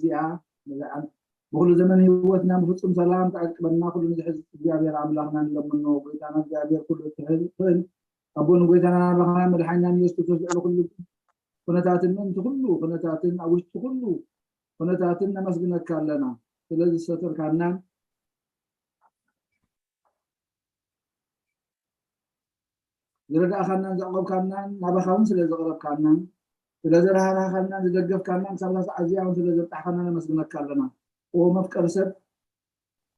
እዚኣ ብኩሉ ዘመን ህይወትና ብፍጹም ሰላም ተዕቅበና። ኩሉ ንዝሕዝ እግዚኣብሔር ኣምላኽና ንለምኖ። ጎይታና እግዚኣብሔር ኩሉ እትኽእል ኣቦን ጎይታና ኣምላኽና መድሓኛን ኢየሱስ ክርስቶስ ልዕሊ ኩሉ ኩነታትን ምእንቲ ኩሉ ኩነታትን ኣብ ውሽጢ ኩሉ ኩነታትን ነመስግነካ ኣለና። ስለዚ ዝሰተርካናን ዝረዳእካናን ዘዕቆብካናን ናባኻ እውን ስለ ዘቕረብካናን ስለ ዘራህራህካናን ዝደገፍካናን ክሳብ ሳዕ ኣዚኣ እውን ስለ ዘብጣሕካና ነመስግነካ ኣለና። ኦ መፍቀሪ ሰብ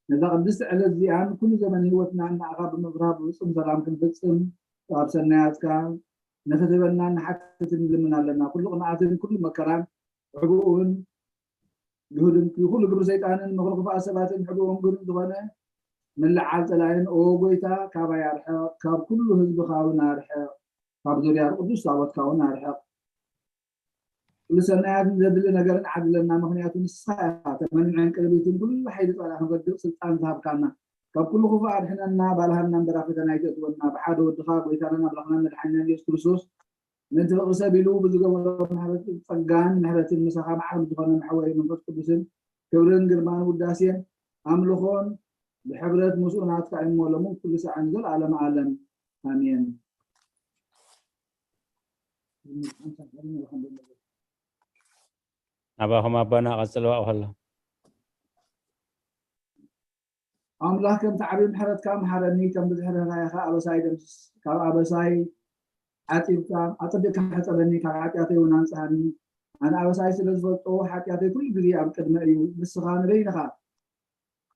ነዛ ቅድስቲ ዕለት እዚኣን ኩሉ ዘመን ህይወትናን ንኣኻ ብምብራህ ብፍጹም ሰላም ክንፍጽም ኣብ ሰናያትካ ንኽትህበና ንሓትትን ንልምን ኣለና። ኩሉ ቅንኣትን ኩሉ መከራን ሕቡእውን ይሁድን ይኹሉ ግብሪ ሰይጣንን ምኽሪ ክፉኣት ሰባትን ሕቡእውን ግሩም ዝኾነ ምልዓል ጸላእን ኦ ጎይታ ካባይ ኣርሕቕ፣ ካብ ኩሉ ህዝብኻ እውን ኣርሕቕ፣ ካብ ዙርያ ቅዱስ ታቦትካ እውን ኣርሕቕ። ኩሉ ሰናያትን ዘድሊ ነገርን ዓድለና፣ ምኽንያቱ ንስኻ ኢኻ ተመን ዕንቅርቢትን ኩሉ ሓይሊ ጸላኢ ክንረግጥ ስልጣን ዝሃብካና። ካብ ኩሉ ክፉእ ኣድሕነና፣ ባልሃና እምበር ኣብ ፈተና ኣይተእትወና። ብሓደ ወድኻ ጎይታናን ኣምላኽናን መድሓኒናን ኢየሱስ ክርስቶስ ምእንቲ ፍቕሪ ሰብ ኢሉ ብዝገበሮ ምሕረት ጸጋን ምሕረትን ምሳኻ መዓር ዝኾነ መሕወይ መንፈስ ቅዱስን ክብርን ግርማን ውዳሴን ኣምልኾን ብሕብረት ምስኡ ናትካ እሞ ሎምን ኩሉ ሳዕን ዘለዓለም ዓለም ኣሜን። ናባኹም ኣቦና ቀጽልዋ ከሎ ኣምላኽ ከምቲ ዓብዪ ምሕረትካ መሓረኒ፣ ከም ብዝሒ ርህራሄኻ ኣበሳይ ደምስስ፣ ካብ ኣበሳይ ዓጺብካ ኣጸቢቕካ ሕጸበኒ፣ ካብ ሓጢኣተይ እውን ኣንጽሃኒ። ኣነ ኣበሳይ ስለ ዝፈልጦ ሓጢኣተይ ኩሉ ግዜ ኣብ ቅድመ እዩ። ንስኻ ንበይንኻ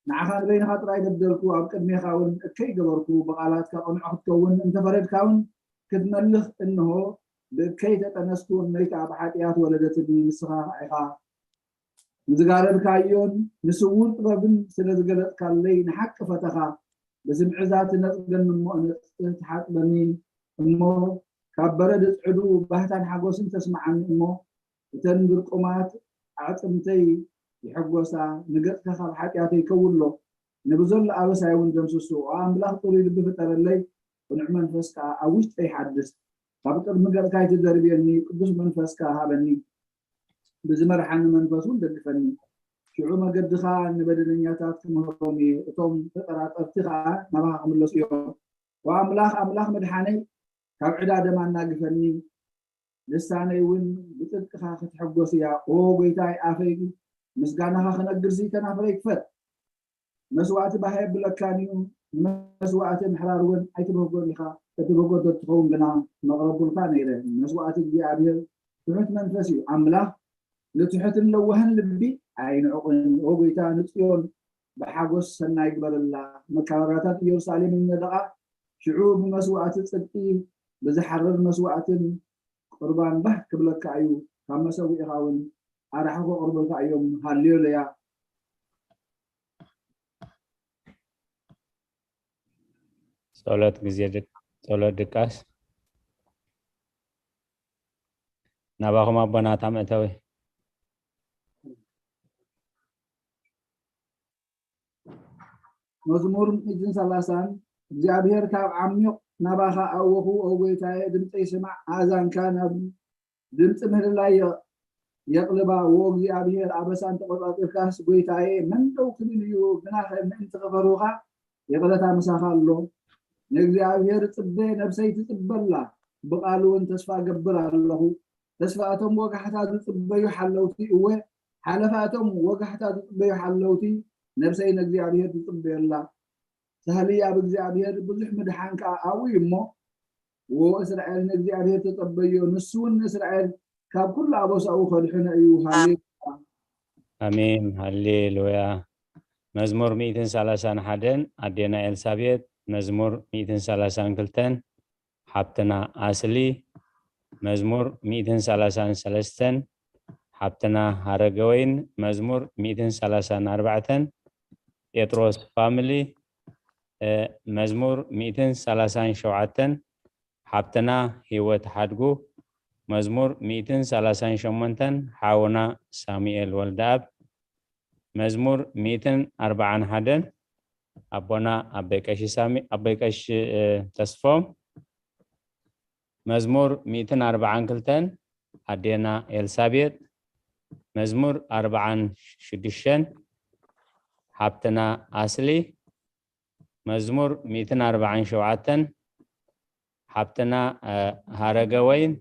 ንዓኻ ንበይንኻ ጥራይ በደልኩ፣ ኣብ ቅድሜኻ እውን እከይ ገበርኩ። ብቓላትካ ቅኑዕ ክትከውን እንተፈረድካ እውን ክትመልኽ እንሆ ብእከይ ተጠነስኩ፣ እኖይ ከኣ ብሓጢኣት ወለደትኒ። ንስኻ ኢኻ ንዝጋረድካዮን ንስዉር ጥበብን ስለ ዝገለጽካለይ ንሓቂ ፈተኻ። ብስምዒዛ ትነጽገኒ እሞ እነጽህ ትሓጽበኒ እሞ ካብ በረድ ጽዕዱ ባህታን ሓጎስን ተስምዓኒ እሞ እተን ግርቁማት ኣዕጽምተይ ይሕጎሳ። ንገጽካ ካብ ሓጢኣተይ ከውሎ ንብዘሎ ኣበሳይ እውን ደምስሱ። ኦ ኣምላኽ ጽሩይ ልቢ ፍጠረለይ፣ ቅኑዕ መንፈስ ከኣ ኣብ ውሽጠይ ሓድስ። ካብ ቅድሚ ገጽካ ኣይትደርብየኒ፣ ቅዱስ መንፈስካ ሃበኒ። ብዝመርሓኒ መንፈስ እውን ደግፈኒ። ሽዑ መገድኻ ንበደለኛታት ክምህሮም እየ፣ እቶም ተጠራጠርቲ ኸዓ ናባኻ ክምለሱ እዮም። ወኣምላኽ ኣምላኽ መድሓነይ ካብ ዕዳ ደም ኣናግፈኒ፣ ልሳነይ እውን ብጽድቅኻ ክትሕጎስ እያ። ኦ ጐይታይ ኣፈይ ምስጋናኻ ክነግር ሲ ከናፍረይ ክፈት። መስዋእቲ ባህ የብለካን እዩ። ንመስዋእቲ ምሕራር እውን ኣይትብህጎን ኢኻ። እትብህጎ ተትኸውን ግና መቕረቡልካ ነይረ። መስዋእቲ እግዚኣብሔር ትሑት መንፈስ እዩ። ኣምላኽ ንትሑትን ለዋህን ልቢ ኣይንዕቕን። ኦ ጐይታ ንጽዮን ብሓጎስ ሰናይ ግበረላ። መካበብያታት ኢየሩሳሌም ይነደቓ። ሽዑ ብመስዋእቲ ጽድቂ ብዝሓርር መስዋእትን ቁርባን ባህ ክብለካ እዩ። ካብ መሰዊእኻ እውን ኣራሑ ከቕርቡልካ እዮም። ሃሌሉያ። ጸሎት ግዜ ድቅ- ጸሎት ድቃስ ናባኹም ኣቦናት መእተዊ መዝሙር ሚእትን ሰላሳን እግዚኣብሔር ካብ ዓሚቕ ናባኻ ኣወኹ፣ ኦ ጐይታየ፣ ድምፀይ ስማዕ፣ ኣእዛንካ ናብ ድምፂ ምህልላይ የቕልባ። ዎ እግዚኣብሔር ኣበሳን ተቖጻጺርካስ ጐይታየ፣ መን ደው ክብል እዩ? ግናኸ ምእንቲ ክፈርሁኻ ይቕረታ ምሳኻ ኣሎ። ንእግዚኣብሔር ጽበ፣ ነብሰይ ትጽበ ኣላ፣ ብቓሉ እውን ተስፋ እገብር ኣለኹ። ተስፋ እቶም ወጋሕታ ዝጽበዩ ሓለውቲ፣ እወ፣ ሓለፋ እቶም ወጋሕታ ዝጽበዩ ሓለውቲ፣ ነብሰይ ንእግዚኣብሔር ትጽበዮ ኣላ። ሳህሊ ኣብ እግዚኣብሔር፣ ብዙሕ ምድሓን ከኣ ኣብኡ እዩ እሞ፣ ዎ እስራኤል ንእግዚኣብሔር ተጸበዮ፣ ንሱ እውን ንእስራኤል ካብ ኩሉ ኣበሳኡ ከድሕኖ እዩ። ሃሌሉያ። ኣሜን ሃሌሉያ። መዝሙር ሚእትን ሰላሳን ሓደን ኣዴና ኤልሳቤጥ፣ መዝሙር ሚእትን ሰላሳን ክልተን ሓብትና ኣስሊ፣ መዝሙር ሚእትን ሰላሳን ሰለስተን ሓብትና ሃረገወይን፣ መዝሙር ሚእትን ሰላሳን ኣርባዕተን ጴጥሮስ ፋሚሊ፣ መዝሙር ሚእትን ሰላሳን ሸውዓተን ሓብትና ሂወት ሓድጉ፣ መዝሙር ሚእትን ሰላሳን ሸሞንተን ሓውና ሳሙኤል ወልደኣብ፣ መዝሙር ሚእትን ኣርባዓን ሓደን ኣቦና ኣቦይ ቀሺ ሳሚ ኣቦይ ቀሺ ተስፎም፣ መዝሙር ሚእትን ኣርባዓን ክልተን ኣዴና ኤልሳቤጥ፣ መዝሙር ኣርባዓን ሽዱሽተን ሓብትና ኣስሊ፣ መዝሙር ሚእትን ኣርባዓን ሸውዓተን ሓብትና ሃረገወይን፣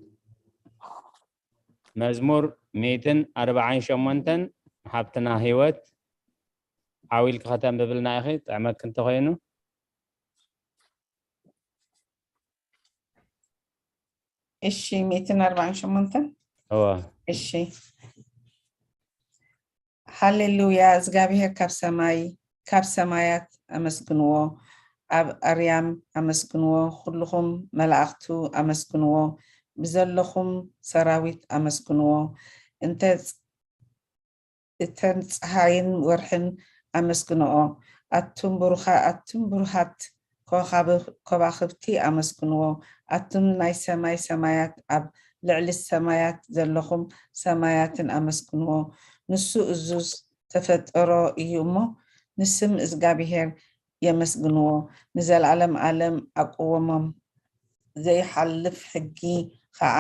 መዝሙር ሚእትን ኣርባዓን ሸሞንተን ሓብትና ህይወት። ዓው ኢልኪ ከተንብብልና ኢኺ ጥዕመኪ እንተኾይኑ። እሺ፣ ሚእትን ኣርባዓን ሸሞንተን። እወ። እሺ። ሃሌሉያ፣ እግዚኣብሔር ካብ ሰማይ፣ ካብ ሰማያት ኣመስግንዎ፣ ኣብ ኣርያም ኣመስግንዎ፣ ኩልኹም መላእኽቱ ኣመስግንዎ፣ ብዘለኹም ሰራዊት ኣመስግንዎ። እንተ እተን ጸሓይን ወርሕን ኣመስግንኦ። ኣቱም ብሩኻ ኣቱም ብሩሃት ኮኻብ- ኮባኽብቲ ኣመስግንዎ። ኣቱም ናይ ሰማይ ሰማያት ኣብ ልዕሊ ሰማያት ዘለኹም ሰማያትን ኣመስግንዎ። ንሱ እዙዝ ተፈጠሮ እዩ እሞ ንስም እዝጋብሄር የመስግንዎ። ንዘለዓለም ዓለም ኣቅወሞም። ዘይሓልፍ ሕጊ ኸዓ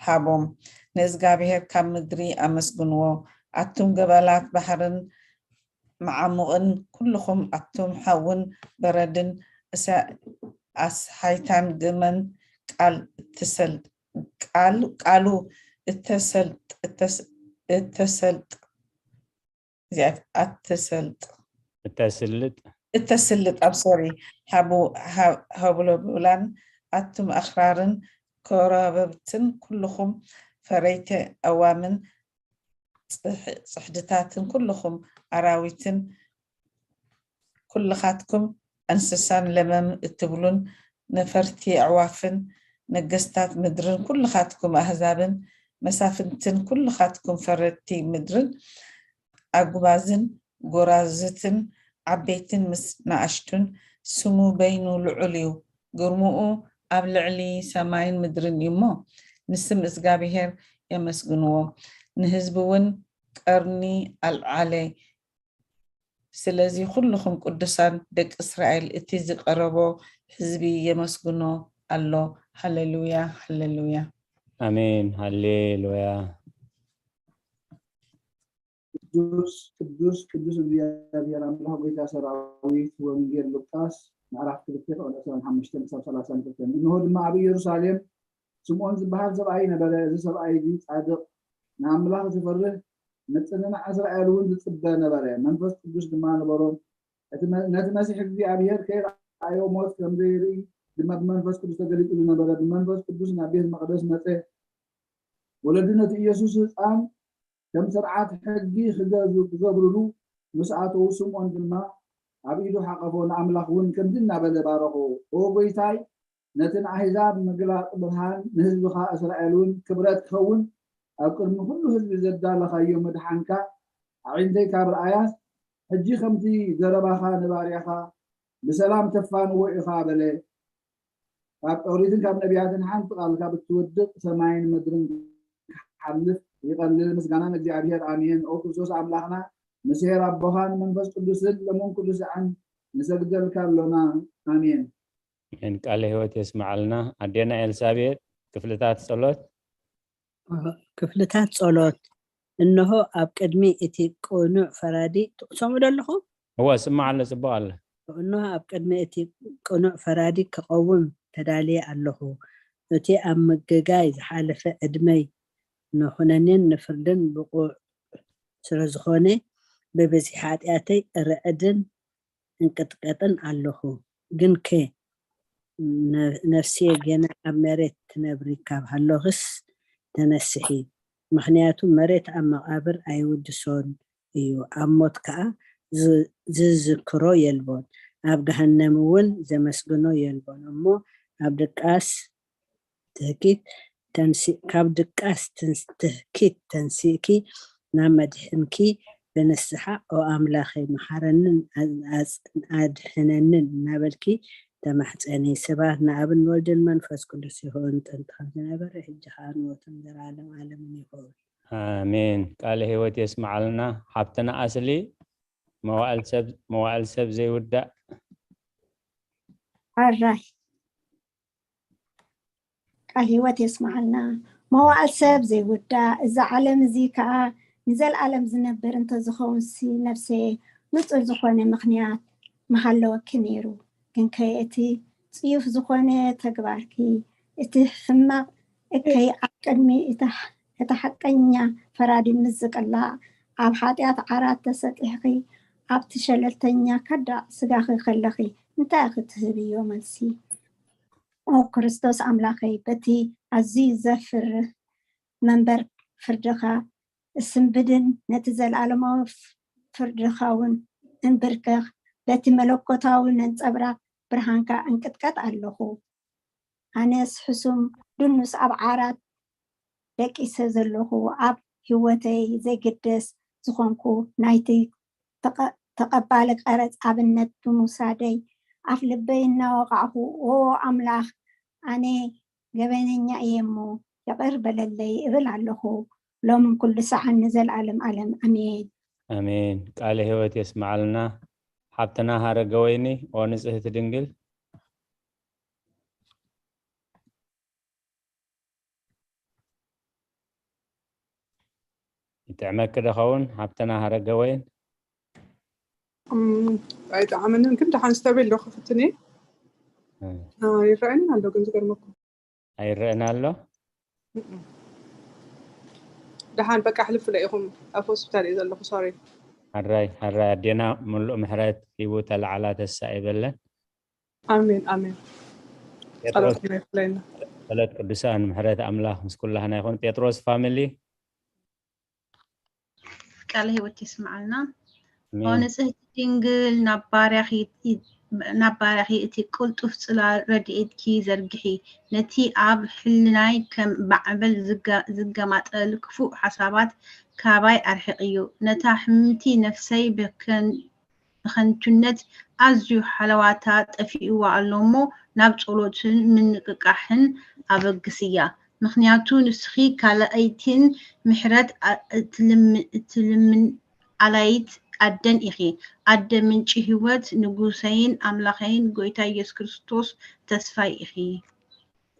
ሃቦም። ንእዝጋብሄር ካብ ምድሪ ኣመስግንዎ። ኣቱም ገበላት ባሕርን መዓሙቕን ኩልኹም ኣቱም ሓውን በረድን እሳ ኣስሓይታን ግመን ቃል ትሰል ቃል ቃሉ እተሰልጥ እተስ- እተሰልጥ እዚኣ ኣተሰልጥ እተስልጥ እተስልጥ ኣብ ሶሪ ሃቡ- ሃ- ሃቡለቡላን ኣቱም ኣኽራርን ኮረብብትን ኩልኹም ፈረይቲ ኣዋምን ጽሕ- ጽሕድታትን ኩልኹም ኣራዊትን ኩልኻትኩም እንስሳን ለመም እትብሉን ነፈርቲ ኣዕዋፍን ነገስታት ምድርን ኩልኻትኩም ኣህዛብን መሳፍንትን ኩልኻትኩም ፈረድቲ ምድርን ኣጉባዝን ጎራዝትን ዓበይትን ምስ ንኣሽቱን ስሙ በይኑ ልዑል እዩ፣ ግርምኡ ኣብ ልዕሊ ሰማይን ምድርን እዩ እሞ ንስም እግዚኣብሄር የመስግንዎ። ንህዝቢ እውን ቀርኒ ኣልዓለ። ስለዚ ኩልኹም ቅዱሳን ደቂ እስራኤል እቲ ዝቀረቦ ህዝቢ የመስግኖ ኣሎ። ሃሌሉያ ሃሌሉያ። ኣሜን ሃሌሉያ። ቅዱስ ቅዱስ ቅዱስ እግዚኣብሔር ኣምላኽ ጎይታ ሰራዊት። ወንጌል ሉቃስ ምዕራፍ ክልተ ቁጥሪ ዕስራን ሓሙሽተን ክሳብ ሰላሳን ክልተን። እንሆ ድማ ኣብ ኢየሩሳሌም ስምዖን ዝበሃል ሰብኣይ ነበረ። እዚ ሰብኣይ እዚ ጻድቕ፣ ንኣምላኽ ዝፈርህ፣ ምጽንናዕ እስራኤል እውን ዝጽበ ነበረ። መንፈስ ቅዱስ ድማ ነበሮ። እቲ መ- ነቲ መሲሕ እግዚኣብሔር ከይረኣዮ ሞት ከም ዘይርኢ ድማ ብመንፈስ ቅዱስ ተገሊጹሉ ነበረ። ብመንፈስ ቅዱስ ናብ ቤት መቕደስ መጸ። ወለዲ ነቲ ኢየሱስ ህፃን ከም ስርዓት ሕጊ ክገዙ ክገብርሉ ምስ ኣተዉ ስምዖን ድማ ኣብ ኢዱ ሓቐፎ፣ ንኣምላኽ እውን ከምዚ እናበለ ባረኾ፣ ኦ ጎይታይ፣ ነቲ ንኣህዛብ ምግላጥ ብርሃን ንህዝብኻ እስራኤል እውን ክብረት ክኸውን ኣብ ቅድሚ ኩሉ ህዝቢ ዘዳለኻዮ ምድሓንካ ኣዒንተይ ካብ ረኣያስ፣ ሕጂ ከምቲ ዘረባኻ ንባርያኻ ብሰላም ተፋንዎ ኢኻ በለ። ካብ ኦሪትን ካብ ነቢያትን ሓንቲ ቃል ካብ እትወድቕ ሰማይን ምድርን ክሓልፍ ይቐልል። ምስጋና ንእግዚኣብሔር ኣሜን። ኦ ክርስቶስ ኣምላኽና ምስ ሄር ኣቦኻን መንፈስ ቅዱስን ለሙን ኩሉ ሰዓን ንሰግደልካ ኣሎና። ኣሜን። ኣሜን። ቃለ ህይወት የስምዓልና። ኣዴና ኤልሳቤጥ ክፍልታት ጸሎት። ክፍልታት ጸሎት። እንሆ ኣብ ቅድሚ እቲ ቅኑዕ ፈራዲ ትሰምዑ ዶ ኣለኹም? እወ ስማዕ ኣሎ፣ ጽቡቕ ኣሎ። እንሆ ኣብ ቅድሚ እቲ ቅኑዕ ፈራዲ ክቐውም ተዳልየ ኣለኹ። እቲ ኣብ ምግጋይ ዝሓለፈ ዕድመይ ንኹነኔን ንፍርድን ብቑዕ ስለ ዝኾነ ብብዝሒ ሓጢኣተይ እርዕድን እንቅጥቀጥን ኣለኹ። ግንከ ነ- ነፍስየ ገና ኣብ መሬት ትነብሪ ካብ ሃለኽስ ተነስሒ፣ ምኽንያቱ መሬት ኣብ መቓብር ኣይውድሶን እዩ፣ ኣብ ሞት ከኣ ዝ- ዝዝክሮ የልቦን፣ ኣብ ገሃነም እውን ዘመስግኖ የልቦን። እሞ ኣብ ድቃስ ትህኪት ተንሲ ካብ ድቃስ ትንስ- ትህኪት ተንሲእኪ ናብ መድሕንኪ ብንስሓ ኦ ኣምላኸይ መሓረንን ኣጽ- ኣድሕነንን እናበልኪ ተማሕጸኒ። ስብሐት ንኣብን ወልድን መንፈስ ቅዱስ ይኹን፣ ጥንቲ ከም ዝነበረ ሕጂ ኸኣ ንወትን ዘላለም ዓለምን ይኹን። ኣሜን። ቃለ ህይወት የስምዓልና። ሓብትና ኣስሊ መዋእል ሰብ መዋእል ሰብ ዘይውዳእ። ኣራይ ቃል ህይወት የስምዓልና። መዋእል ሰብ ዘይውዳእ፣ እዛ ዓለም እዚ ከኣ ንዘለኣለም ዝነብር እንተዝኸውንሲ፣ ነፍሰየ፣ ንጹር ዝኾነ ምኽንያት ምሃለወኪ ነይሩ። ግንከ እቲ ጽዩፍ ዝኾነ ተግባርኪ፣ እቲ ሕማቕ እከይ ኣብ ቅድሚ እታ፣ እታ ሓቀኛ ፈራዲ ምስ ዝቅላዕ፣ ኣብ ሓጢኣት ዓራት ተሰጢሕኺ፣ ኣብቲ ሸለልተኛ ከዳዕ ስጋኺ ከለኺ፣ እንታይ ኢኺ ትህብዮ መልሲ? ኦ ክርስቶስ ኣምላኸይ፣ በቲ ኣዝዩ ዘፍርህ መንበር ፍርድኻ እስንብድን ነቲ ዘለኣለማዊ ፍርድኻ እውን እንብርከኽ፣ በቲ መለኮታዊ ነንጸብራቕ ብርሃንካ እንቅጥቀጥ ኣለኹ። ኣነስ ሕሱም ድኑስ ኣብ ዓራት ደቂሰ ዘለኹ፣ ኣብ ህይወተይ ዘይግደስ ዝኾንኩ ናይቲ ተቐ-፣ ተቐባሊ ቀረጽ ኣብነት ብምውሳደይ፣ ኣፍ ልበይ እናወቓዕኹ፣ ኦ ኣምላኽ፣ ኣነ ገበነኛ እየ እሞ ይቕር በለለይ እብል ኣለኹ፣ ሎምን ኩሉ ሰዓን ንዘለኣለም ኣለም። ኣሜን። ኣሜን። ቃለ ህይወት የስምዓልና። ሓብትና ሃረገወይኒ፣ ኦ ንጽህቲ ድንግል። ይጥዕመኪ ዶ ኸውን ሓብትና ሃረገወይን? እም፣ ኣይጠዓመንን፣ ግን ደሓን ስተብል ኣለኹ። ክፍትኒ እ። ይረኣየንን ኣሎ፣ ግን ዝገርመኩም ኣይረአን ኣሎ። እም። ደሓን በቃ ሕልፍለ ኢኹም። ኣብ ሆስፒታል እየ ዘለኹ። ሶሪ። ሓራይ ሓራይ ኣዴና ምሉእ ምሕረት ሂቡ ተለዓላ ተሳ ይበለን። ኣሜን ኣሜን። ጴጥሮስ ጸሎትና ይፍለየና። ጸሎት ቅዱሳን ምሕረት ኣምላኽ ምስ ኩላህና ይኹን። ጴጥሮስ ፋሚሊ ቃለ ህይወት የስምዓልና። ኦ ኣሜን። ንጽህቲ ድንግል ናብ ባርያኺ፣ ናብ ባርያኺ እቲ ቅልጡፍ ጽላል ረድኤትኪ ዘርግሒ። ነቲ ኣብ ሕልናይ ከም ማዕበል ዝጋ-፣ ዝገማጠል ክፉእ ሓሳባት ካባይ ኣርሕቕዮ። ነታ ሕምምቲ ነፍሰይ ብከን-፣ ብኸንቱነት ኣዝዩ ሓለዋታ ጠፊእዋ ኣሎ እሞ ናብ ጸሎትን ምንቅቃሕን ኣበግስያ። ምኽንያቱ ንስኺ ካልኣይትን ምሕረት ኣ-፣ እትልም-፣ እትልምን ኣላይት ኣደን ኢኺ። ኣደ ምንጪ ህይወት፣ ንጉሰይን ኣምላኸይን ጎይታ ኢየሱስ ክርስቶስ ተስፋይ ኢኺ።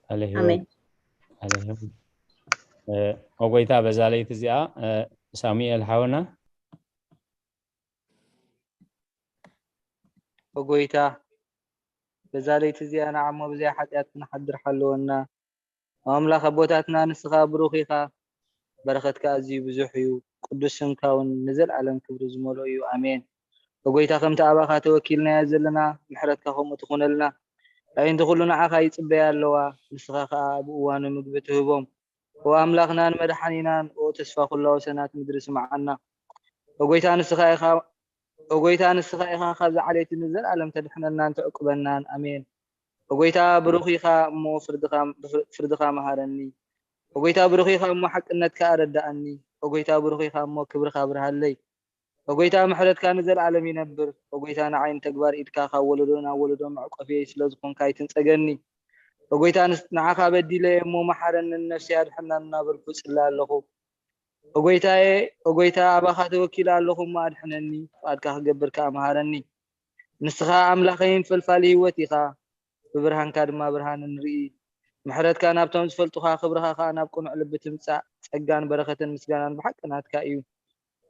ቃለ ኣሜን። ህይወት ቃለ ህይወት። እ፣ ኦ ጎይታ፣ በዛ ለይቲ እዚኣ፣ እ፣ ሳሙኤል ሓውና። ኦ ጎይታ፣ በዛ ለይቲ እዚኣ ንዓሞ ብዘይ ሓጢኣት ክንሓድር ሓለወና። ኦ ኣምላኽ ኣቦታትና፣ ንስኻ ብሩኽ ኢኻ፣ በረኸትካ ኣዝዩ ብዙሕ እዩ፣ ቅዱስ ስምካ እውን ንዘለኣለም ክብሪ ዝመልኦ እዩ። ኣሜን። ኦ ጎይታ፣ ከምቲ ኣባኻ ተወኪልናዮ ዘለና፣ ምሕረትካ ከምኡ ትኹነልና። ኣዒንቲ ኩሉ ንዓኻ ይጽበያ ኣለዋ፣ ንስኻ ኸኣ ኣብ እዋኑ ምግቢ ትህቦም። ኦ ኣምላኽናን መድሓኒናን፣ ኦ ተስፋ ኩላ ወሰናት ምድሪ፣ ስምዓና። ኦ ጎይታ፣ ንስኻ ኢኻ፣ ኦ ጎይታ፣ ንስኻ ኢኻ ካብዛ ዓሌት ንዘለኣለም ተድሕነናን ተዕቁበናን። ኣሜን። ኦ ጎይታ፣ ብሩኽ ኢኻ እሞ ፍርድኻ፣ ፍርድኻ መሃረኒ። ኦ ጎይታ፣ ብሩኽ ኢኻ እሞ ሓቅነትካ ኣረዳኣኒ። ኦ ጎይታ፣ ብሩኽ ኢኻ እሞ ክብርኻ ኣብርሃለይ። ኦ ጎይታ፣ ምሕረትካ ንዘለኣለም ይነብር። ኦ ጎይታ፣ ንዓይ ንተግባር ኢድካ ካብ ወለዶ ናብ ወለዶ መዕቆፍየይ ስለ ዝኾንካ ኣይትንጸገኒ። ኦ ጎይታ፣ ንስ-፣ ንዓኻ በዲለ እየ እሞ መሓረኒ፣ ንነፍሰይ ኣድሕና እናበልኩ እጽሊ ኣለኹ። ኦ ጎይታየ፣ ኦ ጎይታ፣ ኣባኻ ተወኪለ ኣለኹ እሞ ኣድሕነኒ፣ ፍቓድካ ክገብር ከኣ መሃረኒ። ንስኻ ኣምላኸይን ፈልፋሊ ህይወት ኢኻ፣ ብብርሃንካ ድማ ብርሃን ንርኢ። ምሕረትካ ናብቶም ዝፈልጡኻ፣ ክብርኻ ከኣ ናብ ቅኑዕ ልቢ ትምጻእ። ጸጋን በረኸትን ምስጋናን ብሓቂ ናትካ እዩ።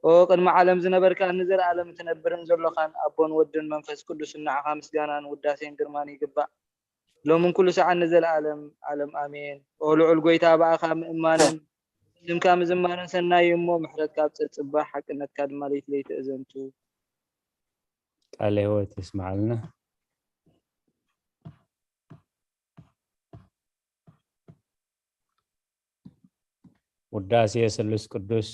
ኦ ቅድሚ ዓለም ዝነበርካን ንዘለኣለም እትነብርን ዘሎኻን ኣቦን ወድን መንፈስ ቅዱስን ንዓኻ ምስጋናን ውዳሴን ግርማን ይግባእ። ሎምን ኩሉ ሰዓት ንዘለኣለም ዓለም ኣሜን። ኦ ልዑል ጎይታ ብኣኻ ምእማንን ስምካ ምዝማርን ሰናይ እዩ እሞ ምሕረትካ ኣብ ጽጽባሕ ሓቅነትካ ድማ ለይቲ ለይቲ እዘንቱ። ቃለ ህይወት ይስምዓልና። ውዳሴ ስሉስ ቅዱስ።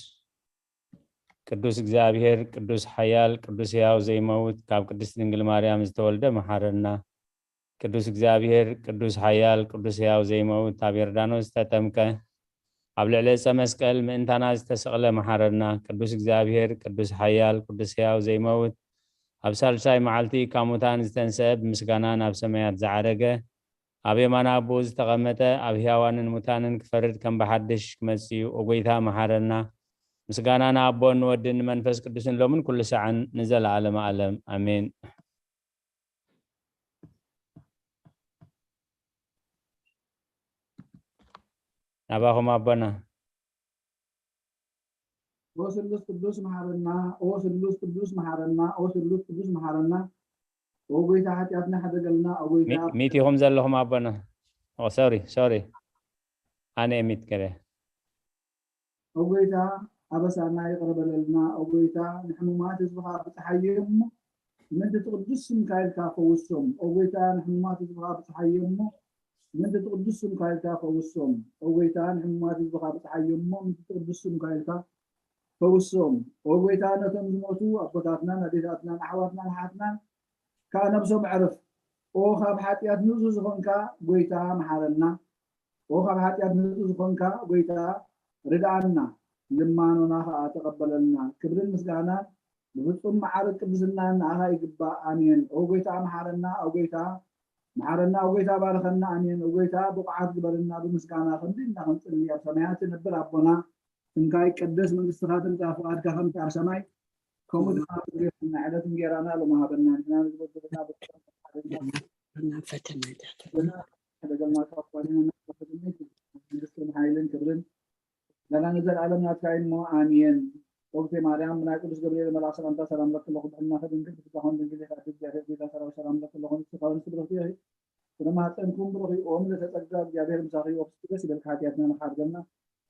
ቅዱስ እግዚኣብሔር፣ ቅዱስ ሓያል፣ ቅዱስ ሕያው ዘይመውት፣ ካብ ቅድስት ድንግል ማርያም ዝተወልደ መሓረና። ቅዱስ እግዚኣብሔር፣ ቅዱስ ሓያል፣ ቅዱስ ሕያው ዘይመውት፣ ኣብ ዮርዳኖስ ዝተጠምቀ፣ ኣብ ልዕሊ ዕፀ መስቀል ምእንታና ዝተሰቕለ መሓረና። ቅዱስ እግዚኣብሔር፣ ቅዱስ ሓያል፣ ቅዱስ ሕያው ዘይመውት፣ ኣብ ሳልሳይ መዓልቲ ካብ ሙታን ዝተንስአ፣ ብምስጋና ናብ ሰማያት ዝዓረገ፣ ኣብ የማና ኣቦኡ ዝተቐመጠ፣ ኣብ ሕያዋንን ሙታንን ክፈርድ ከም ብሓድሽ ክመጽእ እዩ። ኦ ጐይታ መሓረና። ምስጋና ንኣቦን ንወድን ንመንፈስ ቅዱስን ሎምን ኩሉ ሰዓን ንዘለዓለመ ዓለም። ኣሜን። ናባኹም ኣቦና። ኦ ስሉስ ቅዱስ መሓረና፣ ኦ ስሉስ ቅዱስ መሓረና፣ ኦ ስሉስ ቅዱስ መሓረና። ኦ ጎይታ ሓጢኣትና ሕደገልና፣ ኦ ጎይታ። ሚት ኢኹም ዘለኹም ኣቦና። ሶሪ ሶሪ፣ ኣነ ሚት ገለ። ኦ ጎይታ ኣበሳና ይቕረ በለልና። ኦ ጎይታ ንሕሙማት ህዝብኻ ብፅሓዮም እሞ፣ ምእንቲ እቲ ቅዱስ ስምካ ኢልካ ፈውሶም። ኦ ጎይታ ንሕሙማት ህዝብኻ ብፅሓዮም እሞ፣ ምእንቲ እቲ ቅዱስ ስምካ ኢልካ ፈውሶም። ኦ ጎይታ ንሕሙማት ህዝብኻ ብፅሓዮም እሞ፣ ምእንቲ እቲ ቅዱስ ስምካ ኢልካ ፈውሶም። ኦ ጎይታ ነቶም ዝሞቱ ኣቦታትናን ኣዴታትናን ኣሕዋትናን ኣሓትናን ከዓ ነብሶም ዕርፍ። ኦ ካብ ሓጢኣት ንፁህ ዝኾንካ ጎይታ መሓረና። ኦ ካብ ሓጢኣት ንፁህ ዝኾንካ ጎይታ ርድኣና፣ ልማኖና ከዓ ተቐበለልና። ክብርን ምስጋናን ብፍጹም መዓርግ ቅድስና ንኣኻ ይግባእ። ኣሜን። ኦ ጎይታ መሓረና፣ ኦ ጎይታ መሓረና፣ ኦ ጎይታ ባርኸና። ኣሜን። ኦ ጎይታ ብቑዓት ግበርና። ብምስጋና ከምዚ ኢልና ክንጽሊ ኣብ ሰማያት ትነብር ኣቦና፣ ስምካ ይቀደስ፣ መንግስትኻ ትምጻእ፣ ፍቓድካ ከምቲ ኣብ ሰማይ ከምኡ ድማ ኣብ ምድሪ ይኹን። ዕለት እንጌራና ሎሚ ሃበና፣ ንሕና ንዝበደሉና በደልና ፈተና ደገልና ካብ ኳሊና መንግስትን ሓይልን ክብርን ለና ንዘለኣለም ናትካ እዩ እሞ ኣሜን። ኦግቴ ማርያም ብናይ ቅዱስ ገብርኤል መልኣክ ሰላምታ ሰላም ለኪ ኣለኹ፣ ብሕልናኺ ድንግል ብስጋኺ ድንግል ኢኺ፣ ኣደ እግዚኣብሔር ጎይታ ሰራዊት ሰላም ለኪ ኣለኹ፣ ንስኺ ከወንስ ብርኽቲ ኢኺ፣ ፍረ ማህፀንኩም ብሩኽ እዩ። ኦም ለተጸጋ እግዚኣብሔር ምሳኺ እዩ። ኦፍስቲ ደስ ይበልካ፣ ሓጢኣትና ንኻድገልና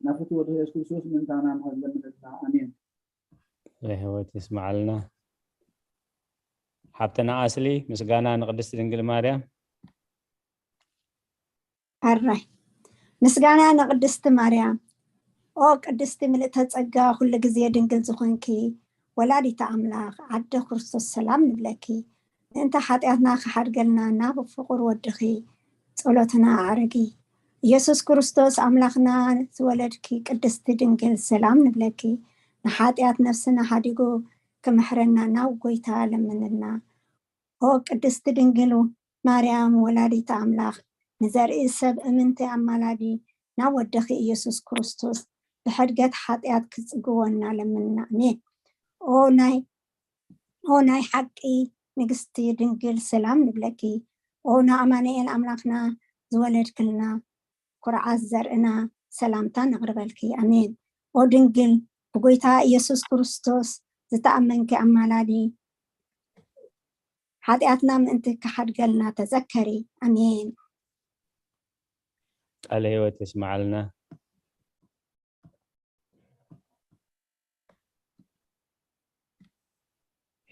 ናብ ፍቱ ወድኺ የሱስ ክርስቶስ ምእንታና ምሕረት ለምንልና። ኣሜን። ለህይወት ይስማዓልና። ሓብትና ኣስሊ ምስጋና ንቅድስቲ ድንግል ማርያም። ኣራይ ምስጋና ንቅድስቲ ማርያም። ኦ ቅድስቲ ምልእተ ጸጋ፣ ኩሉ ግዜ ድንግል ዝኾንኪ ወላዲተ ኣምላኽ፣ ኣደ ክርስቶስ ሰላም ንብለኪ። ምእንቲ ሓጢኣትና ክሓድገልና ናብ ፍቑር ወድኺ ጸሎትና ኣዕርጊ። ኢየሱስ ክርስቶስ ኣምላኽና ዝወለድኪ ቅድስቲ ድንግል ሰላም ንብለኪ። ንሓጢኣት ነፍስና ሓዲጉ ክምሕረና ናብ ጎይታ ለምንልና። ኦ ቅድስቲ ድንግል ማርያም ወላዲተ ኣምላኽ፣ ንዘርኢ ሰብ እምንቲ ኣማላዲ ናብ ወድኺ ኢየሱስ ክርስቶስ ብሕድገት ሓጢኣት ክጽግወና ለምንና። ኣሜን። ኦ ናይ ኦ ናይ ሓቂ ንግስቲ ድንግል ሰላም ንብለኪ። ኦ ንኣማኑኤል ኣምላኽና ዝወለድክልና ኩርዓት ዘርእና ሰላምታ ነቕርበልኪ። ኣሜን። ኦ ድንግል ብጎይታ ኢየሱስ ክርስቶስ ዝተኣመንኪ ኣማላዲ ሓጢኣትና ምእንቲ ክሓድገልና ተዘከሪ። ኣሜን። ቃለ ህይወት የስምዓልና።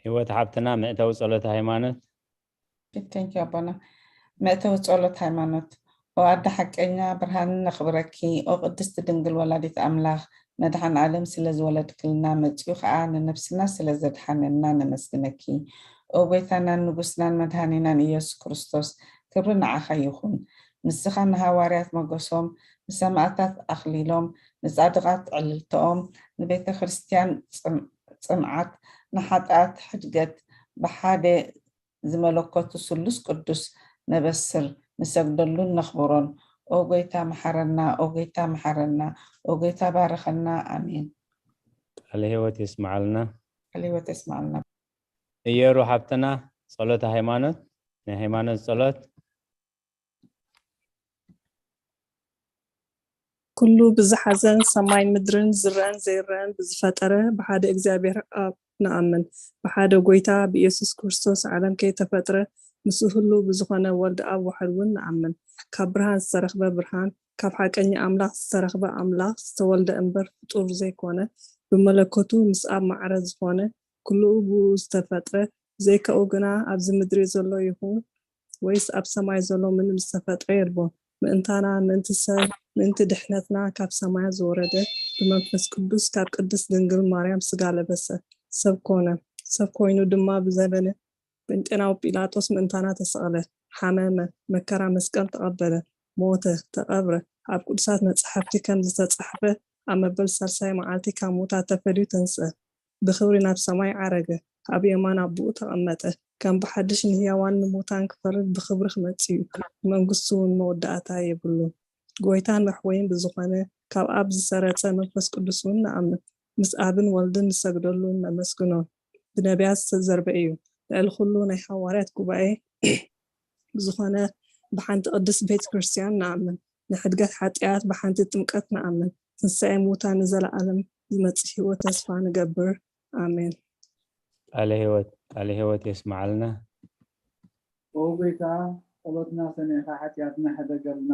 ህይወት ሓብትና መእተዊ ጸሎተ ሃይማኖት። Thank you ኣቦና። መእተዊ ጸሎት ሃይማኖት። ኦ ኣደ ሓቀኛ፣ ብርሃን ነኽብረኪ። ኦ ቅድስቲ ድንግል ወላዲት ኣምላኽ፣ መድሓን ዓለም ስለ ዝወለድክልና፣ መጺኡ ኸኣ ንነፍስና ስለ ዘድሓነና ነመስግነኪ። ኦ ጎይታናን ንጉስናን መድሃኒናን ኢየሱስ ክርስቶስ፣ ክብሪ ንዓኻ ይኹን። ንስኻ ንሃዋርያት መጎሶም፣ ንሰማእታት ኣኽሊሎም፣ ንጻድቓት ዕልልተኦም፣ ንቤተ ክርስቲያን ጽም-፣ ጽምዓት፣ ንሓጥኣት ሕድገት፣ ብሓደ ዝመለኮቱ ስሉስ ቅዱስ ነበስር፣ ንሰግደሉን ነኽብሮን። ኦ ጎይታ መሓረና፣ ኦ ጎይታ መሓረና፣ ኦ ጎይታ ባርኸና። ኣሜን። ቃለ ህይወት የስምዓልና። ቃለ ህይወት የስምዓልና። እየሩ ሓብትና ጸሎተ ሃይማኖት፣ ናይ ሃይማኖት ጸሎት። ኩሉ ብዝሓዘን ሰማይን ምድርን ዝረኣን ዘይረኣን ብዝፈጠረ ብሓደ እግዚኣብሔር ኣብ ንኣምን። ብሓደ ጎይታ ብኢየሱስ ክርስቶስ ዓለም ከይተፈጥረ ምስኡ ህሉው ብዝኾነ ወልድ ኣብ ዋሕድ እውን ንኣምን። ካብ ብርሃን ዝተረኽበ ብርሃን፣ ካብ ሓቀኛ ኣምላኽ ዝተረኽበ ኣምላኽ፣ ዝተወልደ እምበር ፍጡር ዘይኮነ፣ ብመለኮቱ ምስ ኣብ ማዕረ ዝኾነ፣ ኩሉኡ ብኡ ዝተፈጥረ፣ ብዘይካኡ ግና ኣብዚ ምድሪ ዘሎ ይኹን ወይስ ኣብ ሰማይ ዘሎ ምንም ዝተፈጥረ የልቦን። ምእንታና፣ ምእንቲ ሰብ፣ ምእንቲ ድሕነትና ካብ ሰማያት ዝወረደ፣ ብመንፈስ ቅዱስ ካብ ቅድስት ድንግል ማርያም ስጋ ለበሰ፣ ሰብ ኮነ። ሰብ ኮይኑ ድማ ብዘበነ ጴንጤናዊ ጲላጦስ ምእንታና ተሰቕለ፣ ሓመመ፣ መከራ መስቀል ተቐበለ፣ ሞተ፣ ተቐብረ። ኣብ ቅዱሳት መጻሕፍቲ ከም ዝተጻሕፈ ኣብ መበል ሳልሳይ መዓልቲ ካብ ሙታት ተፈልዩ ተንስአ። ብኽብሪ ናብ ሰማይ ዓረገ፣ ኣብ የማን ኣቦኡ ተቐመጠ። ከም ብሓድሽ ንህያዋን ንሙታን ክፈርድ ብኽብሪ ክመጽእ እዩ። ንመንግስቱ እውን መወዳእታ የብሉን። ጎይታን መሕወይን ብዝኾነ ካብ ኣብ ዝሰረጸ መንፈስ ቅዱስ እውን ንኣምን። ምስ ኣብን ወልድን ንሰግደሉን ነመስግኖን። ብነቢያት ዝተዘርበ እዩ። ልዕሊ ኩሉ ናይ ሃዋርያት ጉባኤ ብዝኾነ ብሓንቲ ቅድስት ቤተ ክርስቲያን ንኣምን። ንሕድገት ሓጢኣት ብሓንቲ ጥምቀት ንኣምን። ትንሳኤ ሙታን ንዘለኣለም ዝመጽእ ህይወት ተስፋ ንገብር። ኣሜን። ቃለ ህይወት ቃለ ህይወት የስምዓልና። ኦ ጎይታ፣ ጸሎትና ሰሚዕካ ሓጢኣትና ሕደገልና።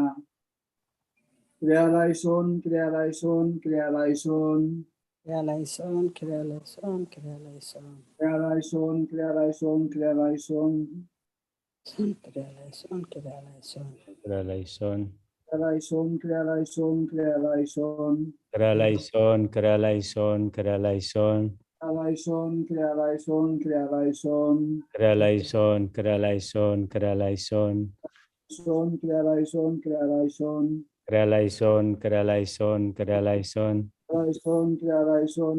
ክሪያ ላይሶን፣ ክሪያ ላይሶን፣ ክሪያ ላይሶን። ክሪያ ላይሶን፣ ክሪያ ላይሶን፣ ክሪያ ላይሶን። ክሪያ ላይሶን፣ ክሪያ ላይሶን፣ ክሪያ ላይሶን። ክሪያ ላይሶን፣ ክሪያ ላይሶን። ክሪያ ላይሶን ክሪያ ላይሶን፣ ክሪያ ላይሶን፣ ክሪያ ላይሶን። ክሪያ ላይሶን ክሪያ ላይሶን ክሪያ ላይሶን ክሪያ ላይሶን፣ ክሪያ ላይሶን፣ ክሪያ ላይሶን። ክሪያ ላይሶን ክሪያ ላይሶን ክሪያ ላይሶን ሶን፣ ክሪያ ላይሶን፣ ክሪያ ላይሶን። ክሪያ ላይሶን ክሪያ ላይሶን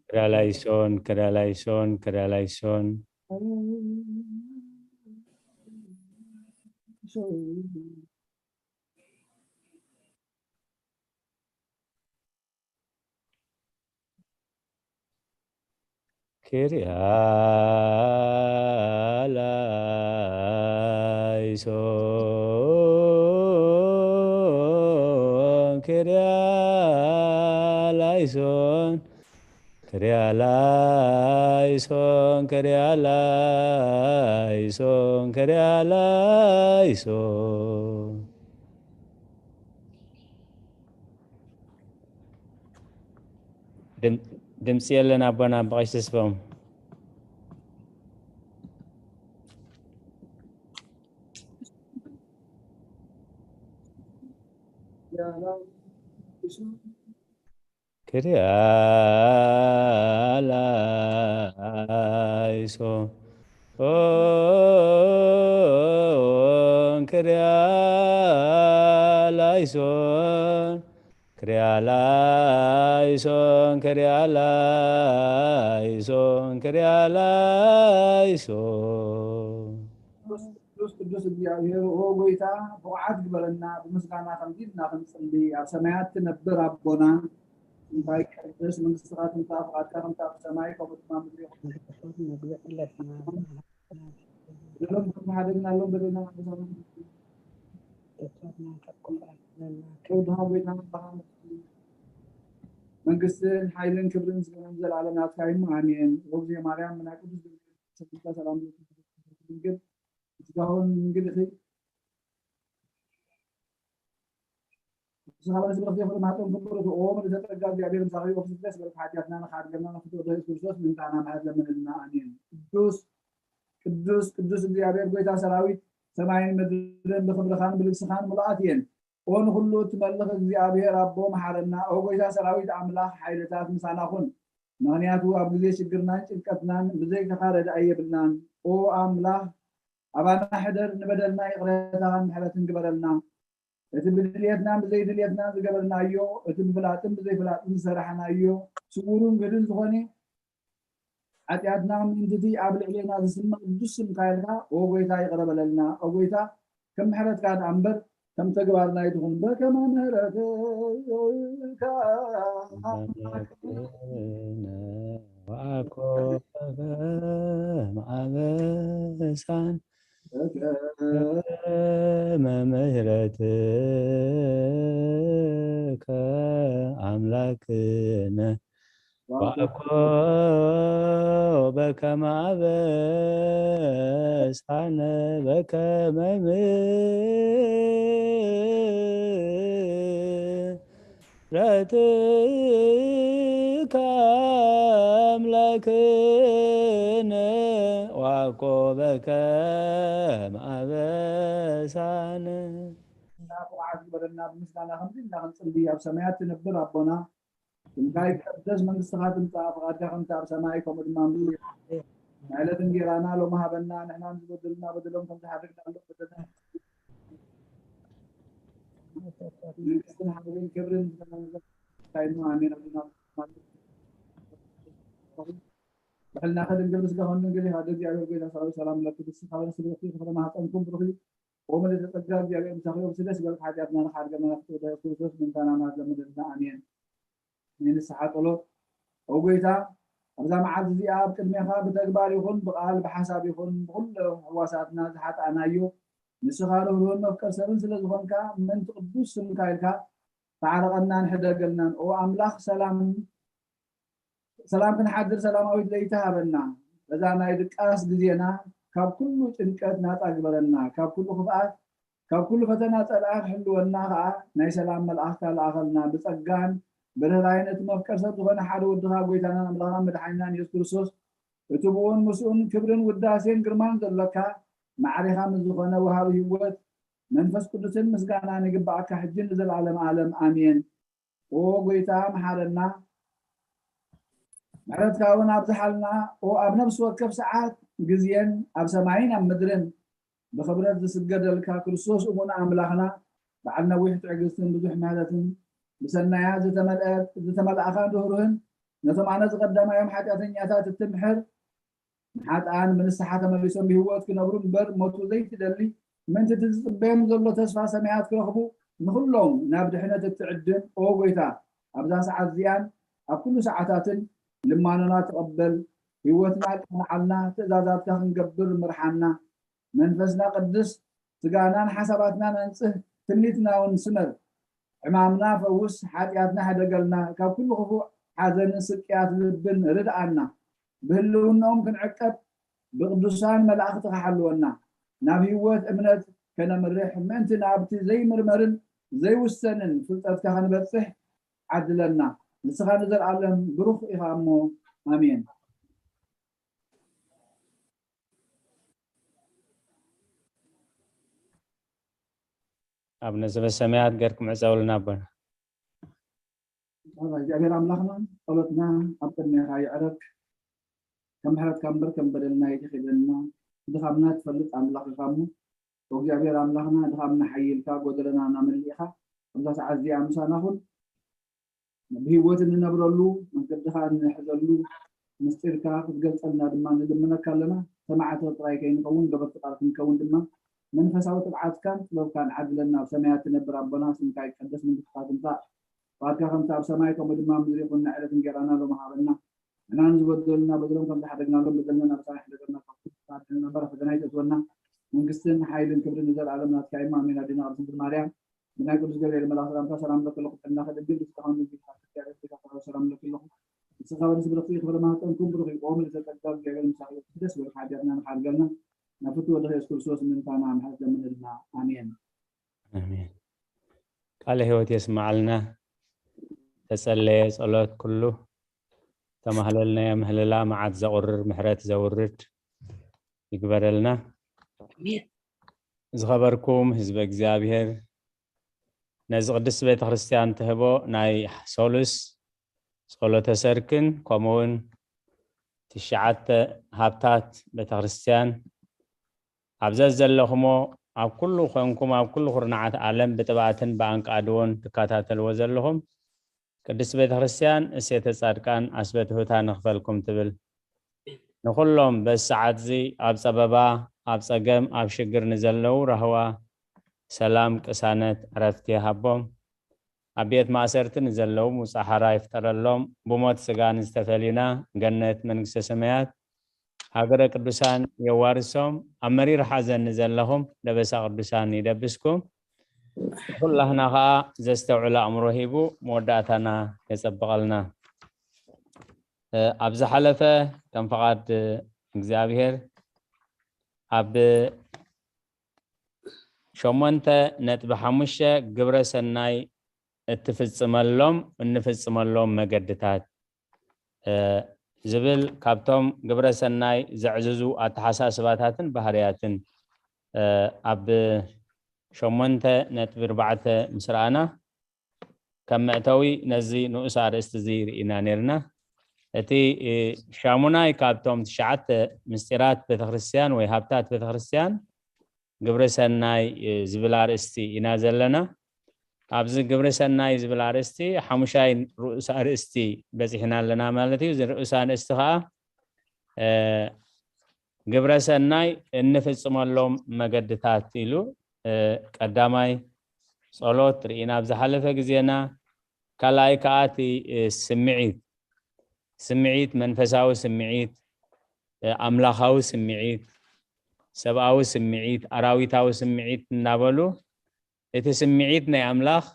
ክሪያ ላይሶን ላይሶን፣ ክሪያ ላይሶን፣ ክሪያ ላይሶን። ክሪያ ላይሶን ክሪያ ላይሶን ክሪያ ላይሶን ክሪያ ላይሶን ክሪያ ላይሶን ክሪያ ላይሶን ክሪያ ላይሶን ክሪያ ላይሶን። ድም- ድምፂ የለን ኣቦና ብቐሽ ተስፎም። ክሪያ ላይሶን ክሪያ ላይሶን ክሪያ ላይሶን ክሪያ ላይሶን ክሪያ ላይሶን። ቅዱስ ቅዱስ እግዚኣብሔር ኦ ጎይታ፣ ብቑዓት ግበረና። ብምስጋና ከምዚ ኢልና ክንጽሊ፣ ኣብ ሰማያት ትነብር ኣቦና፣ እንታይ ቅድስ መንግስትኻ ትምጻእ፣ ፍቓድካ ከምቲ ኣብ ሰማይ ከምኡ ድማ ምድሪ ይኹን። ምግቢ ዕለትና በደሎም ከም ዝሓደግናሎም በደልና ኣበሳና። ተቶትና ካብ ክፉኣት ክብርኻ ጎይታ ንባኻ መንግስትን ሓይልን ክብርን ምስጋናን ዘለኣለም ናትካ እዩ። ኣሜን። ኦ ግዜ ማርያም ናይ ቅዱስ ገብርኤል ሰላምታ ሰላም ድንግል ስጋውን ድንግል ኢኺ። ንስኻ በለስ ብረኽቲ ፍረ ማህፀን ክብርቱ ኦ ምልእተ ጸጋ እግዚኣብሔር ምሳኺ ኦ ፍስፍስ በልክ ሓጢኣትና ንኻድገና ንፍትወ ኢየሱስ ክርስቶስ ምንታና ምሕረት ለምንልና ኣሜን። ቅዱስ ቅዱስ ቅዱስ እግዚኣብሔር ጎይታ ሰራዊት ሰማይን ምድርን ብክብርኻን ብልግስኻን ምሉኣት እየን። ኦ ንኹሉ እትመልኽ እግዚኣብሔር ኣቦ መሓረና። ኦ ጎይታ ሰራዊት ኣምላኽ ሓይልታት ምሳና ኩን። ምኽንያቱ ኣብ ግዜ ሽግርናን ጭንቀትናን ብዘይካኻ ረዳኢ የብልናን። ኦ ኣምላኽ ኣባና ሕደር፣ ንበደልና ይቕረታን ምሕረትን ግበረልና። እቲ ብድልየትናን ብዘይድልየትናን ዝገበርናዮ፣ እቲ ብፍላጥን ብዘይፍላጥን ዝሰራሕናዮ ስውሩን ግህድን ዝኾነ ሓጢኣትና ምእንትቲ ኣብ ልዕሌና ዝስመ ቅዱስ ስምካ ኢልካ ኦ ጎይታ ይቕረ በለልና። ኦ ጎይታ ከም ምሕረትካ ደኣ እምበር ከም ተግባርና ኣይትኹን። በከመ ምሕረትካ ወአኮ በከመ አበሳን በከመ ምሕረትከ አምላክነ ወአኮ በከመ አበሳነ በከመ ምሕረትከ አምላክነ ወአኮ በከመ አበሳነ። እና ብቑዓት ዝበለና ብምስጋና ከምዚ ኢልና ክንጽሊ ኣብ ሰማያት ትነብር ኣቦና ስምካ ይትቀደስ፣ መንግስትኻ ትምጻእ፣ ፍቓድካ ከምቲ ኣብ ሰማይ ከምኡ ድማ ኣብ ምድሪ። ናይ ዕለት እንጌራና ሎሚ ሃበና፣ ንሕና ንዝበደሉና በደሎም ከም ዝሓደግናሎም በደልና። መንግስትን ሓይልን ክብርን ምስጋናን ንዘለኣለሙ ኣሜን። ኣቦና ብሕልና ከድንግል ምስጋና ንግል ሃደ እግዚኣብሔር ጎይታ ሰራዊት ሰላም ለኪ ብስኻ በለስ ብሩኽቲ ፍረ ማህፀንኩም ብሩኽ እዩ። ወመልእተ ጸጋ እግዚኣብሔር ምሳኺ ወብስደስ ይበልክ ሓጢኣትና ንኻድገና ናፍቲ ወዳ የሱስ ክርስቶስ ምንታና ማት ለምንልና ኣሜን። ናይ ንስሓ ጸሎት። ኦ ጎይታ፣ ኣብዛ መዓልቲ እዚኣ ኣብ ቅድሜኻ ብተግባር ይኹን ብቓል ብሓሳብ ይኹን ብኹሉ ሕዋሳትና ዝሓጣእናዮ ንስኻ ርህሩህን መፍቀር ሰብን ስለ ዝኾንካ ምእንቲ ቅዱስ ስምካ ኢልካ ታዓረቐናን ሕደገልናን። ኦ ኣምላኽ ሰላም፣ ሰላም ክንሓድር ሰላማዊት ለይቲ ሃበና። በዛ ናይ ድቃስ ግዜና ካብ ኩሉ ጭንቀት ናጻ ግበረና፣ ካብ ኩሉ ክፍኣት፣ ካብ ኩሉ ፈተና ጸልኣት ሕልወና ከኣ ናይ ሰላም መልኣኽካ ለኣኸልና። ብጸጋን ብርህራይን እቲ መፍቀር ሰብ ዝኾነ ሓደ ወድኻ ጎይታናን ኣምላኽናን መድሓኒናን የሱስ ክርስቶስ፣ እቲ ብኡን ምስኡን ክብርን ውዳሴን ግርማን ዘሎካ፣ ማዕሬኻ ምስ ዝኾነ ወሃቢ ህይወት መንፈስ ቅዱስን ምስጋናን ይግብኣካ፣ ሕጂ ንዘለኣለም ዓለም ኣሜን። ኦ ጎይታ መሓረና፣ ምሕረትካ እውን ኣብዝሓልና። ኦ ኣብ ነፍሲ ወከፍ ሰዓት ግዜን ኣብ ሰማይን ኣብ ምድርን ብኽብረት ዝስገደልካ ክርስቶስ እሙን ኣምላኽና፣ በዓል ነዊሕ ትዕግስትን ብዙሕ ምሕረትን፣ ብሰናያት ዝተመልአት ዝተመልኣኻን ርህሩህን፣ ነቶም ኣነ ዝቐዳማዮም ሓጢኣተኛታት እትምሕር፣ ንሓጥኣን ብንስሓ ተመሊሶም ብህይወት ክነብሩ እምበር ሞቱ ዘይትደሊ፣ ምእንቲ እቲ ዝጽበዮም ዘሎ ተስፋ ሰማያት ክረኽቡ፣ ንኹሎም ናብ ድሕነት እትዕድም። ኦ ጎይታ፣ ኣብዛ ሰዓት እዚኣን ኣብ ኩሉ ሰዓታትን ልማኖና ተቐበል፣ ህይወትና ቀንዓልና፣ ትእዛዛትካ ክንገብር ምርሓና። መንፈስና ቅድስ፣ ስጋናን ሓሳባትናን ኣንጽህ፣ ትምኒትና እውን ስመር። ሕማምና ፈውስ፣ ሓጢኣትና ሕደገልና፣ ካብ ኩሉ ክፉእ ሓዘንን ስቅያት ልብን ርድኣና። ብህልውናኦም ክንዕቀብ ብቅዱሳን መላእኽትኻ ሓልወና። ናብ ህይወት እምነት ከነምርሕ ምእንቲ ናብቲ ዘይምርመርን ዘይውሰንን ፍልጠትካ ክንበጽሕ ዓድለና። ንስኻ ንዘለኣለም ብሩኽ ኢኻ እሞ፣ ኣሜን። ኣቡነ ዘበሰማያት ገርኩም ዕፀውልና ኣቦና። እግዚኣብሔር ኣምላኽና ጸሎትና ኣብ ቅድሜኻ ይዕረግ። ከም ምሕረትካ እምበር ከም በደልና ኣይትኺደልና። ድኻምና ትፈልጥ ኣምላኽ ኢኻ እሞ፣ እግዚኣብሔር ኣምላኽና ድኻምና ሓይልካ ጎደለና እናመሊእኻ ኣብዛ ሰዓት እዚኣ ምሳና ኩን። ብህይወት እንነብረሉ መንገድኻ እንሕዘሉ ምስጢርካ ክትገልጸልና ድማ ንልምነካ ኣለና። ሰማዕቲ ጥራይ ከይንኸውን ገበርቲ ቃል ክንከውን ድማ መንፈሳዊ ትብዓትካን ጥበብካን ዓድለና። ኣብ ሰማያት ትነብር ኣቦና ስምካ ይቀደስ፣ መንግስትካ ትምጻእ፣ ፍቓድካ ከምቲ ኣብ ሰማይ ከምኡ ድማ ኣብ ምድሪ ይኹን። ንዕለት እንጌራና ሎሚ ሃበና። ንሕና ንዝበደሉና በደሎም ከም ዝሓደግናሎም በደልና ናብ ንስኻ ኣይሕደገና፣ ካብ ክፉእ ኣድሕነና እምበር ኣብ ፈተና ኣይተእትወና። መንግስትን ሓይልን ክብርን ንዘለኣለም ናትካ እዩ። ኣሜን። ኣዴና ቅድስት ድንግል ማርያም ብናይ ቅዱስ ገብርኤል መልኣኽ ሰላምታ ሰላም ለኪ ኣለኹ፣ ጥዕናኺ ድንግል፣ ብስጋኺ እውን ድንግል፣ ካብ ክርስቲያን ደቂ ተባዕትዮ ሰላም ለኪ ኣለኹ። ንስኻ ወደ ስብረትኪ ክብረ ማህፀንኩም ብሩክ እዩ። ኦም ልተጸጋ እግዚኣብሔር ምሳኺ እዩ። ደስ በልካ ሓጢኣትና ንሓድገልና ናብ ፍቱ ወደኸ የሱስ ክርስቶስ ምንታና ምሕረት ለምንልና። ኣሜን። ኣሜን። ቃለ ህይወት የስማዓልና። ተጸለየ ጸሎት ኩሉ ተማህለልናዮ ምህለላ መዓት ዘቑርር ምሕረት ዘውርድ ይግበረልና። ኣሜን። ዝኸበርኩም ህዝበ እግዚኣብሔር፣ ነዚ ቅድስት ቤተ ክርስቲያን ትህቦ ናይ ሶሉስ ጸሎተ ሰርክን ከምኡ እውን ትሽዓተ ሃብታት ቤተ ክርስቲያን ኣብ ዘዘለኹሞ ኣብ ኩሉ ኮንኩም ኣብ ኩሉ ኩርናዓት ዓለም ብጥብኣትን ብኣንቃድዎን ትከታተልዎ ዘለኹም ቅድስት ቤተ ክርስቲያን እሴተ ጻድቃን ኣስበትሁታ ንኽፈልኩም ትብል። ንኹሎም በዚ ሰዓት እዚ ኣብ ጸበባ፣ ኣብ ጸገም፣ ኣብ ሽግር ንዘለዉ ራህዋ፣ ሰላም፣ ቅሳነት፣ ዕረፍቲ ይሃቦም። ኣብ ቤት ማእሰርቲ ንዘለዉ ምውጻእ ሓራ ይፍጠረሎም። ብሞት ስጋ ንዝተፈልዩና ገነት መንግስተ ሰማያት ሃገረ ቅዱሳን የዋርሶም። ኣብ መሪር ሓዘን ንዘለኹም ደበሳ ቅዱሳን ይደብስኩም። ኩላህና ከዓ ዘስተውዕል ኣእምሮ ሂቡ መወዳእታና የጸብቐልና። እ፣ ኣብ ዝሓለፈ ከም ፈቓድ እግዚኣብሔር ኣብ ሸሞንተ ነጥቢ ሓሙሽተ ግብረ ሰናይ እትፍጽመሎም እንፍጽመሎም መገድታት እ፣ ዝብል ካብቶም ግብረ ሰናይ ዘዕዝዙ ኣተሓሳስባታትን ባህርያትን እ፣ ኣብ ሸሞንተ ነጥቢ ኣርባዕተ ምስ ረኣና ከም መእተዊ ነዚ ንኡስ ኣርእስቲ እዚ ርኢና ነርና። እቲ እ፣ ሻሙናይ ካብቶም ትሽዓተ ምስጢራት ቤተክርስትያን ወይ ሃብታት ቤተክርስትያን ግብረ ሰናይ እ፣ ዝብል ኣርእስቲ ኢና ዘለና። ኣብዚ ግብረ ሰናይ ዝብል ኣርእስቲ ሓሙሻይ ርኡስ ኣርእስቲ በፂሕና ኣለና ማለት እዩ። እዚ ርኡስ ኣርእስቲ ከዓ እ፣ ግብረ ሰናይ እንፍፅመሎም መገድታት ኢሉ እ፣ ቀዳማይ ጸሎት ርኢና ኣብ ዝሓለፈ ግዜና፣ ካልኣይ ከዓ እቲ እ፣ ስምዒት ስምዒት መንፈሳዊ ስምዒት እ፣ ኣምላኻዊ ስምዒት ሰብኣዊ ስምዒት ኣራዊታዊ ስምዒት እናበሉ እቲ ስምዒት ናይ ኣምላኽ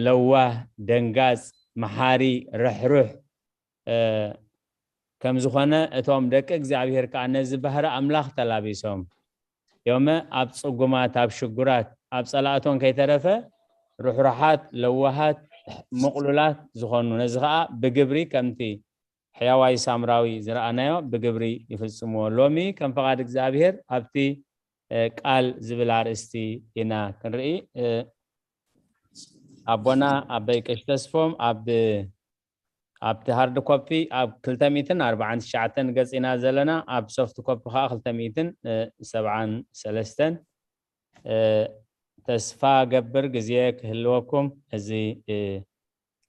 ለዋህ፣ ደንጋጽ፣ መሓሪ፣ ርሕሩሕ ከም ዝኾነ፣ እቶም ደቂ እግዚኣብሔር ከኣ ነዚ ባህሪ ኣምላኽ ተላቢሶም ዮመ ኣብ ጽጉማት፣ ኣብ ሽጉራት፣ ኣብ ጸላእቶን ከይተረፈ ርሕሩሓት፣ ለዋሃት፣ ምቕሉላት ዝኾኑ፣ ነዚ ኸኣ ብግብሪ ከምቲ ሕያዋይ ሳምራዊ ዝረኣናዮ ብግብሪ ይፍጽምዎ። ሎሚ ከም ፍቓድ እግዚኣብሔር ኣብቲ ቃል ዝብል ኣርእስቲ ኢና ክንርኢ። ኣቦና ኣበይ ቀሽ ተስፎም ኣብ ኣብቲ ሃርድ ኮፒ ኣብ ክልተ ሚእትን ኣርባዓን ትሽዓተን ገጽ ኢና ዘለና፣ ኣብ ሶፍት ኮፒ ከዓ ክልተ ሚእትን ሰብዓን ሰለስተን። ተስፋ ገብር ግዜ ክህልወኩም እዚ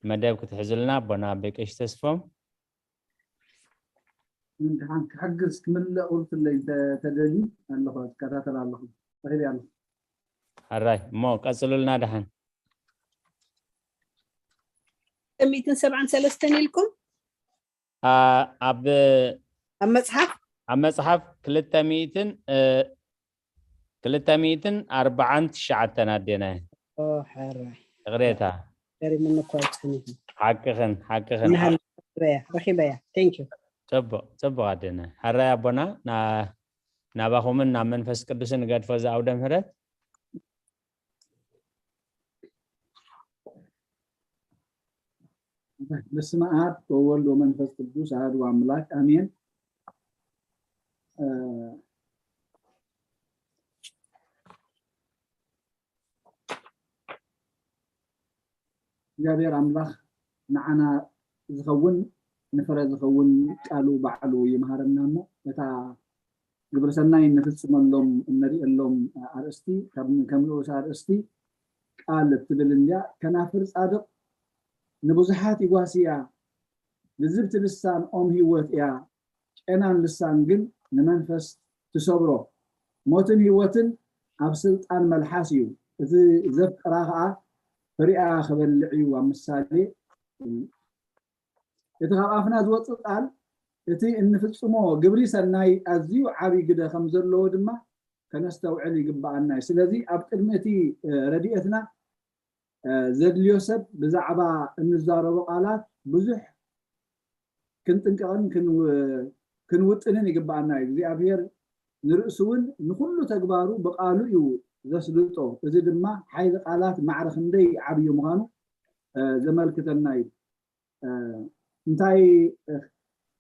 መደብ ክትሕዙልና ኣቦና ኣበይ ቀሽ ተስፎም። ድሓን ክሕግዝ ክምልእ ቁልፍለይ ተደልዩ ኣለኹ፣ ትከታተል ኣለኹ፣ ረኺበ ኣለኹ። ሕራይ እሞ ቀጽሉልና ድሓን። ሚእትን ሰብዓን ሰለስተን ኢልኩም ኣብ ኣብ መጽሓፍ ኣብ መጽሓፍ ክልተ ሚእትን ክልተ ሚእትን ኣርባዓን ትሽዓተን ኣዴና። ሕራይ ይቕሬታ። ገሪሙኒ እኮ ኣይጽሕን እዩ። ሓቅኽን ሓቅኽን። ንሃለያ ረኺበያ። Thank you። ጽቡቕ ጽቡቕ ኣዴና። ሕራይ ኣቦና ናባኹምን ናብ መንፈስ ቅዱስን ንገድፎ እዚ ኣውደ ምህረት። በስመ አብ ወወልድ ወመንፈስ ቅዱስ አሐዱ አምላክ አሜን። እግዚኣብሔር ኣምላኽ ንዓና ዝኸውን ንፍረ ዝኸውን ቃሉ ባዕሉ ይምሃረና እሞ እታ ግብረ ሰናይ እንፍጽመሎም እንርእየሎም ኣርእስቲ ከም ንኡስ ኣርእስቲ ቃል እትብል እንድያ። ከናፍር ጻድቕ ንብዙሓት ይጓሲ እያ፣ ልዝብቲ ልሳን ኦም ህይወት እያ፣ ጨናን ልሳን ግን ንመንፈስ ትሰብሮ። ሞትን ህይወትን ኣብ ስልጣን መልሓስ እዩ፣ እቲ ዘፍቅራ ኸኣ ፍሪኣ ክበልዕ እዩ። ኣብ ምሳሌ እቲ ካብ ኣፍና ዝወፅእ ቃል እቲ እንፍፅሞ ግብሪ ሰናይ ኣዝዩ ዓብዪ ግደ ከም ዘለዎ ድማ ከነስተውዕል ይግበኣና እዩ። ስለዚ ኣብ ቅድሚ እቲ ረድኤትና ዘድልዮ ሰብ ብዛዕባ እንዛረቦ ቃላት ብዙሕ ክንጥንቀቕን ክንውጥንን ይግበኣና እዩ። እግዚኣብሔር ንርእሱ እውን ንኹሉ ተግባሩ ብቃሉ እዩ ዘስልጦ። እዚ ድማ ሓይሊ ቃላት ማዕረ ክንደይ ዓብዪ ምዃኑ ዘመልክተና እዩ። እንታይ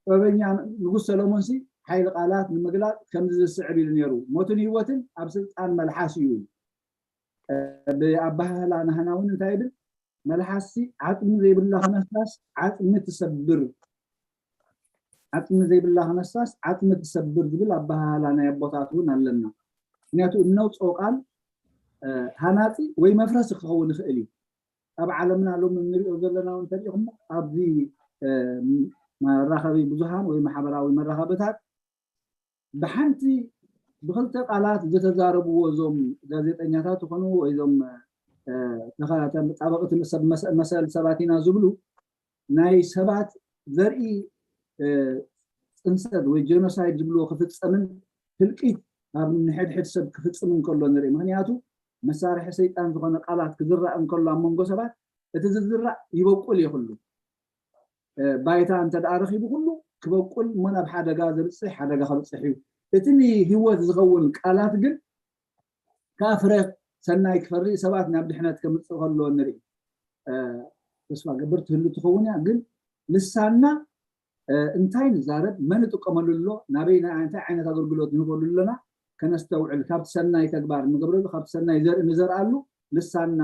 ጥበበኛ ንጉስ ሰሎሞን ሲ ሓይሊ ቃላት ንምግላፅ ከምዚ ዝስዕብ ኢሉ ነይሩ፣ ሞትን ህይወትን ኣብ ስልጣን መልሓስ እዩ። ብኣባህላ ናህና እውን እንታይ ይብል? መልሓስ ሲ ዓፅሚ ዘይብላ ክነሳስ ዓፅሚ ትሰብር፣ ዓፅሚ ዘይብላ ክነሳስ ዓፅሚ ትሰብር ዝብል ኣባህላ ናይ ኣቦታት እውን ኣለና። ምክንያቱ እነውፅኦ ቃል ሃናፂ ወይ መፍረሲ ክኸውን ይኽእል እዩ። ኣብ ዓለምና ሎሚ እንሪኦ ዘለና እውን እንተሪኢኹሞ ኣብዚ መራኸቢ ብዙሃን ወይ ማሕበራዊ መራኸብታት ብሓንቲ ብክልተ ቃላት ዝተዛረብዎ እዞም ጋዜጠኛታት ይኾኑ ወይ እዞም ተጣበቕቲ ሰብ መሰል ሰባት ኢና ዝብሉ ናይ ሰባት ዘርኢ ፅንሰት ወይ ጀኖሳይድ ዝብልዎ ክፍፀምን ህልቂት ኣብ ንሕድሕድ ሰብ ክፍፅም እንከሎ ንርኢ። ምክንያቱ መሳርሒ ሰይጣን ዝኾነ ቃላት ክዝራእ እንከሎ ኣብ መንጎ ሰባት እቲ ዝዝራእ ይበቁል ይኽሉ ባይታ እንተ ደኣ ረኺቡ ኩሉ ክበቁል እሞ ናብ ሓደጋ ዘብፅሕ ሓደጋ ከብፅሕ እዩ። እቲ ንህይወት ዝኸውን ቃላት ግን ከኣ ፍረ ሰናይ ክፈሪ ሰባት ናብ ድሕነት ከምፅእ ከሎ ንርኢ። ተስፋ ገብር ትህሉ ትኸውን እያ፣ ግን ልሳንና እንታይ ንዛረብ፣ መን ይጥቀመሉ ኣሎ፣ ናበይ እንታይ ዓይነት ኣገልግሎት ንህበሉ ኣለና ከነስተውዕል፣ ካብቲ ሰናይ ተግባር ንገብረሉ፣ ካብቲ ሰናይ ዘርኢ ንዘርኣሉ ልሳንና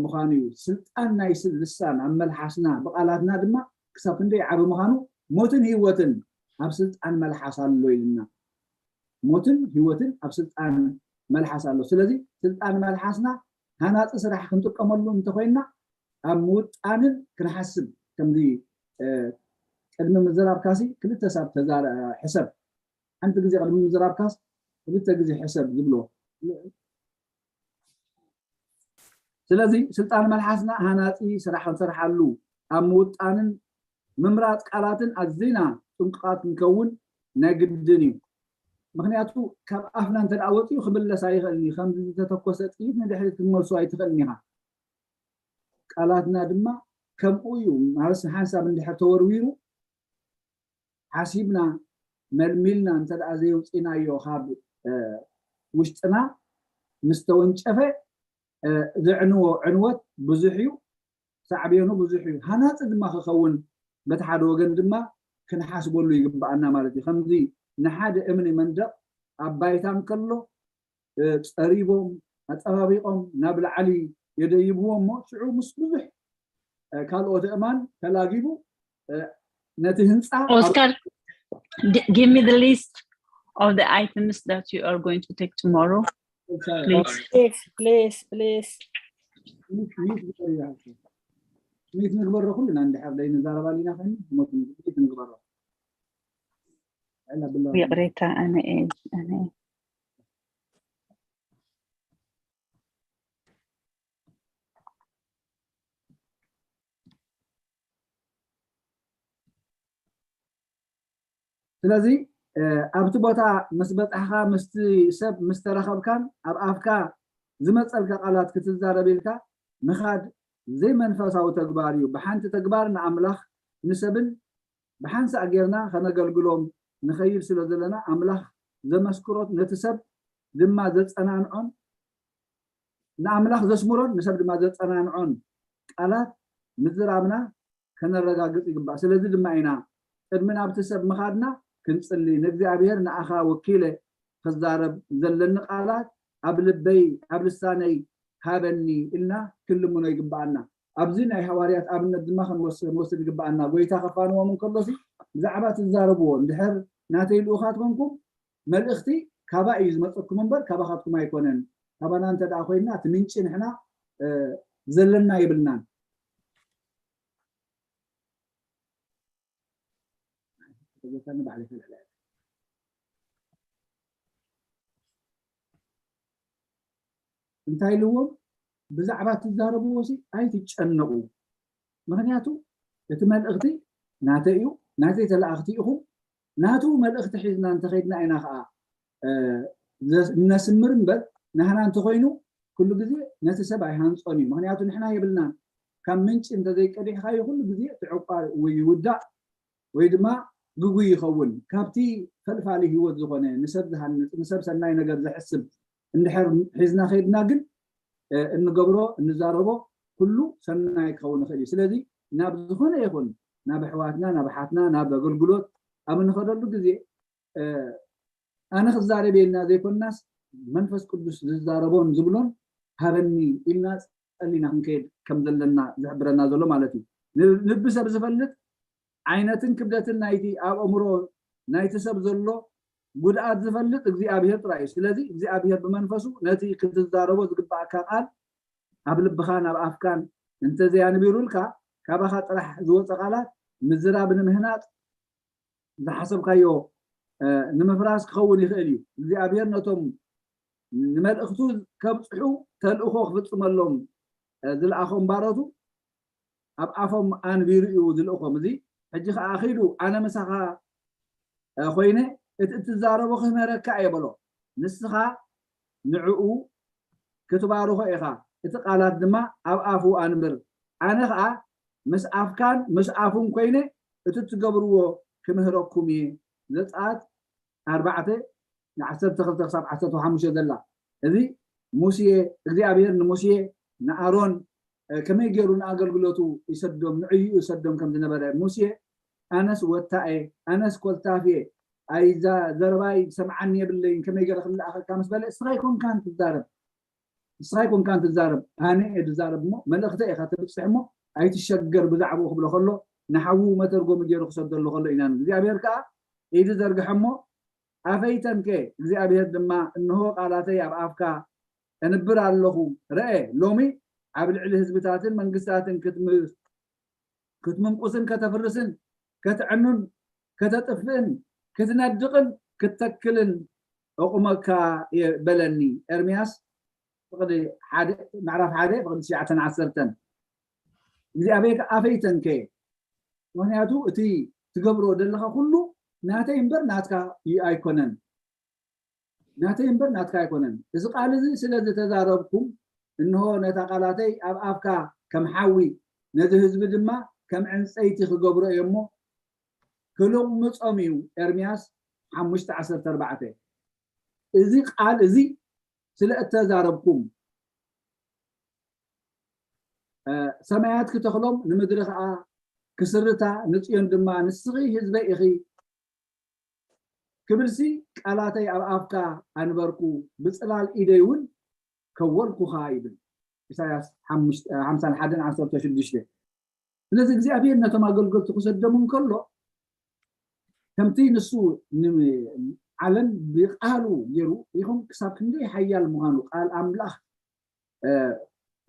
ምዃኑ እዩ። ስልጣን ናይ ልሳን ኣብ መልሓስና ብቓላትና ድማ ክሳብ ክንደይ ዓቢ ምዃኑ ሞትን ህይወትን ኣብ ስልጣን መልሓስ ኣሎ ኢልና። ሞትን ህይወትን ኣብ ስልጣን መልሓስ ኣሎ። ስለዚ ስልጣን መልሓስና ሃናፂ ስራሕ ክንጥቀመሉ እንተኮይንና ኣብ ምውጣንን ክንሓስብ ከምዚ ቅድሚ ምዝራብካሲ ክልተ ሳብ ተዛረ ሕሰብ ሓንቲ ግዜ ቅድሚ ምዝራብካስ ክልተ ግዜ ሕሰብ ዝብሎ። ስለዚ ስልጣን መልሓስና ሃናፂ ስራሕ ክንሰርሓሉ ኣብ ምውጣንን ምምራፅ ቃላትን ኣዝና ጥንቁቓት ክንከውን ናይ ግድን እዩ። ምክንያቱ ካብ ኣፍና እንተ ደኣ ወፂኡ ክምለስ ኣይኽእልን እዩ። ከምዚ ዝተተኮሰ ጥይት ንድሕሪት ክትመልሶ ኣይትኽእልን ኢኻ። ቃላትና ድማ ከምኡ እዩ። ማለት ሓንሳብ እንድሕር ተወርዊሩ ሓሲብና መልሚልና እንተ ደኣ ዘየውፅእናዮ ካብ ውሽጥና ምስ ተወንጨፈ ዘዕንዎ ዕንወት ብዙሕ እዩ፣ ሳዕቤኑ ብዙሕ እዩ። ሃናፂ ድማ ክኸውን በቲ ሓደ ወገን ድማ ክንሓስበሉ ይግብኣና ማለት እዩ። ከምዚ ንሓደ እምኒ መንደቕ ኣብ ባይታ እንከሎ ጸሪቦም ኣጸባቢቖም ናብ ላዕሊ የደይብዎ እሞ ሽዑ ምስ ብዙሕ ካልኦት ኣእማን ተላጊቡ ነቲ ህንፃ Oscar, give me the list of the items that you are going to take tomorrow, please. Please, please, please. ሚት ንግበሮ ኩልና እንድሕር ደይ ንዛረባሉ ኢና ኮይኑ ሚት ንግበሮ ይቕሬታ ኣነ ኣነ ስለዚ ኣብቲ ቦታ ምስ በፃሕካ ምስቲ ሰብ ምስ ተረኸብካን ኣብ ኣፍካ ዝመፀልካ ቃላት ክትዛረብ ኢልካ ምኻድ ዘይመንፈሳዊ ተግባር እዩ። ብሓንቲ ተግባር ንኣምላኽ ንሰብን ብሓንሳእ ጌርና ከነገልግሎም ንኸይድ ስለ ዘለና ኣምላኽ ዘመስክሮት ነቲ ሰብ ድማ ዘፀናንዖን ንኣምላኽ ዘስምሮን ንሰብ ድማ ዘፀናንዖን ቃላት ምዝራብና ከነረጋግፅ ይግባእ። ስለዚ ድማ ኢና ቅድሚ ናብቲ ሰብ ምኻድና ክንፅሊ፣ ንእግዚኣብሔር ንኣኻ ወኪለ ክዛረብ ዘለኒ ቃላት ኣብ ልበይ ኣብ ልሳነይ ሃበኒ ኢልና ክንልምኖ ይግባኣና። ኣብዚ ናይ ሃዋርያት ኣብነት ድማ ክንወስድ ይግባኣና። ጎይታ ከፋንዎም እንከሎሲ ብዛዕባ ትዛረብዎ እንድሕር ናተይ ልኡኻት ኮንኩም መልእኽቲ ካባ እዩ ዝመፀኩም እምበር ካባኻትኩም ኣይኮነን። ካባና እንተ ደኣ ኮይንና እቲ ምንጪ ንሕና ዘለና የብልናን። እንታይ ኢልዎም? ብዛዕባ ትዛረብዎ ሲ ኣይትጨነቑ። ምክንያቱ እቲ መልእኽቲ ናተይ እዩ፣ ናተይ ተላእኽቲ ኢኹም። ናቱ መልእኽቲ ሒዝና እንተኸይድና ኢና ከዓ እነስምር እምበር ናህና እንተኾይኑ ኩሉ ግዜ ነቲ ሰብ ኣይሃንፆን እዩ። ምክንያቱ ንሕና የብልናን። ካብ ምንጪ እንተዘይቀዲሕካዮ ኩሉ ግዜ ትዕቋር ወይ ይውዳእ ወይ ድማ ግጉይ ይኸውን። ካብቲ ፈልፋሊ ህይወት ዝኾነ ንሰብ ዝሃንፅ ንሰብ ሰናይ ነገር ዘሕስብ እንድሕር ሒዝና ከይድና ግን እንገብሮ እንዛረቦ ኩሉ ሰናይ ክኸውን ይኽእል እዩ። ስለዚ ናብ ዝኾነ ይኹን ናብ ኣሕዋትና ናብ ኣሓትና ናብ ኣገልግሎት ኣብ እንኸደሉ ግዜ ኣነ ክዛረብ የልና ዘይኮናስ መንፈስ ቅዱስ ዝዛረቦን ዝብሎን ሃበኒ ኢልና ጸሊና ክንከይድ ከም ዘለና ዝሕብረና ዘሎ ማለት እዩ። ልቢ ሰብ ዝፈልጥ ዓይነትን ክብደትን ናይቲ ኣብ ኣእምሮ ናይቲ ሰብ ዘሎ ጉድኣት ዝፈልጥ እግዚኣብሔር ጥራይ እዩ። ስለዚ እግዚኣብሔር ብመንፈሱ ነቲ ክትዛረቦ ዝግባኣካ ቃል ኣብ ልብኻን ኣብ ኣፍካን እንተዘያንቢሩልካ ካባኻ ጥራሕ ዝወፀ ቃላት ምዝራብ ንምህናፅ ዝሓሰብካዮ ንምፍራስ ክኸውን ይኽእል እዩ። እግዚኣብሔር ነቶም ንመልእኽቱ ከብፅሑ ተልእኾ ክፍፅመሎም ዝለኣኾም ባሮቱ ኣብ ኣፎም ኣንቢሩ እዩ ዝልእኾም። እዚ ሕጂ ከዓ ኺዱ ኣነ ምሳኻ ኮይነ እቲ እትዛረቦ ክህመረካ እየ በሎ። ንስኻ ንዕኡ ክትባርኾ ኢኻ፣ እቲ ቃላት ድማ ኣብ ኣፉ ኣንብር። ኣነ ኸዓ ምስ ኣፍካን ምስ ኣፉን ኮይነ እቲ እትገብርዎ ክምህረኩም እየ። ዘጸኣት ኣርባዕተ ዓሰርተ ክልተ ክሳብ ዓሰርተ ሓሙሽተ ዘላ። እዚ ሙሴ እግዚኣብሔር ንሙሴ ንኣሮን ከመይ ገይሩ ንኣገልግሎቱ ይሰዶም ንዕይኡ ይሰዶም ከም ዝነበረ ሙሴ ኣነስ ወታኤ ኣነስ ኮልታፍየ ኣይዛ ዘረባይ ሰምዓኒ የብለይን ከመይ ገይረ ክለኣኸካ ምስ በለ እስኻ ይኮንካን ትዛረብ እስኻ ይኮንካን ትዛረብ ኣነ እየ ዝዛረብ እሞ መልእኽተ ኢኻ ተብፅሕ እሞ ኣይትሸገር ብዛዕባኡ ክብሎ ከሎ ንሓዉ መተርጎሚ ገይሩ ክሰደሉ ከሎ ኢና እግዚኣብሔር ከዓ ኢዱ ዘርግሐ እሞ ኣፈይተንከ እግዚኣብሔር ድማ እንሆ ቃላተይ ኣብ ኣፍካ እንብር ኣለኹ ረአ ሎሚ ኣብ ልዕሊ ህዝብታትን መንግስታትን ክትምንቁስን ከተፍርስን ከተዕኑን ከተጥፍእን ክትነድቕን ክትተክልን እቑመካ በለኒ ኤርምያስ ፍቕዲ ምዕራፍ ሓደ ፍቕዲ ትሽዓተን ዓሰርተን እግዚኣብሔር ኣፈይተንከ ምክንያቱ እቲ ትገብሮ ዘለካ ኩሉ ናተይ እምበር ናትካ ኣይኮነን ናተይ እምበር ናትካ ኣይኮነን። እዚ ቃል እዚ ስለ ዝተዛረብኩም፣ እንሆ ነታ ቃላተይ ኣብ ኣፍካ ከም ሓዊ፣ ነዚ ህዝቢ ድማ ከም ዕንፀይቲ ክገብሮ እየ እሞ ክልምጾም እዩ። ኤርምያስ ሓሙሽተ ዓሰርተ ኣርባዕተ። እዚ ቃል እዚ ስለ እተዛረብኩም፣ እ፣ ሰማያት ክተኽሎም፣ ንምድሪ ኸዓ ክስርታ፣ ንጽዮን ድማ ንስኺ ህዝበይ ኢኺ ክብልሲ፣ ቃላተይ ኣብ ኣፍካ ኣንበርኩ፣ ብጽላል ኢደይ እውን ከወልኩኻ ይብል። ኢሳያስ ሓሙሽተ፣ ሓምሳን ሓደን ዓሰርተ ሽዱሽተ። ስለዚ እግዚኣብሔር ነቶም ኣገልገልቱ ክሰዶም እንከሎ፣ ከምቲ ንሱ ንዓለም ብቃሉ ገይሩ፣ ይኹን ክሳብ ክንደይ ሓያል ምዃኑ፣ ቃል ኣምላኽ፣ እ፣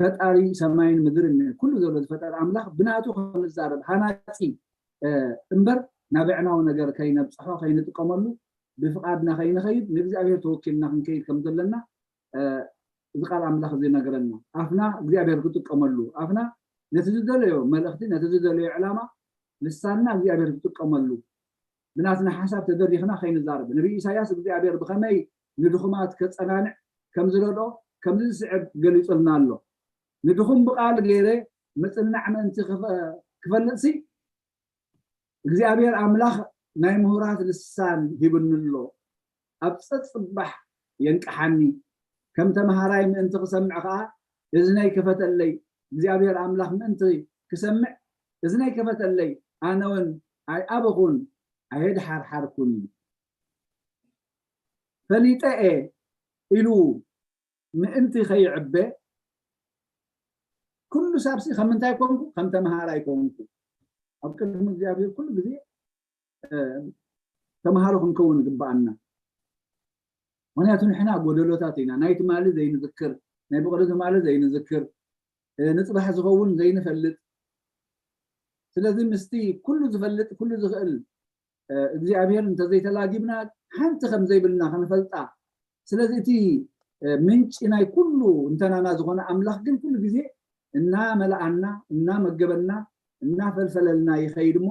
ፈጣሪ ሰማይን ምድርን ኩሉ ዘሎ ዝፈጠረ ኣምላኽ ብናቱ ክንዛረብ ሃናጺ፣ እ፣ እምበር ናብ ኣዕናዊ ነገር ከይነብጽሖ ከይንጥቀመሉ ብፍቓድና ከይንኸይድ ንእግዚኣብሔር ተወኪልና ክንከይድ ከም ዘለና፣ እ፣ እዚ ቃል ኣምላኽ እዚ ይነግረና። ኣፍና እግዚኣብሔር ክጥቀመሉ፣ ኣፍና ነቲ ዝደለዮ መልእኽቲ፣ ነቲ ዝደለዮ ዕላማ፣ ልሳንና እግዚኣብሔር ክጥቀመሉ፣ ብናትና ሓሳብ ተደሪኽና ከይንዛረብ። ነቢይ ኢሳያስ እግዚኣብሔር ብኸመይ ንድኹማት ከጸናንዕ ከም ዝረድኦ ከምዚ ዝስዕብ ገሊጹልና ኣሎ። ንድኹም ብቓል ገይረ ምጽንናዕ ምእንቲ ክፈ-፣ ክፈልጥሲ እግዚኣብሔር ኣምላኽ ናይ ምሁራት ልሳን ሂብኒ ኣሎ። ኣብ ጸጽባሕ የንቅሓኒ። ከም ተምሃራይ ምእንቲ ክሰምዕ ከኣ እዝነይ ክፈተለይ። እግዚኣብሔር ኣምላኽ ምእንቲ ክሰምዕ እዝነይ ክፈተለይ። ኣነ እውን ኣይኣበኹን፣ ኣየድሓርሓርኩን። ፈሊጠ እየ ኢሉ ምእንቲ ከይዕበ፣ ኩሉ ሳብሲ ከም ምንታይ ኮንኩ? ከም ተምሃራይ ኮንኩ። ኣብ ቅድሚ እግዚኣብሔር ኩሉ ግዜ፣ እ፣ ተምሃሮ ክንከውን ይግበኣና። ምኽንያቱ ንሕና ጎደሎታት ኢና። ናይ ትማሊ ዘይንዝክር፣ ናይ ብቕሪ ትማሊ ዘይንዝክር፣ እ፣ ንጽባሕ ዝኸውን ዘይንፈልጥ። ስለዚ ምስቲ ኩሉ ዝፈልጥ፣ ኩሉ ዝኽእል፣ እ፣ እግዚኣብሔር እንተዘይተላጊብና ሓንቲ ከም ዘይብልና ክንፈልጣ። ስለዚ እቲ፣ እ፣ ምንጪ ናይ ኩሉ እንተናና ዝኾነ ኣምላኽ ግን ኩሉ ግዜ እናመልኣና፣ እናመገበና፣ እናፈልፈለልና ይኸይድ እሞ፣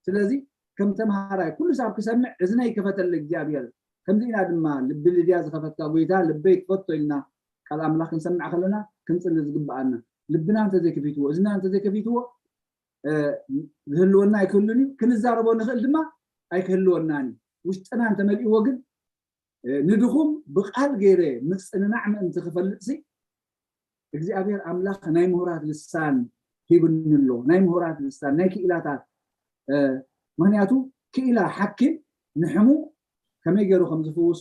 ስለዚ ከም ተምሃራይ ኩሉ ሳብ ክሰምዕ እዝነይ ክፈተለይ እግዚኣብሔር። ከምዚ ኢና ድማ ልቢ ልድያ ዝኸፈትካ ጎይታ ልበይ ክፈቶ ኢልና ቃል ኣምላኽ ክንሰምዕ ከለና ክንጽሊ ዝግብኣና። ልብና እንተዘይከፊትዎ፣ እዝንና እንተዘይከፊትዎ፣ እ፣ ዝህልወና ኣይክህሉን እዩ። ክንዛረቦ ንኽእል ድማ ኣይክህልወናን እዩ። ውሽጥና እንተመሊእዎ ግን፣ እ፣ ንድኹም ብቓል ገይረ ምጽንናዕ ምእንቲ ክፈልጥሲ እግዚኣብሔር ኣምላኽ ናይ ምሁራት ልሳን ሂብኒ ኣሎ። ናይ ምሁራት ልሳን፣ ናይ ክኢላታት፣ እ፣ ምኽንያቱ ክኢላ ሓኪም ንሕሙም ከመይ ገይሩ ከም ዝፍውሶ፣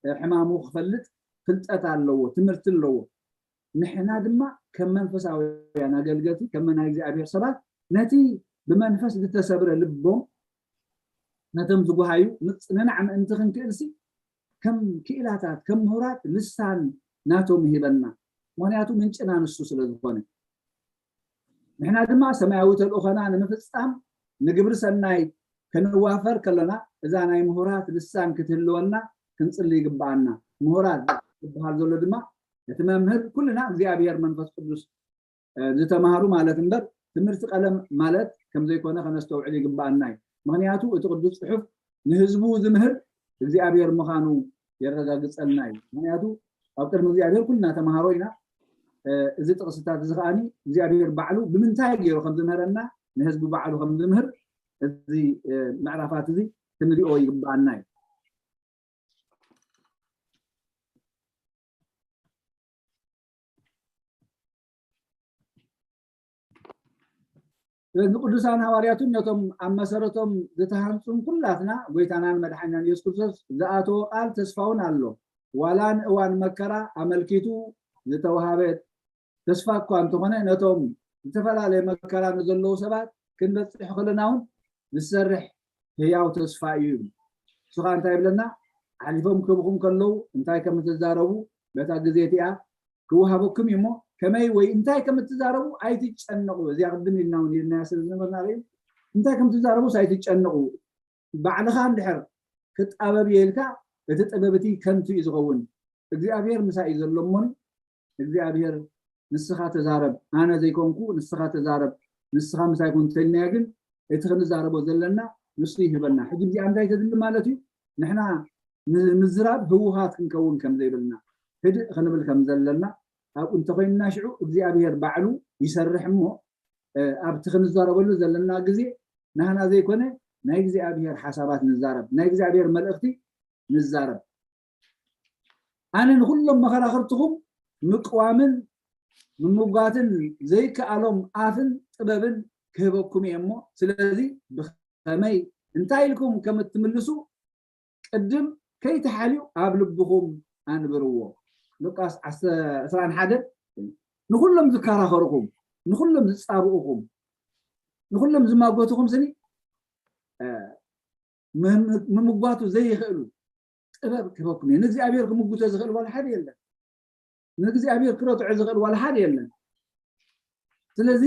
እ፣ ሕማሙ ክፈልጥ ፍልጠት ኣለዎ፣ ትምህርቲ ኣለዎ። ንሕና ድማ ከም መንፈሳውያን ኣገልገልቲ፣ ከም ናይ እግዚኣብሔር ሰባት ነቲ ብመንፈስ ዝተሰብረ ልቦም ነቶም ዝጉሃዩ ምጽንናዕ ምእንቲ ክንክእልሲ ከም ክኢላታት፣ ከም ምሁራት ልሳን ናቶም ይህበና። ምኽንያቱ ምንጭና ንሱ ስለ ዝኾነ። ንሕና ድማ ሰማያዊ ተልእኾና ንምፍጻም ንግብሪ ሰናይ ክንዋፈር ከለና እዛ ናይ ምሁራት ልሳን ክትህልወና ክንጽሊ ይግብኣና። ምሁራት ዝበሃል ዘሎ ድማ እቲ መምህር ኩልና እግዚኣብሔር መንፈስ ቅዱስ፣ እ፣ ዝተማሃሩ ማለት እምበር ትምህርቲ ቀለም ማለት ከም ዘይኮነ ከነስተውዕል ይግብኣና እዩ። ምኽንያቱ እቲ ቅዱስ ጽሑፍ ንህዝቡ ዝምህር እግዚኣብሔር ምዃኑ የረጋግጸልና እዩ። ምኽንያቱ ኣብ ቅድሚ እግዚኣብሔር ኩልና ተማሃሮ ኢና። እ፣ እዚ ጥቕስታት እዚ ከኣኒ እግዚኣብሔር ባዕሉ ብምንታይ ገይሩ ከም ዝምህረና ንህዝቡ ባዕሉ ከም ዝምህር እዚ፣ እ፣ ምዕራፋት እዚ ክንሪኦ ይግብኣና እዩ። ስለዚ ንቅዱሳን ሃዋርያቱን ነቶም ኣብ መሰረቶም ዝተሃንጹን ኩላትና ጎይታናን መድሓኒናን ኢየሱስ ክርስቶስ ዝኣተዎ ቃል ተስፋውን ኣሎ። ዋላ ንእዋን መከራ ኣመልኪቱ ዝተዋሃበ ተስፋ እኳ እንተኾነ፣ ነቶም ዝተፈላለየ መከራ ንዘለዉ ሰባት ክንበጽሕ ከለና እውን ዝሰርሕ ህያው ተስፋ እዩ ይብል። ንሱ ኸኣ እንታይ ይብለና? ሓሊፎም ክህብኹም ከለዉ እንታይ ከም እትዛረቡ በታ ግዜ እቲኣ ክወሃበኩም እዩ እሞ፣ ከመይ ወይ እንታይ ከም እትዛረቡ ኣይትጨነቑ። እዚኣ ቅድም ኢልና እውን ኢልናያ ስለ ዝነበርና ርኢም፣ እንታይ ከም እትዛረቡስ ኣይትጨነቑ። ባዕልኻ እንድሕር ክጣበብ እየ ኢልካ፣ እቲ ጥበብ እቲ ከንቱ እዩ ዝኸውን። እግዚኣብሔር ምሳይ እዩ ዘሎ እሞኒ፣ እግዚኣብሔር ንስኻ ተዛረብ፣ ኣነ ዘይኮንኩ ንስኻ ተዛረብ፣ ንስኻ ምሳይ ኩን እንተኢልናዮ ግን፣ እቲ ክንዛረቦ ዘለና ንሱ ይህበና። ሕጂ እዚኣ እንታይ ተድሊ ማለት እዩ? ንሕና ንምዝራብ ህዉኻት ክንከውን ከም ዘይብልና፣ ህድእ ክንብል ከም ዘለና፣ ኣብኡ እንተኮይንና ሽዑ እግዚኣብሔር ባዕሉ ይሰርሕ እሞ ኣብቲ ክንዛረበሉ ዘለና ግዜ ናህና ዘይኮነ ናይ እግዚኣብሔር ሓሳባት ንዛረብ፣ ናይ እግዚኣብሔር መልእኽቲ ንዛረብ። ኣነ ንኹሎም መኸራኽርትኹም ምቅዋምን ምምጓትን ዘይከኣሎም ኣፍን ጥበብን ክህበኩም እየ እሞ፣ ስለዚ ብኸመይ እንታይ ኢልኩም ከም እትምልሱ ቅድም ከይተሓልዩ ኣብ ልብኹም ኣንብርዎ። ሉቃስ ዕስራን ሓደን። ንኹሎም ዝከራኸርኹም፣ ንኹሎም ዝጻብኡኹም፣ ንኹሎም ዝማጎትኹም ስኒ ምምጓቱ ዘይኽእሉ ጥበብ ክህበኩም እየ። ንእግዚኣብሔር ክምጉቶ ዝኽእል ዋላ ሓደ የለን። ንእግዚኣብሔር ክረትዖ ዝኽእል ዋላ ሓደ የለን። ስለዚ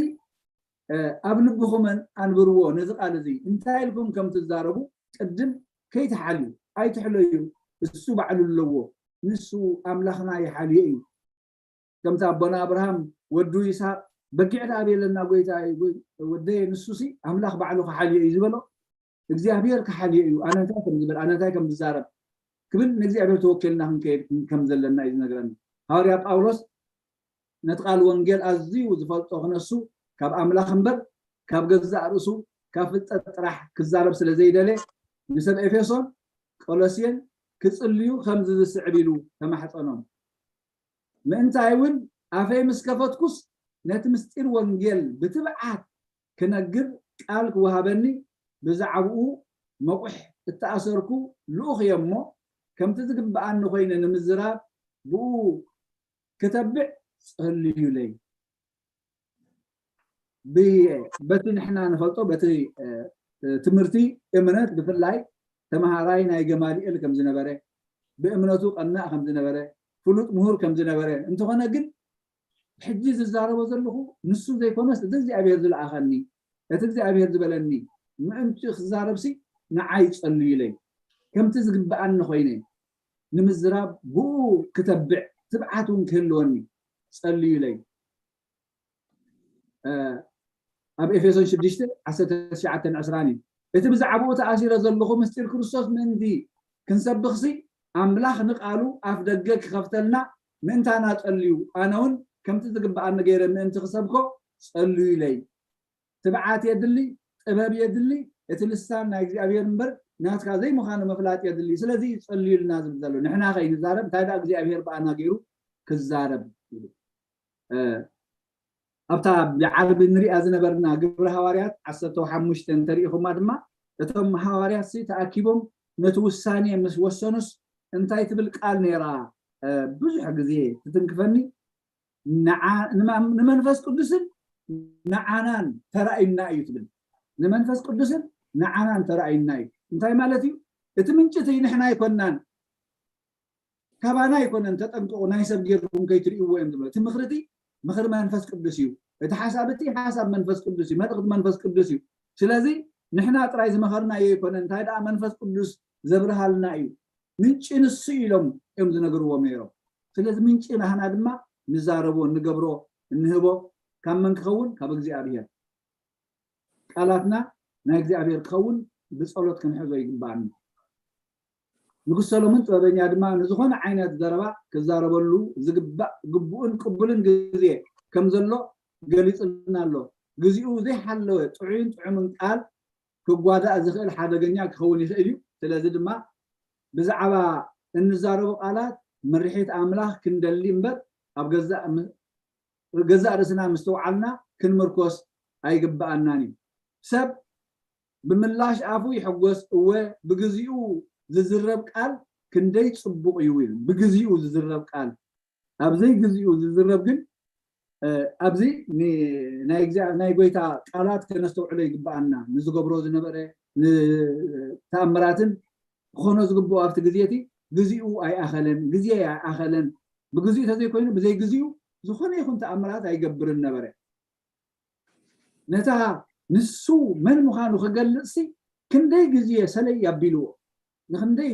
ኣብ ልብኹም ኣንብርዎ ነዚ ቃል እዚ። እንታይ ኢልኩም ከም ትዛረቡ ቅድም ከይትሓልዩ ኣይትሕለዩ። እሱ ባዕሉ ኣለዎ። ንሱ ኣምላኽና ይሓልዮ እዩ። ከምቲ ኣቦና ኣብርሃም ወዱ ይስሐቅ በጊዕ ደኣ ኣበየለና ጎይታ፣ ወደየ ንሱሲ ኣምላኽ ባዕሉ ክሓልዮ እዩ ዝበሎ። እግዚኣብሔር ክሓልዮ እዩ። ኣነ እንታይ ከም ዝብል፣ ኣነ እንታይ ከም ዝዛረብ ክብል ንእግዚኣብሔር ተወኪልና ክንከይድ ከም ዘለና እዩ ዝነግረና። ሃዋርያ ጳውሎስ ነቲ ቃል ወንጌል ኣዝዩ ዝፈልጦ ክነሱ ካብ ኣምላኽ እምበር ካብ ገዛእ ርእሱ ካብ ፍልጠት ጥራሕ ክዛረብ ስለ ዘይደለ ንሰብ ኤፌሶን ቆሎስየን ክጽልዩ ከምዚ ዝስዕብ ኢሉ ተማሕጸኖም። ምእንታይ እውን ኣፈይ ምስ ከፈትኩስ ነቲ ምስጢር ወንጌል ብትብዓት ክነግር ቃል ክወሃበኒ ብዛዕባኡ መቑሕ እተኣሰርኩ ልኡኽ እየ እሞ ከምቲ ዝግብኣኒ ኮይነ ንምዝራብ ብኡ ክተብዕ ጸልዩለይ። በቲ ንሕና ንፈልጦ በቲ ትምህርቲ እምነት ብፍላይ ተምሃራይ ናይ ገማልኤል ከም ዝነበረ ብእምነቱ ቀናእ ከም ዝነበረ ፍሉጥ ምሁር ከም ዝነበረ እንተኾነ ግን ሕጂ ዝዛረቦ ዘለኹ ንሱ ዘይኮነስ እቲ እግዚኣብሔር ዝለኣኸኒ እቲ እግዚኣብሔር ዝበለኒ ምእንቲ ክዛረብሲ ንዓይ ጸልዩለይ ከምቲ ዝግብኣኒ ኮይነ ንምዝራብ ብኡ ክተብዕ ትብዓት እውን ክህልወኒ ጸልዩለይ። ኣብ ኤፌሶን ሽዱሽተ ዓሰርተ ትሽዓተን ዕስራን እዩ። እቲ ብዛዕባኡ ተኣሲረ ዘለኹ ምስጢር ክርስቶስ ምእንቲ ክንሰብኽሲ ኣምላኽ ንቃሉ ኣፍ ደገ ክኸፍተልና ምእንታና ጸልዩ። ኣነ እውን ከምቲ ዝግብኣኒ ገይረ ምእንቲ ክሰብኮ ጸልዩለይ። ትብዓት የድሊ፣ ጥበብ የድሊ፣ እቲ ልሳን ናይ እግዚኣብሔር እምበር ናትካ ዘይምዃኑ ምፍላጥ የድሊ። ስለዚ ጸልዩልና ዝብል ዘሎ ንሕና ከይንዛረብ እንታይ ደኣ እግዚኣብሔር ብኣና ገይሩ ክዛረብ ይብል። ኣብታ ብዓርቢ ንሪኣ ዝነበርና ግብሪ ሃዋርያት ዓሰርተ ሓሙሽተ እንተሪኢኹማ ድማ እቶም ሃዋርያት ሲ ተኣኪቦም ነቲ ውሳኔ ምስ ወሰኑስ እንታይ ትብል ቃል ነይራ ብዙሕ ግዜ ትትንክፈኒ። ንመንፈስ ቅዱስን ንዓናን ተራእዩና እዩ ትብል። ንመንፈስ ቅዱስን ንዓናን ተራእዩና እዩ እንታይ ማለት እዩ? እቲ ምንጭ እቲ ንሕና ኣይኮናን። ካባና ኣይኮነን ተጠንቀቑ ናይ ሰብ ጌርኩም ከይትርእይዎ እዮም ዝብሎ። እቲ ምኽሪ እቲ ምኽሪ መንፈስ ቅዱስ እዩ። እቲ ሓሳብ እቲ ሓሳብ መንፈስ ቅዱስ እዩ። መልእኽቲ መንፈስ ቅዱስ እዩ። ስለዚ ንሕና ጥራይ ዝመኸርናዮ ኣይኮነን እንታይ ደኣ መንፈስ ቅዱስ ዘብርሃልና እዩ። ምንጪ ንሱ ኢሎም እዮም ዝነግርዎም ነይሮም። ስለዚ ምንጪ ናህና ድማ ንዛረቦ፣ እንገብሮ፣ እንህቦ ካብ መን ክኸውን? ካብ እግዚኣብሔር። ቃላትና ናይ እግዚኣብሔር ክኸውን ብጸሎት ክንሕዞ ይግባኣና። ንጉስ ሰሎሞን ጥበበኛ ድማ ንዝኾነ ዓይነት ዘረባ ክዛረበሉ ዝግባእ ግቡእን ቅቡልን ግዜ ከም ዘሎ ገሊጽልና ኣሎ። ግዚኡ ዘይሓለወ ጥዑይን ጥዑምን ቃል ክጓዳእ ዝኽእል ሓደገኛ ክኸውን ይኽእል እዩ። ስለዚ ድማ ብዛዕባ እንዛረቦ ቃላት ምርሒት ኣምላኽ ክንደሊ እምበር ኣብ ገዛእ ገዛእ ርእስና ምስትውዓልና ክንምርኮስ ኣይግብኣናን እዩ። ሰብ ብምላሽ ኣፉ ይሕጎስ፣ እወ ብግዚኡ ዝዝረብ ቃል ክንደይ ጽቡቕ እዩ ይብል። ብግዚኡ ዝዝረብ ቃል ኣብ ዘይግዚኡ ዝዝረብ ግን ኣብዚ ናይ ጎይታ ቃላት ከነስተውዕሎ ይግብኣና። ንዝገብሮ ዝነበረ ንተኣምራትን ክኾኖ ዝግብኦ ኣብቲ ግዜ እቲግዚኡ ኣይኣኸለን፣ ግዜ ኣይኣኸለን። ብግዚኡ ተዘይኮይኑ ብዘይ ግዚኡ ዝኾነ ይኹን ተኣምራት ኣይገብርን ነበረ። ነታ ንሱ መን ምዃኑ ክገልጽሲ ክንደይ ግዜ ሰለይ ኣቢልዎ፣ ንክንደይ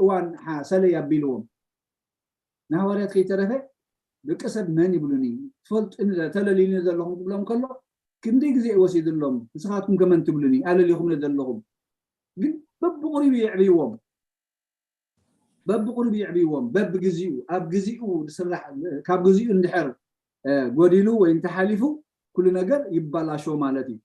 እዋን ሰለይ ኣቢልዎም። ንሃዋርያት ከይተረፈ ደቂ ሰብ መን ይብሉኒ ትፈልጡኒ ተለልዩኒ ዘለኹም ክብሎም ከሎ ክንደይ ግዜ እዩ ወሲድሎም ንስኻትኩም ከመን ትብሉኒ ኣለሊኹምኒ ዘለኹም ግን በብቑሪቡ የዕብይዎም። በብቁሩብ የዕብይዎም። በብግዚኡ፣ ኣብ ግዚኡ ዝስራሕ፣ ካብ ግዚኡ እንድሕር ጎዲሉ ወይ እንተሓሊፉ፣ ኩሉ ነገር ይባላሾ ማለት እዩ።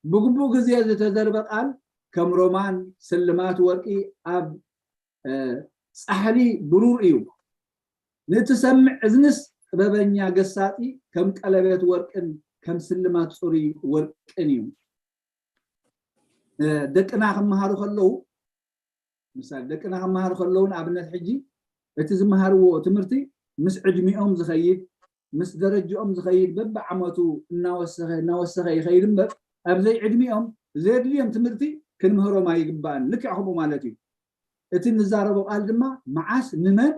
ብግቡእ ግዜ ዝተዘርበ ቃል ከም ሮማን ስልማት ወርቂ ኣብ ጻሕሊ ብሩር እዩ። ንእትሰምዕ እዝንስ ጥበበኛ ገሳጺ ከም ቀለቤት ወርቅን ከም ስልማት ጽሩይ ወርቅን እዩ። ደቅና ክመሃሩ ከለዉ፣ ምሳሌ ደቅና ክመሃሩ ከለዉ፣ ንኣብነት ሕጂ እቲ ዝመሃርዎ ትምህርቲ ምስ ዕድሚኦም ዝኸይድ፣ ምስ ደረጅኦም ዝኸይድ፣ በብዓመቱ እናወሰኸ እናወሰኸ ይኸይድ እምበር፣ ኣብ ዘይዕድሚኦም ዘድልዮም ትምህርቲ ክንምህሮም ኣይግባእን። ልክዕ ከምኡ ማለት እዩ። እቲ ንዛረቦ ቃል ድማ መዓስ ንመን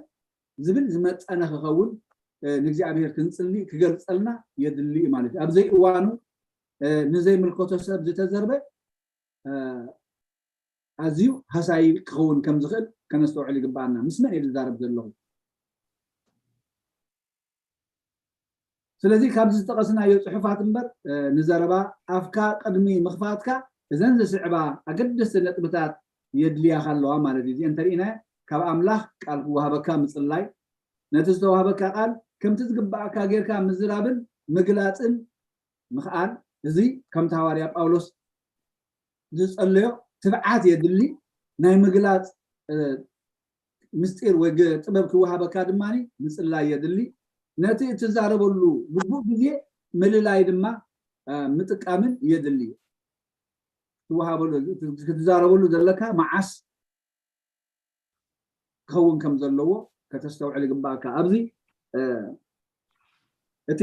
ዝብል ዝመጠነ ክኸውን ንእግዚኣብሔር ክንጽሊ ክገልጸልና የድሊ ማለት እዩ። ኣብ ዘይእዋኑ ንዘይምልከቶ ሰብ ዝተዘርበ ኣዝዩ ሃሳይ ክኸውን ከም ዝኽእል ከነስተውዕል ይግባኣና። ምስ መን እየ ዝዛረብ ዘለኹ? ስለዚ ካብዚ ዝጠቐስናዮ ጽሑፋት እምበር ንዘረባ ኣፍካ ቅድሚ ምኽፋትካ እዘን ዝስዕባ ኣገደስቲ ነጥብታት የድልያኻ ኣለዋ ማለት እዩ። እዚአን እንተርኢና ካብ ኣምላኽ ቃል ክወሃበካ ምጽላይ፣ ነቲ ዝተዋህበካ ቃል ከምቲ ዝግባኣካ ጌርካ ምዝራብን ምግላጽን ምኽኣል። እዚ ከምቲ ሃዋርያ ጳውሎስ ዝጸለዮ ትብዓት የድሊ። ናይ ምግላጽ ምስጢር ወይ ጥበብ ክወሃበካ ድማ ምጽላይ የድሊ። ነቲ እትዛረበሉ ግቡእ ግዜ ምልላይ ድማ ምጥቃምን የድሊ። ክትዛረበሉ ዘለካ መዓስ ክኸውን ከም ዘለዎ ከተስተውዕል ይግባእካ። ኣብዚ እቲ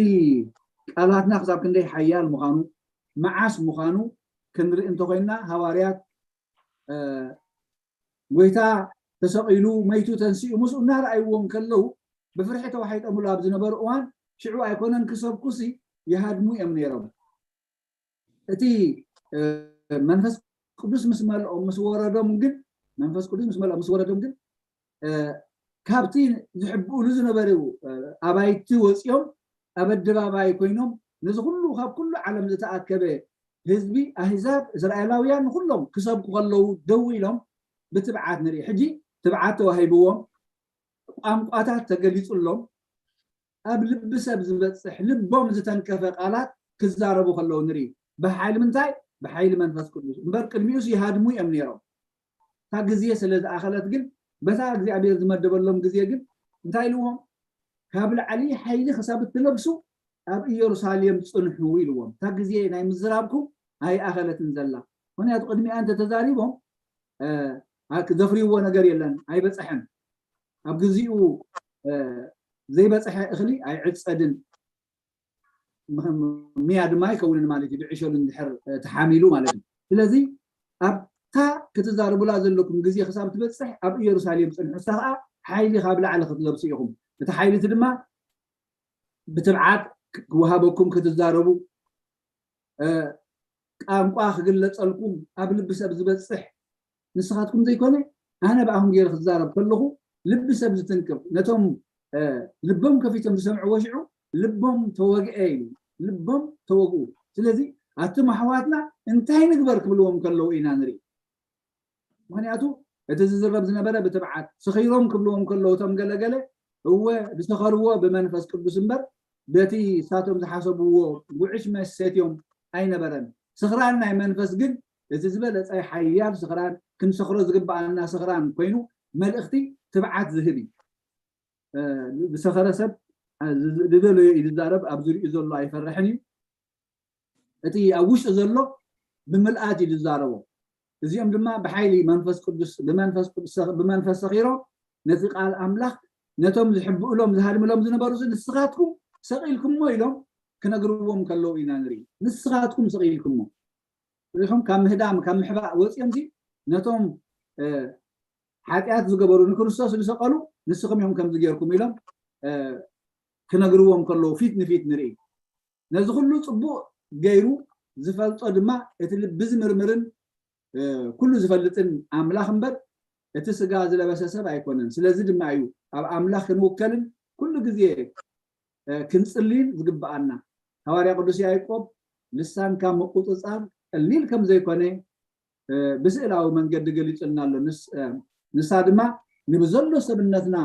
ቃላትና ክሳብ ክንደይ ሓያል ምዃኑ፣ መዓስ ምዃኑ ክንርኢ እንተኾይንና፣ ሃዋርያት ጎይታ ተሰቒሉ፣ መይቱ፣ ተንሲኡ ምስኡ እናረኣይዎም ከለዉ ብፍርሒ ተዋሒጦምሉ ኣብ ዝነበሩ እዋን ሽዑ ኣይኮነን ክሰብኩሲ ይሃድሙ እዮም ነይሮም። እቲ መንፈስ ቅዱስ ምስ መልኦም ምስ ወረዶም ግን መንፈስ ቅዱስ ምስ መልኦም ምስ ወረዶም ግን ካብቲ ዝሕብኡሉ ዝነበሩ ኣባይቲ ወፂኦም ኣብ ኣደባባይ ኮይኖም ነዚ ኩሉ ካብ ኩሉ ዓለም ዝተኣከበ ህዝቢ ኣህዛብ እስራኤላውያን ንኩሎም ክሰብኩ ከለዉ ደው ኢሎም ብትብዓት ንርኢ። ሕጂ ትብዓት ተዋሂብዎም ቋንቋታት ተገሊጹሎም ኣብ ልቢ ሰብ ዝበጽሕ ልቦም ዝተንከፈ ቃላት ክዛረቡ ከለዉ ንርኢ። ብሓይሊ ምንታይ? ብሓይሊ መንፈስ ቅዱስ። እምበር ቅድሚኡስ ይሃድሙ እዮም ነይሮም። እታ ግዜ ስለ ዝኣኸለት ግን በታ እግዚኣብሔር ዝመደበሎም ግዜ ግን እንታይ ኢልዎም? ካብ ላዕሊ ሓይሊ ክሳብ እትለብሱ ኣብ ኢየሩሳሌም ጽንሑ ኢልዎም። እታ ግዜ ናይ ምዝራብኩም ኣይኣኸለትን ዘላ። ምክንያቱ ቅድሚኣ እንተተዛሪቦም ዘፍርይዎ ነገር የለን፣ ኣይበፀሐን። ኣብ ግዚኡ ዘይበፀሐ እኽሊ ኣይዕፀድን፣ ምያ ድማ ኣይከውንን ማለት እዩ፣ ብዕሸሉ እንድሕር ተሓሚሉ ማለት እዩ። ስለዚ ኣብታ ክትዛረቡላ ዘለኩም ግዜ ክሳብ ትበፅሕ ኣብ ኢየሩሳሌም ፅንሑ፣ እሳ ከዓ ሓይሊ ካብ ላዕሊ ክትለብሱ ኢኹም። እቲ ሓይሊ እቲ ድማ ብትብዓት ክወሃበኩም ክትዛረቡ፣ ቋንቋ ክግለፀልኩም ኣብ ልቢ ሰብ ዝበፅሕ ንስኻትኩም ዘይኮነ ኣነ ብኣኹም ገይረ ክዛረብ ከለኹ ልቢ ሰብ ዝትንክፍ ነቶም ልቦም ከፊቶም ዝሰምዕዎ ሽዑ ልቦም ተወግአ ኢሉ ልቦም ተወግኡ። ስለዚ ኣቱም ኣሕዋትና እንታይ ንግበር ክብልዎም ከለዉ ኢና ንርኢ። ምክንያቱ እቲ ዝዝረብ ዝነበረ ብትብዓት ስኺሮም ክብልዎም ከለዉ እቶም ገለገለ እወ ዝሰኸርዎ ብመንፈስ ቅዱስ እምበር በቲ እሳቶም ዝሓሰብዎ ጉዕሽ መሰት እዮም ኣይነበረን። ስኽራን ናይ መንፈስ ግን እቲ ዝበለፀ ሓያል ስኽራን ክንሰኽሮ ዝግበኣና ስኽራን ኮይኑ መልእኽቲ ትብዓት ዝህብ እዩ። ዝሰኸረ ሰብ ዝደለዮ እዩ ዝዛረብ፣ ኣብ ዝሪኡ ዘሎ ኣይፈርሕን እዩ። እቲ ኣብ ውሽጢ ዘሎ ብምልኣት እዩ ዝዛረቦ። እዚኦም ድማ ብሓይሊ መንፈስ ቅዱስ ብመንፈስ ቅዱስ ብመንፈስ ሰኺሮም ነቲ ቃል ኣምላኽ ነቶም ዝሕብእሎም ዝሃድምሎም ዝነበሩ ንስኻትኩም ሰቒልኩሞ ኢሎም ክነግርዎም ከለዉ ኢና ንርኢ። ንስኻትኩም ሰቒልኩሞ ኢኹም ካብ ምህዳም ካብ ምሕባእ ወፂኦም ሲ ነቶም ሓጢኣት ዝገበሩ ንክርስቶስ ዝሰቐሉ ንስኹም እዮም ከምዚ ጌርኩም ኢሎም ክነግርዎም ከለዉ ፊት ንፊት ንርኢ። ነዚ ኩሉ ፅቡቕ ገይሩ ዝፈልጦ ድማ እቲ ልቢ ዝምርምርን ኩሉ ዝፈልጥን ኣምላኽ እምበር እቲ ስጋ ዝለበሰ ሰብ ኣይኮነን። ስለዚ ድማ እዩ ኣብ ኣምላኽ ክንውከልን ኩሉ ግዜ ክንጽልይን ዝግብኣና። ሃዋርያ ቅዱስ ያዕቆብ ልሳንካ ምቁጽጻር ቀሊል ከም ዘይኮነ ብስእላዊ መንገዲ ገሊጹልና ኣሎ። ንሳ ድማ ንብዘሎ ሰብነትና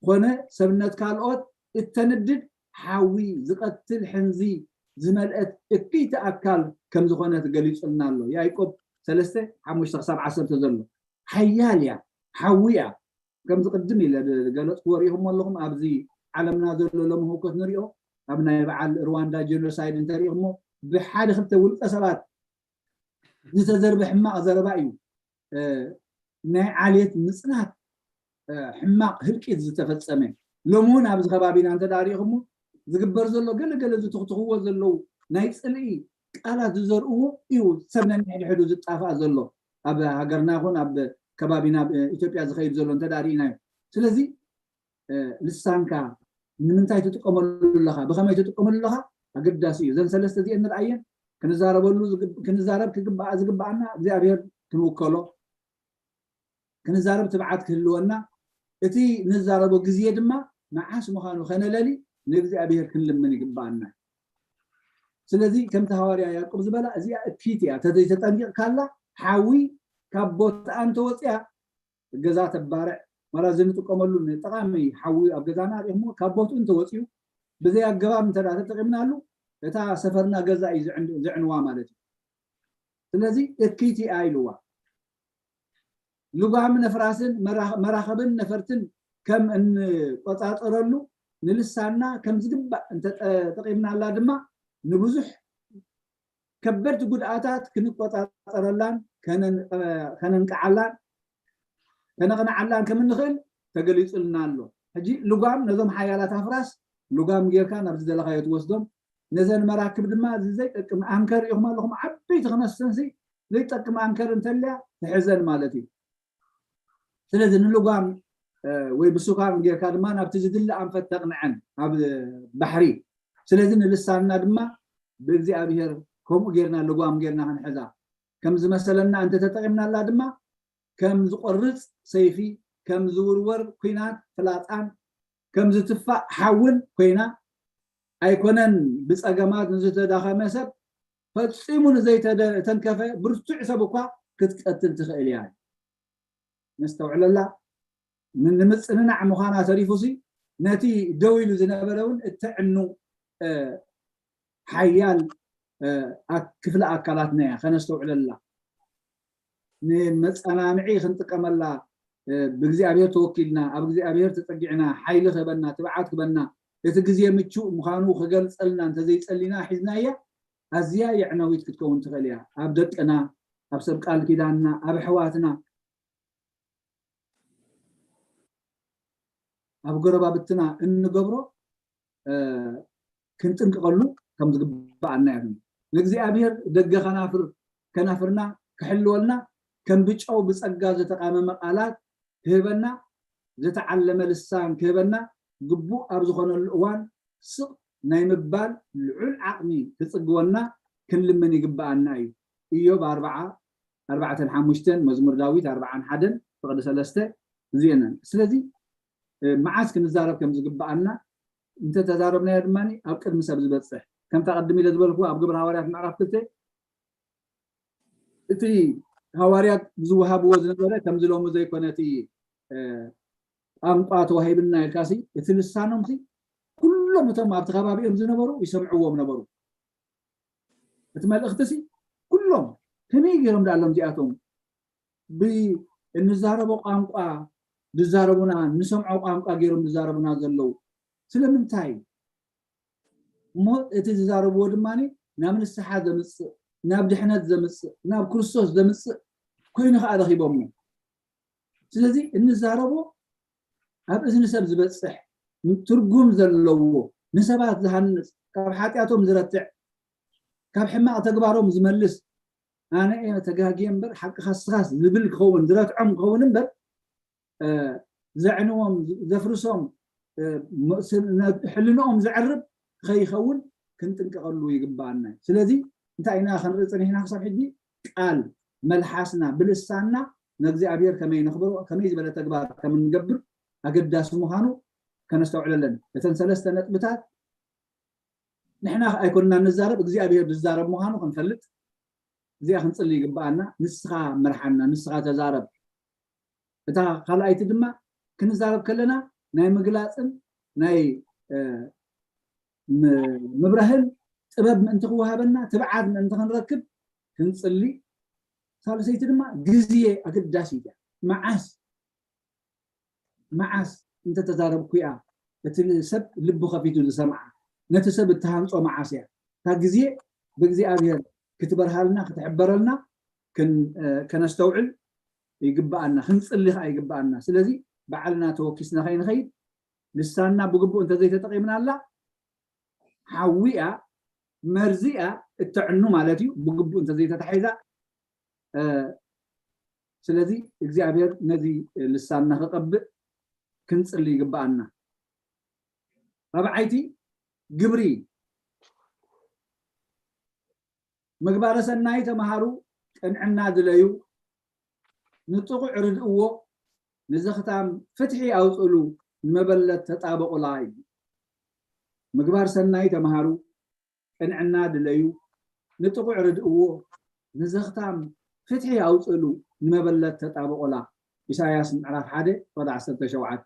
ኮነ ሰብነት ካልኦት እተንድድ ሓዊ ዝቐትል ሕንዚ ዝመልአት እክይቲ ኣካል ከም ዝኾነት ገሊጹልና ኣሎ። ያዕቆብ ሰለስተ ሓሙሽተ ክሳብ ዓሰርተ ዘሎ ሓያል እያ፣ ሓዊ እያ። ከምዚ ቅድም ኢለ ዝገለጽክዎ ርኢኹሞ ኣለኹም። ኣብዚ ዓለምና ዘሎ ሎሚ ህውከት ንሪኦ፣ ኣብ ናይ በዓል ሩዋንዳ ጀኖሳይድ እንተሪኢኹሞ ብሓደ ክልተ ውልቀ ሰባት ዝተዘርበ ሕማቕ ዘረባ እዩ። ናይ ዓሌት ምፅናት ሕማቕ ህልቂት ዝተፈፀመ ሎሚ እውን ኣብዚ ከባቢና እንተ ሪኢኹሞ ዝግበር ዘሎ ገለገለ ዝትኽትኽዎ ዘለዉ ናይ ፅልኢ ቃላት ዝዘርእዎ እዩ ሰብ ነንሕድሕዱ ዝጣፋእ ዘሎ ኣብ ሃገርና ይኹን ኣብ ከባቢና ኢትዮጵያ ዝኸይድ ዘሎ እንተ ርኢናዮ። ስለዚ ልሳንካ ንምንታይ ትጥቀመሉ ኣለኻ፣ ብኸመይ ትጥቀመሉ ኣለኻ ኣገዳሲ እዩ። እዘን ሰለስተ እዚአን ንርኣየን ክንዛረበሉ ክንዛረብ ክግባኣ ዝግባኣና እግዚኣብሔር ክንውከሎ ክንዛረብ ትብዓት ክህልወና እቲ ንዛረቦ ግዜ ድማ መዓስ ምዃኑ ከነለሊ ንእግዚኣብሔር ክንልምን ይግባኣና። ስለዚ ከምቲ ሃዋርያ ያዕቆብ ዝበላ እዚኣ እኪት እያ፣ ተዘይተጠንቂቕካላ ሓዊ ካብ ቦታኣ እንተወፅያ ገዛ ተባርዕ። ዋላ እዚ ንጥቀመሉ ጠቃሚ ሓዊ ኣብ ገዛና ሪእሞ ካብ ቦትኡ እንተወፅዩ ብዘይ ኣገባብ እንተ ተጠቂምናሉ እታ ሰፈርና ገዛ እዩ ዘዕንዋ ማለት እዩ። ስለዚ እክይቲ እያ ኢልዋ። ልጓም ነፍራስን መራኸብን ነፈርትን ከም እንቆፃፀረሉ ንልሳና ከም ዝግባእ እንተጠቂምናላ ድማ ንብዙሕ ከበድቲ ጉድኣታት ክንቆፃፀረላን ከነንቅዓላን ከነቕንዓላን ከም እንኽእል ተገሊፁልና ኣሎ። ሕጂ ልጓም ነዞም ሓያላት ኣፍራስ ልጓም ጌርካ ናብ ዝደለኻዮ ትወስዶም። ነዘን መራክብ ድማ እዚ ዘይጠቅም ኣንከር ኢኹም ኣለኹም ዓበይቲ ክነስተንሲ ዘይጠቅም ኣንከር እንተልያ ትሕዘን ማለት እዩ። ስለዚ ንልጓም ወይ ብሱካን ጌርካ ድማ ናብቲ ዝድለ ኣንፈት ተቕንዐን ኣብ ባሕሪ። ስለዚ ንልሳንና ድማ ብእግዚኣብሔር ከምኡ ጌርና ልጓም ጌርና ክንሕዛ ከም ዝመሰለና እንተተጠቂምናላ ድማ ከም ዝቆርፅ ሰይፊ ከም ዝውርወር ኩናት ፍላፃን ከም ዝትፋእ ሓውን ኮይና ኣይኮነን ብፀገማት ንዝተዳኸመ ሰብ ፈፂሙ ንዘይተንከፈ ብርቱዕ ሰብ እኳ ክትቀትል ትኽእል እያ። ነስተውዕለላ ንምፅንናዕ ምዃና ተሪፉሲ ነቲ ደው ኢሉ ዝነበረ እውን እተዕኑ ሓያል ክፍለ ኣካላትና እያ ከነስተውዕለላ ንመፀናንዒ ክንጥቀመላ ብእግዚኣብሔር ተወኪልና ኣብ እግዚኣብሔር ተፀጊዕና ሓይሊ ክህበና ትብዓት ክህበና እቲ ግዜ ምቹእ ምዃኑ ክገልፀልና እንተዘይፀሊና ሒዝናያ ኣዝያ የዕነዊት ክትከውን ትኽእል እያ ኣብ ደቅና ኣብ ሰብ ቃል ኪዳንና ኣብ ኣሕዋትና ኣብ ጎረባብትና እንገብሮ ክንጥንቀቐሉ ከም ዝግባኣና እዩ። ንእግዚኣብሔር ደገ ከናፍር ከናፍርና ክሕልወልና ከም ብጨው ብፀጋ ዝተቃመመ ቃላት ክህበና ዝተዓለመ ልሳን ክህበና ግቡእ ኣብ ዝኾነሉ እዋን ስቕ ናይ ምባል ልዑል ዓቕሚ ክፅግወና ክንልምን ይግበኣና እዩ። ኢዮብ ኣርብዓ ኣርባዕተን ሓሙሽተን መዝሙር ዳዊት ኣርብዓን ሓደን ፍቕዲ ሰለስተ እዚአን ስለዚ መዓስ ክንዛረብ ከም ዝግበኣና እንተተዛረብናዮ ድማ ኣብ ቅድሚ ሰብ ዝበፅሕ ከምታ ቅድም ኢለ ዝበልኩ ኣብ ግብረ ሃዋርያት ምዕራፍ ክልተ እቲ ሃዋርያት ዝወሃብዎ ዝነበረ ከምዚ ሎሚ ዘይኮነ እቲ ቋንቋ ተዋሂብና ኢልካሲ እቲ ልሳኖምሲ ኩሎም እቶም ኣብቲ ከባቢኦም ዝነበሩ ይሰምዕዎም ነበሩ። እቲ መልእኽቲ ሲ ኩሎም ከመይ ገይሮም ዳኣሎም እዚኣቶም ብእንዛረቦ ቋንቋ ዝዛረቡና እንሰምዖ ቋንቋ ገይሮም ዝዛረቡና ዘለዉ ስለምንታይ እሞ እቲ ዝዛረብዎ ድማ ናብ ንስሓ ዘምፅእ ናብ ድሕነት ዘምፅእ ናብ ክርስቶስ ዘምፅእ ኮይኑ ከዓ ረኪቦሞ ስለዚ እንዛረቦ ኣብ እዝኒ ሰብ ዝበፅሕ ትርጉም ዘለዎ ንሰባት ዝሃንፅ ካብ ሓጢኣቶም ዝረትዕ ካብ ሕማቕ ተግባሮም ዝመልስ ኣነ እየ ተጋግየ እምበር ሓቅኻ ስኻስ ዝብል ክኸውን ዝረትዖም ክኸውን እምበር ዘዕንዎም ዘፍርሶም ሕልንኦም ዘዕርብ ከይኸውን ክንጥንቀቐሉ ይግባኣና ስለዚ እንታይ ኢና ክንርኢ ፅኒሕና ክሳብ ሕጂ ቃል መልሓስና ብልሳንና ንእግዚኣብሔር ከመይ ነኽብሮ ከመይ ዝበለ ተግባር ከም እንገብር ኣገዳሲ ምዃኑ ከነስተውዕለለን እተን ሰለስተ ነጥብታት ንሕና ኣይኮንና ንዛረብ እግዚኣብሔር ዝዛረብ ምዃኑ ክንፈልጥ እዚኣ ክንፅሊ ይግበኣና ንስኻ ምርሓና ንስኻ ተዛረብ እታ ካልኣይቲ ድማ ክንዛረብ ከለና ናይ ምግላፅን ናይ ምብራህን ጥበብ ምእንቲ ክወሃበና፣ ትብዓት ምእንቲ ክንረክብ ክንፅሊ። ሳልሰይቲ ድማ ግዜ ኣገዳሲት እያ። መዓስ መዓስ እንተተዛረብኩ እያ እቲ ሰብ ልቡ ከፊቱ ዝሰምዓ፣ ነቲ ሰብ እትሃንፆ መዓስ እያ። እታ ግዜ ብእግዚኣብሔር ክትበርሃልና ክትሕበረልና ከነስተውዕል ይግብኣና፣ ክንፅሊ ከዓ ይግብኣና። ስለዚ ባዕልና ተወኪስና ከይንኸይድ ልሳንና ብግቡእ እንተዘይተጠቂምናላ ሓዊ እያ፣ መርዚ እያ እተዕኑ ማለት እዩ፣ ብግቡእ እንተዘይተታሒዛ። ስለዚ እግዚኣብሔር ነዚ ልሳንና ክቐብእ ክንፅሊ ይግብኣና። ራብዓይቲ ግብሪ። ምግባረ ሰናይ ተምሃሩ፣ ቅንዕና ድለዩ፣ ንጥቑዕ ርድእዎ፣ ንዘኽታም ፍትሒ ኣውፅእሉ፣ ንመበለት ተጣበቑላ እዩ። ምግባር ሰናይ ተምሃሩ፣ ቅንዕና ድለዩ፣ ንጥቑዕ ርድእዎ፣ ንዘኽታም ፍትሒ ኣውፅእሉ፣ ንመበለት ተጣበቑላ። ኢሳያስ ምዕራፍ ሓደ ቁጥሪ ዓሰርተ ሸውዓተ።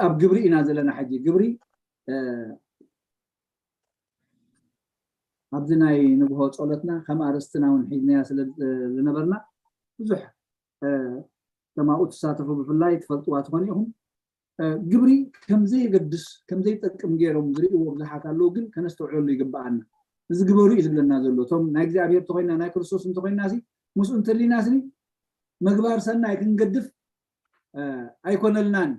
ኣብ ግብሪ ኢና ዘለና ሕጂ። ግብሪ ኣብዚ ናይ ንግሆ ጸሎትና ከም ኣርእስትና እውን ሒዝናያ ስለ ዝነበርና ብዙሕ ከማኡ ትሳተፉ ብፍላይ ትፈልጥዋ ትኾኑ ኢኹም። ግብሪ ከምዘየገድስ ከምዘይጠቅም ገይሮም ዝርእይዎ ብዙሓት ኣለዉ፣ ግን ከነስተውዕለሉ ይግብኣና። እዚ ግበሩ እዩ ዝብለና ዘሎ። እቶም ናይ እግዚኣብሔር እንተኮይና ናይ ክርስቶስ እንተኮይና ሲ ምስኡ እንተሊና ስኒ ምግባር ሰናይ ክንገድፍ ኣይኮነልናን።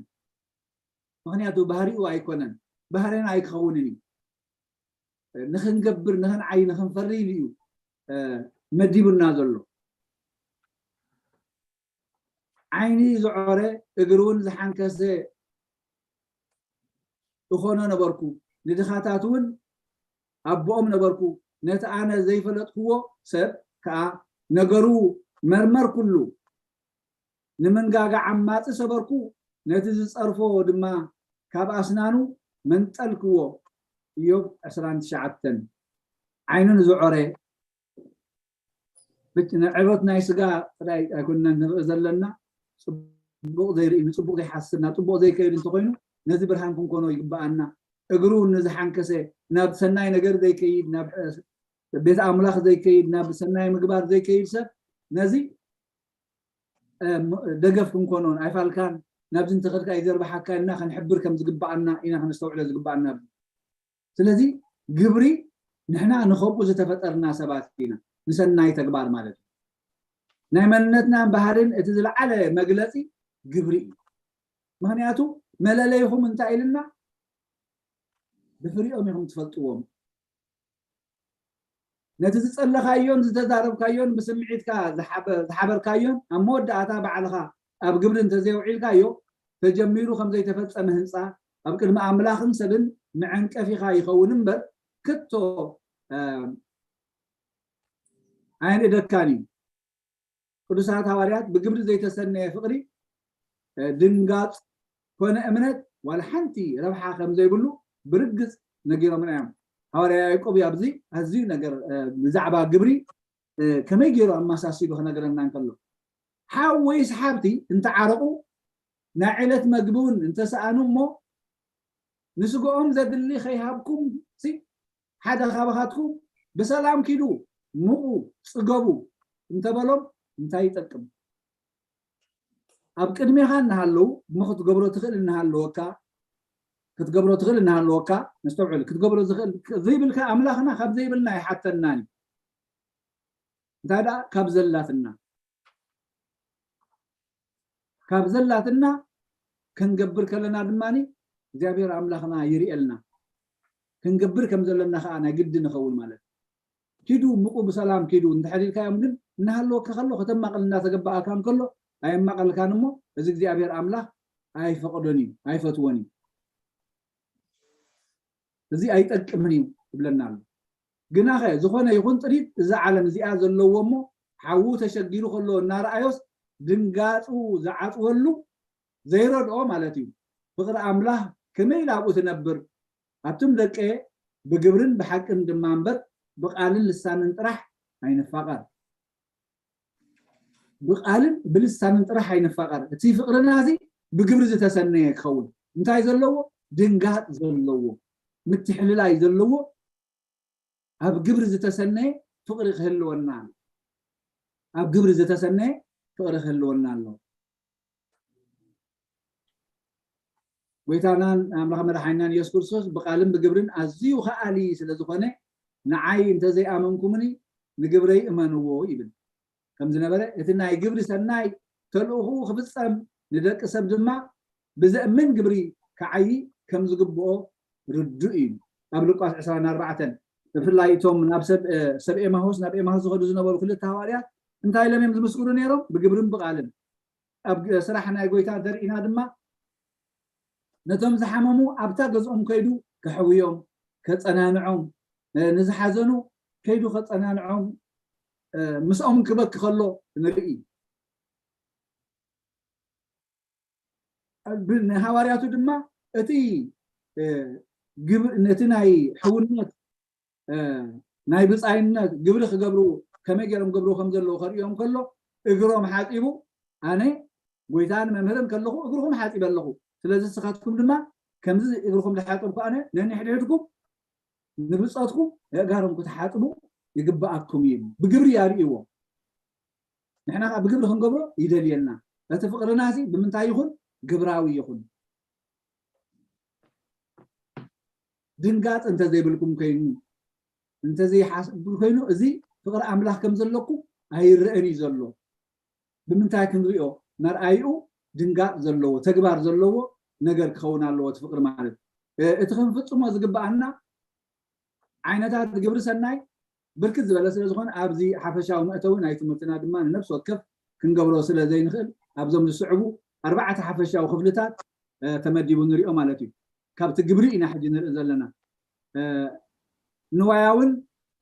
ምክንያቱ ባህሪኡ ኣይኮነን፣ ባህርና ኣይክኸውንን እዩ። ንክንገብር ንክንዓይ ንክንፈሪ ኢሉ እዩ መዲቡና ዘሎ። ዓይኒ ዝዖረ እግሪ እውን ዝሓንከሰ እኾኖ ነበርኩ፣ ንድኻታት እውን ኣቦኦም ነበርኩ። ነቲ ኣነ ዘይፈለጥክዎ ሰብ ከኣ ነገሩ መርመርኩሉ። ንምንጋጋ ዓማጺ ሰበርኩ፣ ነቲ ዝጸርፎ ድማ ካብ ኣስናኑ መንጠልክዎ። ኢዮብ ዕስራን ትሽዓተን። ዓይኑ ንዝዖረ፣ ብጭ-፣ ንዕሮት ናይ ስጋ ጥራይ ኣይኮንና ንርኢ ዘለና፣ ጽቡቕ ዘይርኢ፣ ንጽቡቕ ዘይሓስብ፣ ናብ ጽቡቕ ዘይከይድ እንተኾይኑ፣ ነዚ ብርሃን ክንኮኖ ይግብኣና። እግሩ ንዝሓንከሰ፣ ናብ ሰናይ ነገር ዘይከይድ፣ ናብ፣ እ፣ ቤት ኣምላኽ ዘይከይድ፣ ናብ ሰናይ ምግባር ዘይከይድ ሰብ፣ ነዚ፣ እ፣ ም-፣ ደገፍ ክንኮኖን፣ ኣይፋልካን፣ ናብዚ እንተኸድካ ይዘርብሓካ ኢልና ክንሕብር ከም ዝግብኣና ኢና ከነስተውዕሎ ዝግብኣና። ስለዚ ግብሪ ንሕና ንኸምኡ ዝተፈጠርና ሰባት ኢና፣ ንሰናይ ተግባር ማለት እዩ። ናይ መንነትናን ባህርን እቲ ዝለዓለ መግለጺ ግብሪ እዩ። ምኽንያቱ መለለይኹም እንታይ ኢልና? ብፍሪኦም ኢኹም ትፈልጥዎም። ነቲ ዝጸለኻዮን ዝተዛረብካዮን ብስምዒትካ ዝሓበ-፣ ዝሓበርካዮን ኣብ መወዳእታ ባዕልኻ ኣብ ግብሪ እንተዘየውዒልካዮ፣ ተጀሚሩ ከም ዘይተፈጸመ ህንጻ፣ ኣብ ቅድሚ ኣምላኽን ሰብን መዐንቀፊኻ ይኸውን እምበር፣ ከቶ፣ እ፣ ኣየንእደካን እዩ። ቅዱሳት ሃዋርያት ብግብሪ ዘይተሰነየ ፍቕሪ፣ እ፣ ድንጋጽ ኮነ እምነት ዋላ ሓንቲ ረብሓ ከም ዘይብሉ ብርግጽ ነጊሮምና እዮም። ሃዋርያ ያዕቆብ እዩ ኣብዚ ኣዝዩ ነገር፣ እ፣ ብዛዕባ ግብሪ፣ እ፣ ከመይ ገይሩ ኣመሳሲሉ ክነግረና እንከሎ፣ ሓው ወይስ ሓብቲ እንተዓረቑ፣ ናይ ዕለት መግቢ እውን እንተሰኣኑ እሞ፣ ንስግኦም ዘድሊ ከይሃብኩም ሲ፣ ሓደ ካባኻትኩም ብሰላም ኪዱ፣ ምቑ፣ ጽገቡ እንተበሎም እንታይ ይጠቅም? ኣብ ቅድሜኻ እናሃለዉ እሞ ክትገብሮ ትኽእል እናሃለወካ፣ ክትገብሮ ትኽእል እናሃለወካ፣ ነስተውዕል፣ ክትገብሮ ዝኽእል ዘይብልካ ኣምላኽና ካብ ዘይብልና ኣይሓተናን እዩ። እንታይ ደኣ ካብ ዘላትና፣ ካብ ዘላትና ክንገብር ከለና ድማ እግዚኣብሔር ኣምላኽና ይርኤልና። ክንገብር ከም ዘለና ከዓ ናይ ግዲ ንኸውን ማለት እዩ። ኪዱ ምቁ ብሰላም ኪዱ እንድሕር ኢልካዮም ግን እናሃለወካ ከሎ ከተማቕል እናተገባኣካ እንከሎ ኣየማቐልካን እሞ እዚ እግዚኣብሔር ኣምላኽ ኣይፈቕዶን እዩ፣ ኣይፈትዎን እዩ። እዚ ኣይጠቅምን እዩ ይብለና ኣሎ። ግናኸ ዝኾነ ይኹን ጥሪት እዛ ዓለም እዚኣ ዘለዎ እሞ ሓዉ ተሸጊሩ ከሎ እናረኣዮስ ድንጋጹ ዝዓጽወሉ ዘይረድኦ ማለት እዩ። ፍቕሪ ኣምላኽ ከመይ ኢላ ኣብኡ ትነብር? ኣቱም ደቀ ብግብርን ብሓቅን ድማ እምበር ብቓልን ልሳንን ጥራሕ ኣይንፋቐር። ብቃልን ብልሳንን ጥራሕ ኣይንፋቀር። እቲ ፍቅርና እዚ ብግብሪ ዝተሰነየ ክኸውን እንታይ ዘለዎ? ድንጋጥ ዘለዎ፣ ምትሕልላይ ዘለዎ፣ ኣብ ግብሪ ዝተሰነየ ፍቅሪ ክህልወና ኣሎ። ኣብ ግብሪ ዝተሰነየ ፍቅሪ ክህልወና ኣሎ። ጎይታናን ኣምላኽ መድሓኒናን የሱስ ክርስቶስ ብቃልን ብግብርን ኣዝዩ ከኣሊ ስለ ዝኾነ፣ ንዓይ እንተዘይኣመንኩምኒ ንግብረይ እመንዎ ይብል ከም ዝነበረ፣ እቲ ናይ ግብሪ ሰናይ ተልእኹ ክፍጸም፣ ንደቂ ሰብ ድማ ብዘእምን ግብሪ ክዓዪ ከም ዝግብኦ ርዱእ እዩ። ኣብ ሉቃስ ዕስራን ኣርባዕተን፣ ብፍላይ እቶም ናብ ሰብ ሰብ ኤማሁስ ናብ ኤማሁስ ዝኸዱ ዝነበሩ ክልተ ሃዋርያት እንታይ ኢሎም እዮም ዝምስክሩ ነይሮም? ብግብርን ብቃልን። ኣብ ስራሕ ናይ ጎይታ እንተርኢና ድማ ነቶም ዝሓመሙ ኣብታ ገዝኦም ከይዱ ከሕውዮም፣ ከጸናንዖም፣ ንዝሓዘኑ ከይዱ ከጸናንዖም፣ ምስኦም ክበኪ ከሎ ንርኢ። ንሃዋርያቱ ድማ እቲ ነቲ ናይ ሕውነት ናይ ብፃይነት ግብሪ ክገብሩ ከመይ ገይሮም ገብሩ ከም ዘለዉ ከርእዮም ከሎ እግሮም ሓፂቡ፣ ኣነ ጎይታን መምህርን ከለኹ እግርኹም ሓፂበ ኣለኹ፣ ስለዚ ንስኻትኩም ድማ ከምዚ እግርኹም ዝሓፀብኩ ኣነ ነንሕድሕድኩም ንብፀትኩም ኣእጋሮም ክትሓፅቡ ይግበኣኩም እዩ። ብግብሪ ያርእዎ። ንሕና ከዓ ብግብሪ ክንገብሮ ይደልየልና። እቲ ፍቅርና እዚ ብምንታይ ይኹን? ግብራዊ ይኹን። ድንጋፅ እንተዘይብልኩም ኮይኑ፣ እንተዘይሓስብኩም ኮይኑ፣ እዚ ፍቅሪ ኣምላኽ ከም ዘለኩም ኣይረአን እዩ ዘሎ። ብምንታይ ክንሪኦ? መርኣይኡ ድንጋፅ ዘለዎ፣ ተግባር ዘለዎ ነገር ክኸውን ኣለዎ እቲ ፍቅሪ ማለት። እቲ ክንፍፅሞ ዝግበኣና ዓይነታት ግብሪ ሰናይ ብርክት ዝበለ ስለ ዝኾነ ኣብዚ ሓፈሻዊ መእተዊ ናይ ትምህርትና ድማ ንነፍሲ ወከፍ ክንገብሮ ስለ ዘይንኽእል ኣብዞም ዝስዕቡ ኣርባዕተ ሓፈሻዊ ክፍልታት ተመዲቡ ንሪኦ ማለት እዩ። ካብቲ ግብሪ ኢና ሕጂ ንርኢ ዘለና። ንዋያውን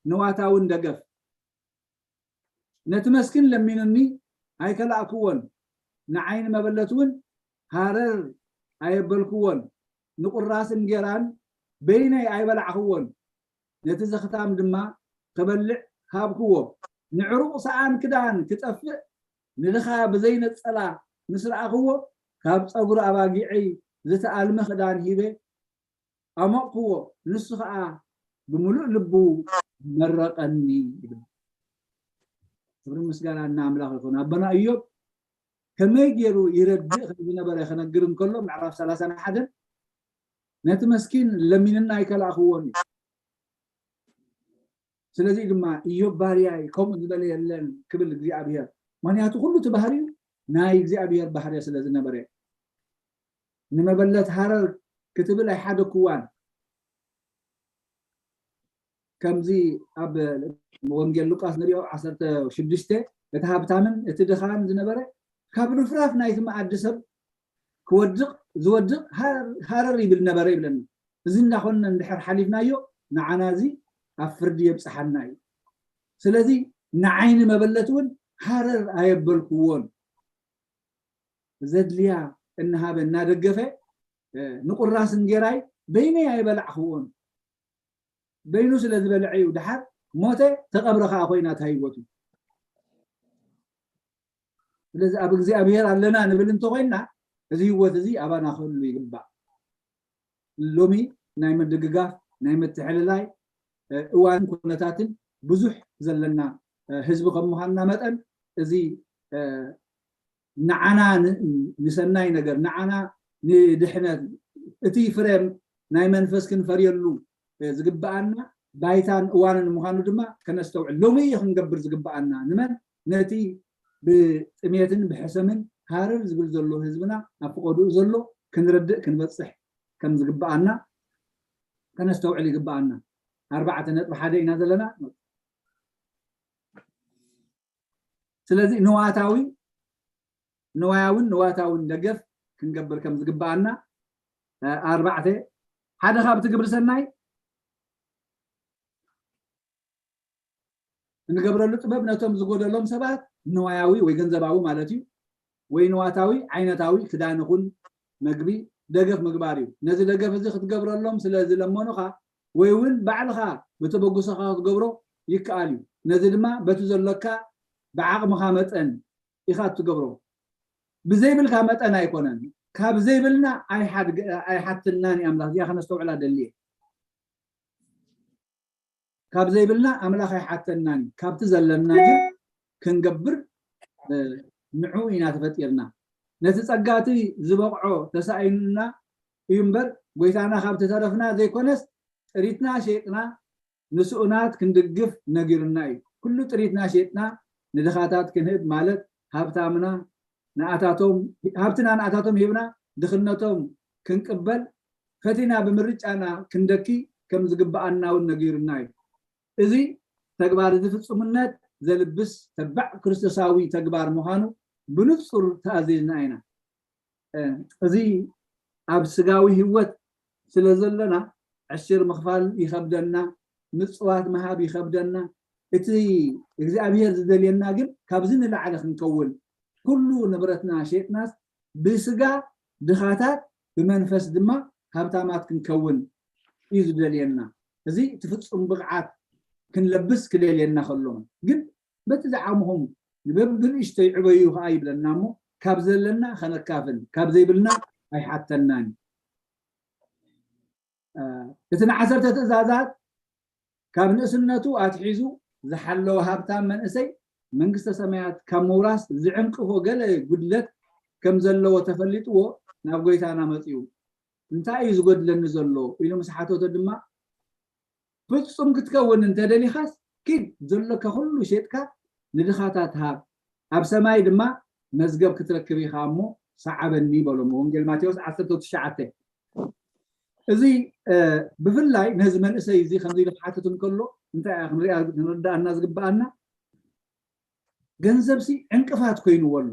ንዋታውን ደገፍ። ነቲ መስኪን ለሚኑኒ ኣይከላእክዎን፣ ንዓይኒ መበለት እውን ሃረር ኣየበልክዎን፣ ንቁራስ እንጌራን በይነይ ኣይበላዕኽዎን፣ ነቲ ዘኽታም ድማ ክበልዕ ሃብክዎ። ንዕሩቕ ሰኣን ክዳን ክጠፍእ ንድኻ ብዘይነጸላ ምስ ረኣኽዎ፣ ካብ ጸጉሪ ኣባጊዐይ ዝተኣልመ ክዳን ሂበ ኣሞቕክዎ፣ ንሱ ኸኣ ብምሉእ ልቡ መረቐኒ ይብል። ክብሪ ምስጋና ንኣምላኽ ይኹን። ኣቦና እዮብ ከመይ ገይሩ ይረድእ ከም ዝነበረ ክነግር እንከሎ ምዕራፍ ሰላሳን ሓደን ነቲ መስኪን ለሚንና ኣይከላእኽዎን እዩ። ስለዚ ድማ እዮብ ባርያይ ከምኡ ዝበለ የለን ክብል እግዚኣብሔር፣ ምክንያቱ ኩሉ እቲ ባህሪኡ ናይ እግዚኣብሔር ባህርያ ስለ ዝነበረ። ንመበለት ሃረር ክትብል ኣይሓደግክዋን። ከምዚ ኣብ ወንጌል ሉቃስ ንሪኦ ዓሰርተ ሽዱሽተ እቲ ሃብታምን እቲ ድኻን ዝነበረ ካብ ርፍራፍ ናይቲ መኣዲ ሰብ ክወድቕ ዝወድቕ ሃረር ይብል ነበረ ይብለና። እዚ እንዳኾንና እንድሕር ሓሊፍናዮ ንዓና እዚ ኣብ ፍርዲ የብፅሓና እዩ። ስለዚ ንዓይኒ መበለት እውን ሃረር ኣየበልክዎን። ዘድልያ እናሃበ እናደገፈ ንቁራስ እንጌራይ በይነይ ኣይበላዕኽዎን። በይኑ ስለ ዝበልዐ እዩ ድሓር ሞተ፣ ተቐብረ ከዓ ኮይና እታ ህይወቱ። ስለዚ ኣብ እግዚኣብሔር ኣለና ንብል እንተኮይና እዚ ህይወት እዚ ኣባና ክህሉ ይግባእ። ሎሚ ናይ ምድግጋፍ ናይ ምትሕልላይ እዋን ኩነታትን ብዙሕ ዘለና ህዝቢ ከም ምዃንና መጠን እዚ ንዓና ንሰናይ ነገር ንዓና ንድሕነት እቲ ፍሬም ናይ መንፈስ ክንፈርየሉ ዝግበኣና ባይታን እዋንን ምዃኑ ድማ ከነስተውዕል ሎሚ እዩ ክንገብር ዝግበኣና። ንመን? ነቲ ብጥሜትን ብሕሰምን ሃረር ዝብል ዘሎ ህዝብና ኣብ ፍቐድኡ ዘሎ ክንረድእ ክንበፅሕ ከም ዝግበኣና ከነስተውዕል ይግበኣና። ኣርባዕተ ነጥቢ ሓደ ኢና ዘለና። ስለዚ ንዋታዊ ንዋያውን ንዋታውን ደገፍ ክንገብር ከም ዝግበኣና። ኣርባዕተ ሓደ ካብቲ ግብሪ ሰናይ እንገብረሉ ጥበብ ነቶም ዝጎደሎም ሰባት ንዋያዊ ወይ ገንዘባዊ ማለት እዩ ወይ ንዋታዊ ዓይነታዊ ክዳን ይኹን መግቢ ደገፍ ምግባር እዩ። ነዚ ደገፍ እዚ ክትገብረሎም ስለ ዝለመኑኻ ወይ እውን ባዕልኻ ብተበግሶኻ ክትገብሮ ይከኣል እዩ። ነዚ ድማ በቲ ዘሎካ ብዓቕምኻ መጠን ኢኻ እትገብሮ። ብዘይብልካ መጠን ኣይኮነን። ካብ ዘይብልና ኣይሓትናን ኣምላኽ። እዚኣ ከነስተውዕላ ደልየ። ካብ ዘይብልና ኣምላኽ ኣይሓተናን እዩ። ካብቲ ዘለና ግን ክንገብር ንዑ ኢና ተፈጢርና። ነቲ ጸጋቲ ዝበቕዖ ተሳኢኑና እዩ እምበር፣ ጎይታና ካብ ተረፍና ዘይኮነስ፣ ጥሪትና ሸይጥና ንስኡናት ክንድግፍ ነጊሩና እዩ። ኩሉ ጥሪትና ሸይጥና ንድኻታት ክንህብ ማለት፣ ሃብታምና ንኣታቶም ሃብትና ንኣታቶም ሂብና ድኽነቶም ክንቅበል ፈቲና ብምርጫና ክንደኪ ከም ዝግብኣና እውን ነጊሩና እዩ። እዚ ተግባር እዚ ፍጹምነት ዘልብስ ተባዕ ክርስቶሳዊ ተግባር ምዃኑ ብንጹር ተኣዚዝና ኢና። እዚ ኣብ ስጋዊ ህይወት ስለ ዘለና ዕሽር ምኽፋል ይኸብደና፣ ምጽዋት ምሃብ ይኸብደና። እቲ እግዚኣብሔር ዝደልየና ግን ካብዚ ንላዕሊ ክንከውን፣ ኩሉ ንብረትና ሸጥናስ ብስጋ ድኻታት ብመንፈስ ድማ ሃብታማት ክንከውን እዩ ዝደልየና። እዚ እቲ ፍጹም ብቕዓት ክንለብስ ክደልየና ከሎ ግን በቲ ዝዓምኹም ንበብንእሽተይ ዕበዩ ኸዓ ይብለና እሞ ካብ ዘለና ኸነካፍል ካብ ዘይብልና ኣይሓተናን። እቲ ንዓሰርተ ትእዛዛት ካብ ንእስነቱ ኣትሒዙ ዝሓለወ ሃብታም መንእሰይ መንግስተ ሰማያት ካብ ምውራስ ዝዕንቅፎ ገለ ጉድለት ከም ዘለዎ ተፈሊጥዎ ናብ ጎይታና መጺኡ። እንታይ እዩ ዝጎድለኒ ዘሎ ኢሉ ምስ ሓተቶ ድማ ፍጹም ክትከውን እንተደሊኻስ ኪድ ዘሎካ ኩሉ ሸጥካ ንድኻታት ሃብ፣ ኣብ ሰማይ ድማ መዝገብ ክትረክብ ኢኻ እሞ ሰዓበኒ በሎም። ወንጌል ማቴዎስ ዓሰርተ ትሽዓተ። እዚ ብፍላይ ነዚ መንእሰይ እዚ ከምዚ ኢሉ ክሓትት እንከሎ እንታይ ክንርዳኣና ዝግብኣና፣ ገንዘብሲ ዕንቅፋት ኮይንዎ ኣሎ።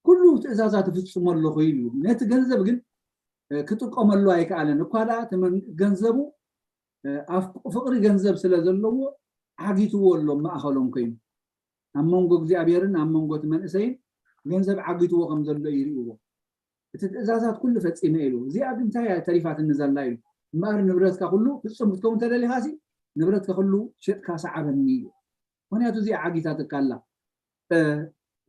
ኩሉ ትእዛዛት እፍጽሞ ኣለኹ ኢሉ ነቲ ገንዘብ ግን ክጥቀመሉ ኣይከኣለን። እኳ ደኣ ገንዘቡ ፍቕሪ ገንዘብ ስለ ዘለዎ ዓጊትዎ ኣሎ ማእኸሎም ኮይኑ ኣብ መንጎ እግዚኣብሔርን ኣብ መንጎ እቲ መንእሰይን ገንዘብ ዓጊትዎ ከም ዘሎ ይርእዎ። እቲ ትእዛዛት ኩሉ ፈጺመ ኢሉ እዚኣ ግን እንታይ እያ ተሪፋትኒ ዘላ ኢሉ እምበኣር ንብረትካ ኩሉ ፍጹም ክትከውን ተደሊኻሲ ንብረትካ ኩሉ ሸጥካ ሰዓበኒ ኢሉ። ምክንያቱ እዚኣ ዓጊታትካ ኣላ።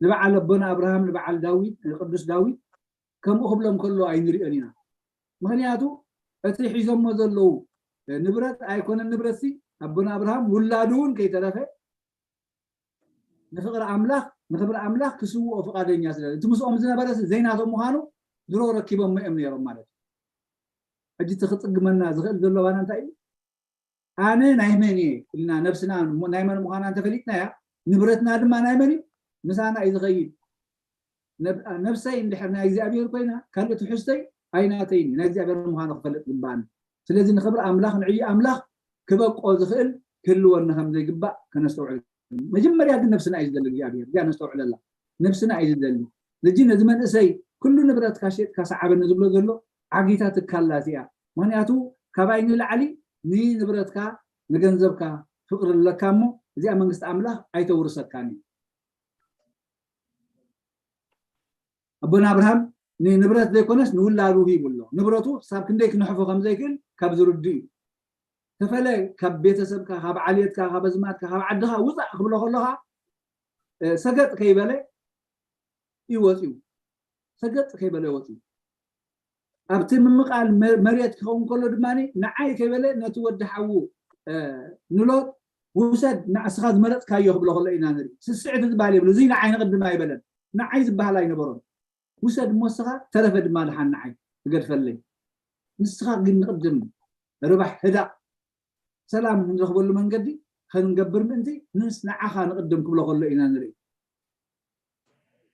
ንበዓል ኣቦና ኣብርሃም ንበዓል ዳዊት ቅዱስ ዳዊት ከምኡ ክብሎም ከሎ ኣይንሪኦን ኢና። ምክንያቱ እቲ ሒዞሞ ዘለዉ ንብረት ኣይኮነን ንብረትሲ ኣቦና ኣብርሃም ውላዱ እውን ከይተረፈ ንፍቕሪ ኣምላኽ ንክብሪ ኣምላኽ ክስውኦ ፍቓደኛ ስለ እቲ ምስኦም ዝነበረ ዘይናቶም ምዃኑ ድሮ ረኪቦሞ እዮም ነይሮም ማለት እዩ። ሕጂ እቲ ክፅግመና ዝኽእል ዘሎ ባና እንታይ እዩ? ኣነ ናይ መን እየ ኢልና ነብስና ናይ መን ምዃና እንተፈሊጥናያ ንብረትና ድማ ናይ መን እዩ? ምሳና እዩ ዝኸይድ። ነብሰይ እንድሕር ናይ እግዚኣብሔር ኮይና ካልእ ትሕዝተይ ኣይናተይን ናይ እግዚኣብሔር ምዃኑ ክፈልጥ ግባኣኒ። ስለዚ ንክብሪ ኣምላኽ ንዕዩ ኣምላኽ ክበቆ ዝኽእል ክህልወኒ ከም ዘይግባእ ከነስተውዕል። መጀመርያ ግን ነብስና እዩ ዝደሊ እግዚኣብሔር። እዚኣ ነስተውዕለላ። ነብስና እዩ ዝደሊ። ሕጂ ነዚ መንእሰይ ኩሉ ንብረትካ ሸጥካ ሰዓበኒ ዝብሎ ዘሎ ዓጊታ ትካላት እያ። ምክንያቱ ካባይ ንላዕሊ ንንብረትካ ንገንዘብካ ፍቕሪ ኣለካ እሞ እዚኣ መንግስቲ ኣምላኽ ኣይተውርሰካን እዩ። ኣቦና ኣብርሃም ንንብረት ዘይኮነስ ንውላዱ ሂቡ ኣሎ። ንብረቱ ክሳብ ክንደይ ክነሕፎ ከም ዘይክእል ካብ ዝርዱ እዩ። ተፈለ ካብ ቤተሰብካ ካብ ዓልየትካ ካብ ኣዝማድካ ካብ ዓድኻ ውፃእ ክብሎ ከለኻ ሰገጥ ከይበለ እዩ ወፂኡ። ሰገጥ ከይበለ ወፂኡ። ኣብቲ ምምቓል መሬት ክኸውን ከሎ ድማ ንዓይ ከይበለ ነቲ ወዲ ሓዉ ንሎጥ ውሰድ ንስኻ ዝመረፅካዮ ክብሎ ከሎ ኢና ንርኢ። ስስዕቲ ዝበሃል የብሉ። እዚ ንዓይ ንቕድም ኣይበለን። ንዓይ ዝበሃል ኣይነበሮን። ውሰድ እሞ ንስኻ ተረፈ ድማ ደሓን ንዓይ ክገድፈለይ። ንስኻ ግን ንቕድም ርባሕ ህዳእ ሰላም ንረኽበሉ መንገዲ ከንገብር ምእንቲ ንስ ንዓኻ ንቕድም ክብሎ ከሎ ኢና ንርኢ።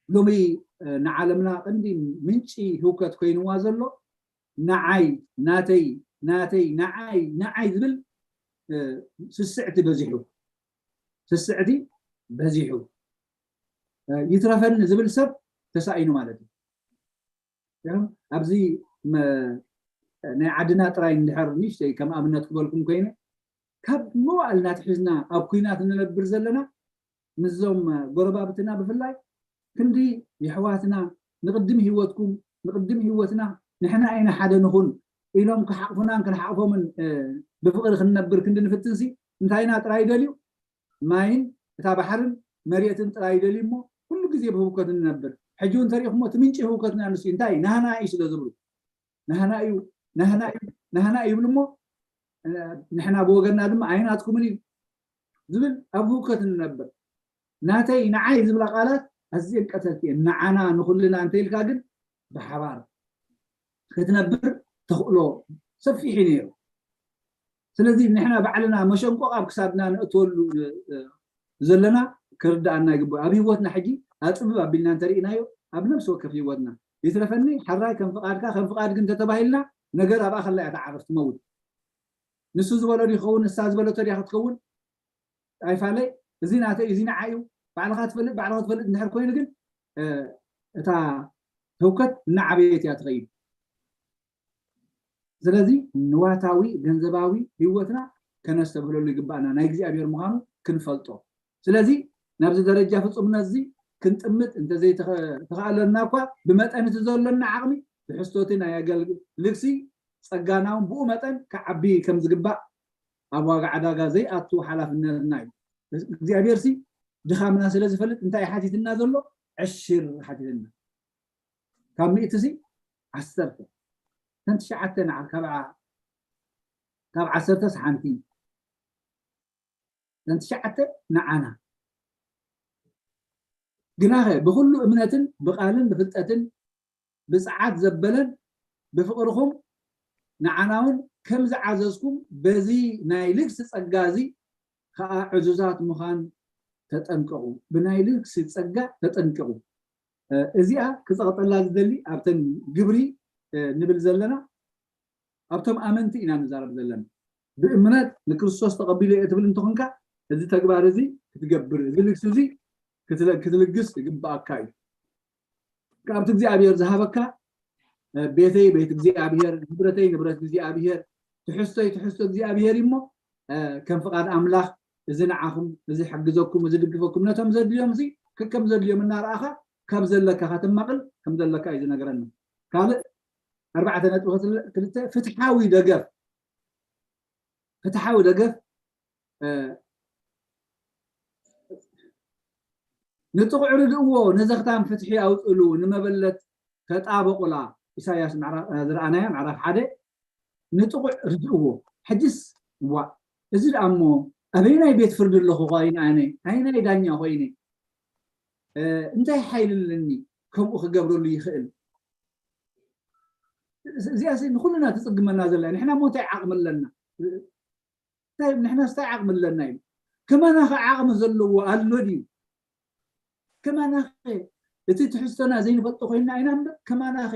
ሎሚ ንዓለምና ቀንዲ ምንጪ ህውከት ኮይንዋ ዘሎ ንዓይ ናተይ ናተይ ንዓይ ንዓይ ዝብል ስስዕቲ በዚሑ ስስዕቲ በዚሑ ይትረፈኒ ዝብል ሰብ ተሳኢኑ ማለት እዩ። ኣብዚ ናይ ዓድና ጥራይ እንድሕር ንእሽተይ ከም ኣብነት ክበልኩም ኮይነ ካብ መዋእልና ትሒዝና ኣብ ኩናት እንነብር ዘለና ምስዞም ጎረባብትና ብፍላይ ክንዲ የሕዋትና ንቕድሚ ህይወትኩም ንቕድሚ ህይወትና ንሕና ኢና ሓደ ንኹን ኢሎም ክሓቕፉናን ክንሓቕፎምን ብፍቕሪ ክንነብር ክንዲ ንፍትንሲ እንታይና ጥራይ ደልዩ ማይን እታ ባሕርን መሬትን ጥራይ ደልዩ እሞ ኩሉ ግዜ ብህውከት ንነብር። ሕጂ እውን እንተሪኢኹሞ እቲ ምንጪ ህውከትና ንሱ እዩ። እንታይ? ናህና እዩ ስለ ዝብሉ፣ ናህና እዩ፣ ናህና እዩ፣ ናህና እዩ ይብሉ እሞ፣ ንሕና ብወገንና ድማ ኣይናትኩምን እዩ ዝብል፣ ኣብ ህውከት ንነብር። ናተይ፣ ንዓይ ዝብላ ቃላት ኣዝየን ቀተልቲ እየን። ንዓና፣ ንኹልና እንተኢልካ ግን ብሓባር ክትነብር ተኽእሎ ሰፊሕ እዩ ነይሩ። ስለዚ ንሕና ባዕልና መሸንቆቕ ኣብ ክሳድና ነእትወሉ ዘለና ክርድኣና ይግባእ። ኣብ ህይወትና ሕጂ ኣፅብብ ኣቢልና እንተርኢናዮ ኣብ ነፍሲ ወከፍ ህይወትና ይትረፈኒ ሓራይ ከም ፍቓድካ ከም ፍቓድ ግን ተተባሂልና ነገር ኣብኣ ከላ እያ ትዓርፍ ትመውት። ንሱ ዝበሎ ዶ ይኸውን ንሳ ዝበለቶ ድያ ክትከውን ኣይፋለይ። እዚ ናተይ እዚ ንዓ እዩ ባዕልኻ ትፈልጥ ባዕልኻ ትፈልጥ እንድሕር ኮይኑ ግን እታ ህውከት እናዓበየት እያ ትኸይድ። ስለዚ ንዋታዊ ገንዘባዊ ህይወትና ከነስተብህለሉ ይግባእና ናይ እግዚኣብሔር ምዃኑ ክንፈልጦ። ስለዚ ናብዚ ደረጃ ፍፁምነት እዚ ክንጥምት እንተዘይተኸኣለና እኳ ብመጠን እቲ ዘሎና ዓቕሚ ብሕዝቶቲ ናይ ኣገልግል ልግሲ ጸጋናውን ብኡ መጠን ክዓቢ ከም ዝግባእ ኣብ ዋጋ ዕዳጋ ዘይኣቱ ሓላፍነትና እዩ። እግዚኣብሔር ሲ ድኻምና ስለ ዝፈልጥ እንታይ ሓቲትና ዘሎ ዕሽር ሓቲትና ካብ ሚእቲ ሲ ዓሰርተ ተን ትሽዓተ ንዓ ካብ ዓሰርተ ሓንቲ ተን ትሽዓተ ንዓና ግናኸ ብኩሉ እምነትን ብቃልን ብፍልጠትን ብፅዓት ዘበለን ብፍቅርኩም ንዓና እውን ከም ዝዓዘዝኩም በዚ ናይ ልግሲ ፀጋ እዚ ከዓ ዕዙዛት ምዃን ተጠንቀቁ። ብናይ ልግሲ ፀጋ ተጠንቀቁ። እዚኣ ክፀቅጠላ ዝደሊ ኣብተን ግብሪ ንብል ዘለና ኣብቶም ኣመንቲ ኢና ንዛረብ ዘለና። ብእምነት ንክርስቶስ ተቐቢሉ እየ ትብል እንተኾንካ እዚ ተግባር እዚ ክትገብር እዚ ልግሲ እዚ ክትልግስ ይግብኣካ እዩ። ካብቲ እግዚኣብሔር ዝሃበካ ቤተይ ቤት እግዚኣብሔር ንብረተይ ንብረት እግዚኣብሔር ትሕዝቶይ ትሕዝቶ እግዚኣብሔር እሞ ከም ፍቓድ ኣምላኽ እዚ ንዓኹም እዚ ሕግዘኩም እዚ ድግፈኩም ነቶም ዘድልዮም እዚ ከከም ዘድልዮም እናረኣኻ ካብ ዘለካ ከተማቕል ከም ዘለካ እዩ ዝነግረና። ካልእ ኣርባዕተ ነጥቢ ክልተ ፍትሓዊ ደገፍ ፍትሓዊ ደገፍ ንጥቑዕ ርድእዎ ንዘኽታም ፍትሒ ኣውፅሉ ንመበለት ተጣበቑላ ኢሳያስ ዝረኣናያ ምዕራፍ ሓደ ንጥቑዕ ርድእዎ ሕጅስ ዋ እዚ ደኣ እሞ ኣበይናይ ቤት ፍርዲ ኣለኹ ኮይነ ኣነ ኣይናይ ዳኛ ኮይነ እንታይ ሓይሊ ኣለኒ ከምኡ ክገብረሉ ይኽእል እዚኣ ንኩልና ትፅግመና ዘላ ንሕና ሞ እንታይ ዓቕሚ ኣለና ንሕና ስታይ ዓቕሚ ኣለና እዩ ከማናኸ ዓቕሚ ዘለዎ ኣሎ ድዩ ከማናኸ እቲ ትሕዝቶና ዘይንፈልጦ ኮይና ኢና እምበር ከማናኸ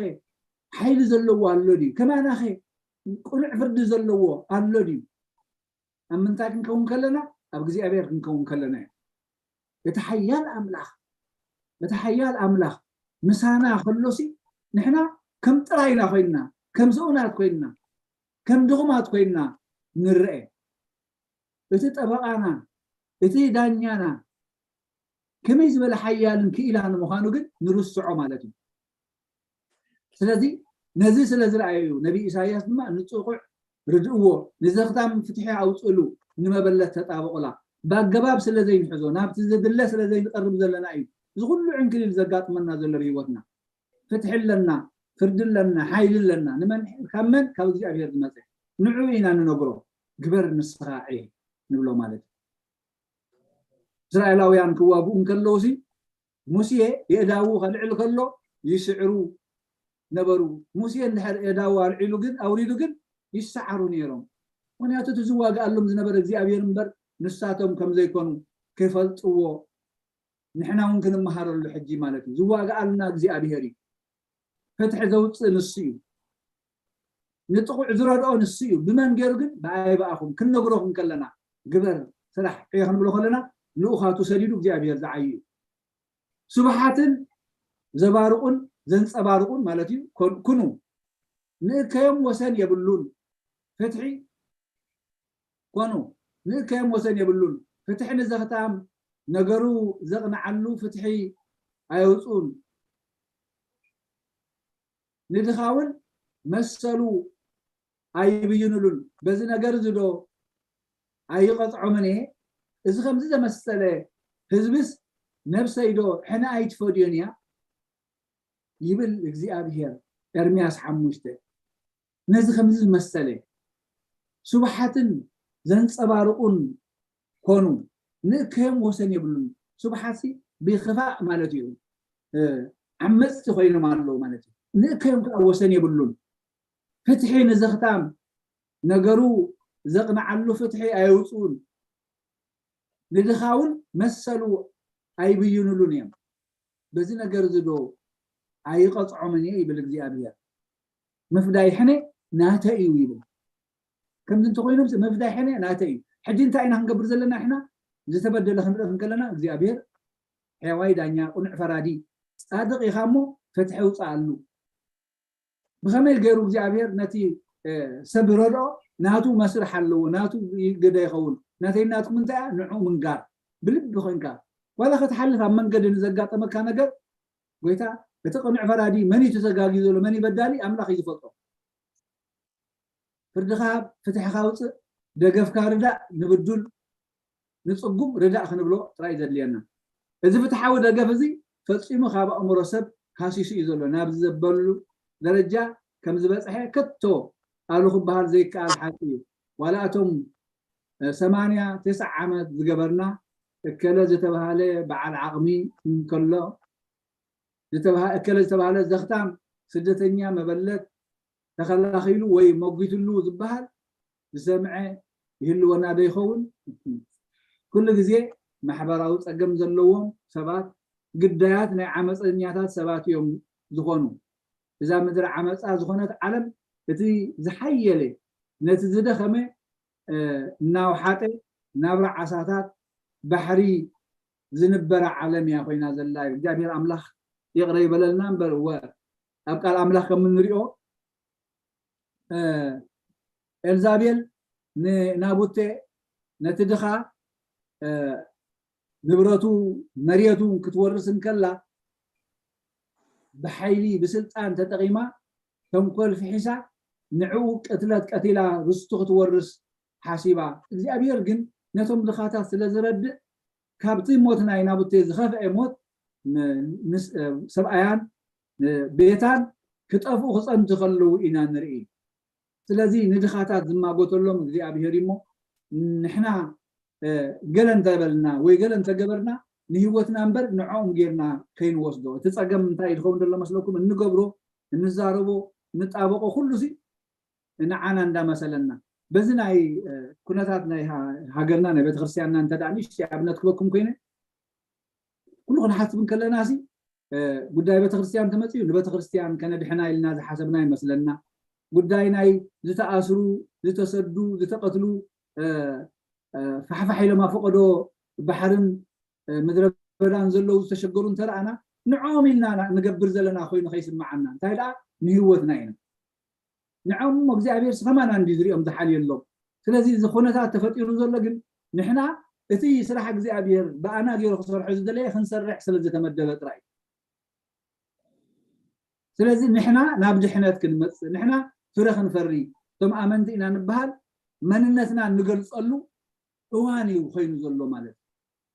ሓይሊ ዘለዎ ኣሎ ድዩ ከማናኸ ቅኑዕ ፍርዲ ዘለዎ ኣሎ ድዩ ኣብ ምንታይ ክንከውን ከለና ኣብ እግዚኣብሔር ክንከውን ከለና እዩ እቲ ሓያል ኣምላኽ እቲ ሓያል ኣምላኽ ምሳና ከሎሲ ንሕና ከም ጥራይና ኮይንና ከም ሰኡናት ኮይንና ከም ድኹማት ኮይንና ንርአ እቲ ጠበቓና እቲ ዳኛና ከመይ ዝበለ ሓያልን ክኢላን ምዃኑ ግን ንርስዖ ማለት እዩ ስለዚ ነዚ ስለ ዝረኣዩ ነቢ ኢሳያስ ድማ ንፅቑዕ ርድእዎ ንዘኽታም ፍትሒ ኣውፅእሉ ንመበለት ተጣበቑላ ብኣገባብ ስለ ዘይንሕዞ ናብቲ ዝድለ ስለ ዘይንቐርብ ዘለና እዩ እዚ ኩሉ ዕንክሊል ዘጋጥመና ዘሎ ብህይወትና ፍትሒ ኣለና ፍርዲ ኣለና ሓይሊ ኣለና ንመን ካብ መን ካብ እግዚኣብሔር ዝመፀ ንዑ ኢና ንነግሮ ግበር ንስኻ ዕየ ንብሎ ማለት እዩ እስራኤላውያን ክዋግኡ እንከለውሲ ሙሴ የእዳዉ ከልዕል ከሎ ይስዕሩ ነበሩ። ሙሴ እንድሕር የእዳዉ ኣልዒሉ ግን ኣውሪዱ ግን ይሰዓሩ ነይሮም። ምክንያቱ እቲ ዝዋግኣሎም ዝነበረ እግዚኣብሔር እምበር ንሳቶም ከም ዘይኮኑ ከይፈልጥዎ ንሕና እውን ክንመሃረሉ ሕጂ ማለት እዩ። ዝዋግኣልና እግዚኣብሔር እዩ። ፍትሒ ዘውፅእ ንሱ እዩ። ንጥቑዕ ዝረድኦ ንሱ እዩ። ብመን ገይሩ ግን? ብኣይ ብኣኹም ክንነግረኹም ከለና ግበር ስራሕ ዕዮ ክንብሎ ከለና ልኡኻቱ ሰዲዱ እግዚኣብሔር ዝዓዩ እዩ። ስቡሓትን ዘባርቑን ዘንጸባርቑን ማለት እዩ። ኮን- ኩኑ ንእከዮም ወሰን የብሉን። ፍትሒ ኮኑ ንእከዮም ወሰን የብሉን። ፍትሒ ንዘኽታም ነገሩ ዘቕንዓሉ ፍትሒ ኣየውፅኡን። ንድኻ እውን መሰሉ ኣይብይንሉን። በዚ ነገር እዚ ዶ ኣይቐፅዖምን እየ? እዚ ከምዚ ዘመሰለ ህዝብስ ነብሰይ ዶ ሕነ ኣይትፈድዮን እያ ይብል እግዚኣብሔር። ኤርምያስ ሓሙሽተ። ነዚ ከምዚ ዝመሰለ ስብሓትን ዘንጸባርቑን ኮኑ። ንእከዮም ወሰን የብሉን። ስብሓትሲ ብኽፋእ ማለት እዩ። ዓመፅቲ ኮይኖም ኣለዉ ማለት እዩ። ንእከዮም ከዓ ወሰን የብሉን። ፍትሒ ንዘኽታም ነገሩ ዘቕንዓሉ ፍትሒ ኣየውፅኡን። ንድኻ እውን መሰሉ ኣይብይኑሉን እዮም። በዚ ነገር እዚ ዶ ኣይቐፅዖምን እየ ይብል እግዚኣብሔር። ምፍዳይ ሕነ ናተይ እዩ ይብል። ከምዚ እንተኮይኖም ምፍዳይ ሕነ ናተይ እዩ። ሕጂ እንታይ ኢና ክንገብር ዘለና? ሕና ዝተበደለ ክንርኢ እንከለና እግዚኣብሔር ሕያዋይ ዳኛ፣ ቅኑዕ ፈራዲ፣ ፃድቕ ኢኻ እሞ ፍትሒ ውፅኣሉ። ብኸመይ ገይሩ እግዚኣብሔር ነቲ ሰብ ረድኦ ናቱ መስርሕ ኣለዎ፣ ናቱ ግደ ይኸውን። ናተይ ናትኩም እንታይ እያ? ንዑ ምንጋር ብልቢ ኮይንካ ዋላ ክትሓልፍ ኣብ መንገዲ ንዘጋጠመካ ነገር ጎይታ እቲ ቅኑዕ ፈራዲ መን እዩ ተዘጋግዩ ዘሎ መን እዩ በዳሊ ኣምላኽ እዩ ዝፈልጦ። ፍርድኻ ፍትሕኻ ውፅእ፣ ደገፍካ ርዳእ፣ ንብዱል ንፅጉም ርዳእ ክንብሎ ጥራይ ዘድልየና። እዚ ፍትሓዊ ደገፍ እዚ ፈፂሙ ካብ ኣእምሮ ሰብ ሃሲሱ እዩ ዘሎ። ናብ ዘበሉ ደረጃ ከም ዝበፅሐ ከቶ ኣሉ ክበሃል ዘይከኣል ሓቂ እዩ። ዋላ እቶም ሰማንያ ተስዓ ዓመት ዝገበርና እከለ ዝተባሃለ በዓል ዓቕሚ እንከሎ እከለ ዝተባሃለ ዘኽታም ስደተኛ መበለት ተኸላኺሉ ወይ መጒትሉ ዝበሃል ዝሰምዐ ይህልወና ዶ ይኸውን? ኩሉ ግዜ ማሕበራዊ ጸገም ዘለዎም ሰባት ግዳያት ናይ ዓመፀኛታት ሰባት እዮም ዝኾኑ። እዛ ምድሪ ዓመፃ ዝኾነት ዓለም እቲ ዝሓየለ ነቲ ዝደኸመ እናውሓጠ ናብራ ዓሳታት ባሕሪ ዝንበራ ዓለም እያ ኮይና ዘላ። እግዚኣብሔር ኣምላኽ ይቕረ ይበለልና እምበር እወ ኣብ ቃል ኣምላኽ ከም እንሪኦ ኤልዛቤል ንናቡቴ ነቲ ድኻ ንብረቱ መሬቱ ክትወርስ እንከላ ብሓይሊ ብስልጣን ተጠቒማ ተንኮል ፍሒሳ ንዕኡ ቅትለት ቀቲላ ርስቱ ክትወርስ ሓሲባ። እግዚኣብሔር ግን ነቶም ድኻታት ስለ ዝረድእ ካብቲ ሞት ናይ ናቡቴ ዝኸፍአ ሞት ሰብኣያን ቤታን ክጠፍኡ ክፀንቱ ከለዉ ኢና ንርኢ። ስለዚ ንድኻታት ዝማጎተሎም እግዚኣብሔር እሞ ንሕና ገለ እንተበልና ወይ ገለ እንተገበርና ንህይወትና እምበር ንዕኦም ጌርና ከይንወስዶ። እቲ ፀገም እንታይ ዝኸውን ዘሎ መስለኩም? እንገብሮ እንዛረቦ እንጣበቆ ኩሉ ሲ ንዓና እንዳመሰለና በዚ ናይ ኩነታት ናይ ሃገርና ናይ ቤተክርስትያንና እንተ ንእሽተይ ኣብነት ክበኩም ኮይነ ኩሉ ክንሓስብ እንከለና ሲ ጉዳይ ቤተክርስትያን ተመፅኡ ንቤተክርስትያን ከነድሕና ኢልና ዝሓሰብና ይመስለና። ጉዳይ ናይ ዝተኣስሩ ዝተሰዱ ዝተቀትሉ ፋሕፋሕ ኢሎም ኣፈቀዶ ባሕርን ምድረ በዳን ዘለዉ ዝተሸገሩ እንተረኣና ንዕኦም ኢልና ንገብር ዘለና ኮይኑ ከይስምዓና እንታይ ደኣ ንህይወትና ኢና ንዕኦም እሞ እግዚኣብሔር ስኸማና እንዲ ዝሪኦም ዝሓልየሎም ስለዚ እዚ ኩነታት ተፈጢሩ ዘሎ ግን ንሕና እቲ ስራሕ እግዚኣብሔር ብኣና ገይሩ ክሰርሖ ዝደለየ ክንሰርሕ ስለ ዝተመደበ ጥራይ ስለዚ ንሕና ናብ ድሕነት ክንመፅእ ንሕና ፍረ ክንፈሪ እቶም ኣመንቲ ኢና ንበሃል መንነትና እንገልፀሉ እዋን እዩ ኮይኑ ዘሎ ማለት እዩ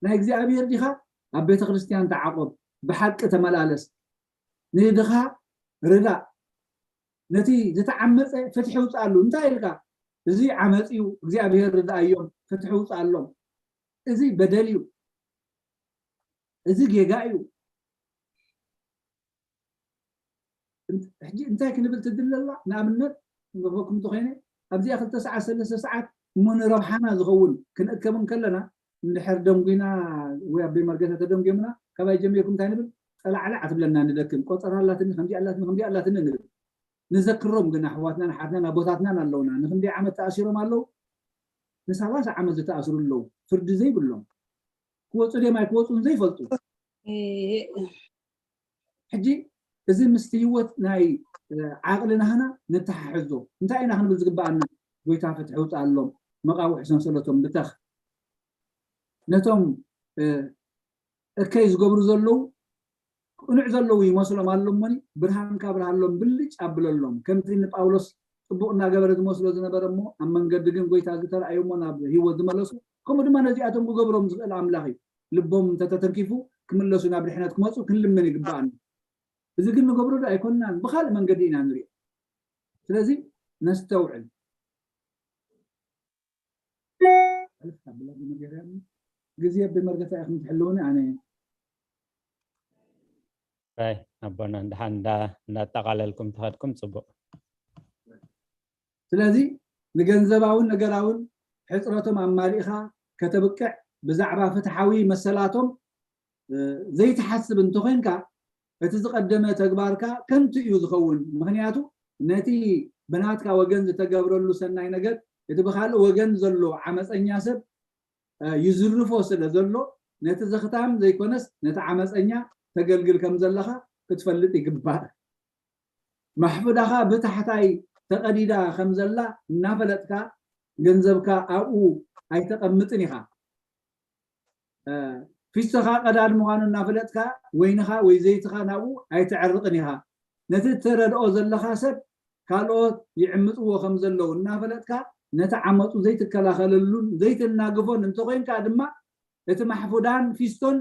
ናይ እግዚኣብሔር ዲኻ ኣብ ቤተ ክርስትያን ተዓቆብ ብሓቂ ተመላለስ ንድኻ ርዳእ ነቲ ዝተዓመፀ ፍትሒ ውፅኣሉ እንታይ ኢልካ እዚ ዓመፅ እዩ እግዚኣብሔር ርድኣዮም ፍትሒ ውፅኣሎም እዚ በደል እዩ እዚ ጌጋ እዩ ሕጂ እንታይ ክንብል ትድለላ ንኣብነት ንበኩም እንተኮይነ ኣብዚኣ ክልተ ሰዓት ሰለስተ ሰዓት እሞ ንረብሓና ዝኸውን ክንእከብ እንከለና እንድሕር ደንጉና ወይ ኣበይ መርገተ ተደንጉምና ካባይ ጀሚርኩም እንታይ ንብል ጠላዕላዕ ትብለና ንደክም ቆፀራ ኣላትኒ ከምዚ ኣላትኒ ከምዚ ኣላትኒ ንብል ንዘክሮም ግን ኣሕዋትናን ኣሓትናን ኣቦታትናን ኣለውና ንክንደይ ዓመት ተኣሲሮም ኣለዉ ንሳላሳ ዓመት ዝተኣስሩ ኣለዉ ፍርዲ ዘይብሎም ክወፁ ድዮም ኣይክወፁን ዘይፈልጡ ሕጂ እዚ ምስቲ ህይወት ናይ ዓቕሊ ናህና ንተሓሕዞ እንታይ ኢና ክንብል ዝግበኣና ጎይታ ፍትሒ ውፅኣሎም መቃውሒ ሰንሰለቶም ብተኽ ነቶም እከይ ዝገብሩ ዘለዉ ቅኑዕ ዘለዉ ይመስሎም ኣሎ እሞኒ ብርሃንካ ብርሃሎም ብልጭ ኣብለሎም ከምቲ ንጳውሎስ ፅቡቅ እናገበረ ዝመስሎ ዝነበረ እሞ ኣብ መንገዲ ግን ጎይታ ዝተረኣዩ እሞ ናብ ህይወት ዝመለሱ ከምኡ ድማ ነዚኣቶም ክገብሮም ዝኽእል ኣምላኽ እዩ ልቦም እንተተተንኪፉ ክምለሱ ናብ ድሕነት ክመፁ ክንልምን ይግባኣና። እዚ ግን ንገብሮ ዶ ኣይኮንናን? ብካልእ መንገዲ ኢና ንሪኦ። ስለዚ ነስተውዕል። ግዜ ብመርገታ ኢኹም ትሕልውኒ ኣነ ኣይ ኣቦና እንድሓን እንዳጣቃለልኩም ተኸድኩም ፅቡቅ። ስለዚ ንገንዘባውን ነገራውን ሕፅረቶም ኣማሊእኻ ከተብቅዕ ብዛዕባ ፍትሓዊ መሰላቶም ዘይትሓስብ እንተኾይንካ እቲ ዝቐደመ ተግባርካ ከንቱ እዩ ዝኸውን። ምኽንያቱ ነቲ ብናትካ ወገን ዝተገብረሉ ሰናይ ነገር እቲ ብኻልእ ወገን ዘሎ ዓመፀኛ ሰብ ይዝርፎ ስለ ዘሎ ነቲ ዘኽታም ዘይኮነስ ነቲ ዓመፀኛ ተገልግል ከም ዘለኻ ክትፈልጥ ይግባእ። ማሕፉዳኻ ብታሕታይ ተቐዲዳ ከም ዘላ እናፈለጥካ ገንዘብካ ኣብኡ ኣይተቐምጥን ኢኻ። ፊስቶኻ ቀዳድ ምዃኑ እናፈለጥካ ወይንኻ ወይ ዘይትኻ ናብኡ ኣይተዕርቕን ኢኻ። ነቲ እተረድኦ ዘለኻ ሰብ ካልኦት ይዕምፅዎ ከም ዘለዉ እናፈለጥካ ነቲ ዓመፁ ዘይትከላኸለሉን ዘይትናግፎን እንተኾይንካ ድማ እቲ ማሕፉዳን ፊስቶን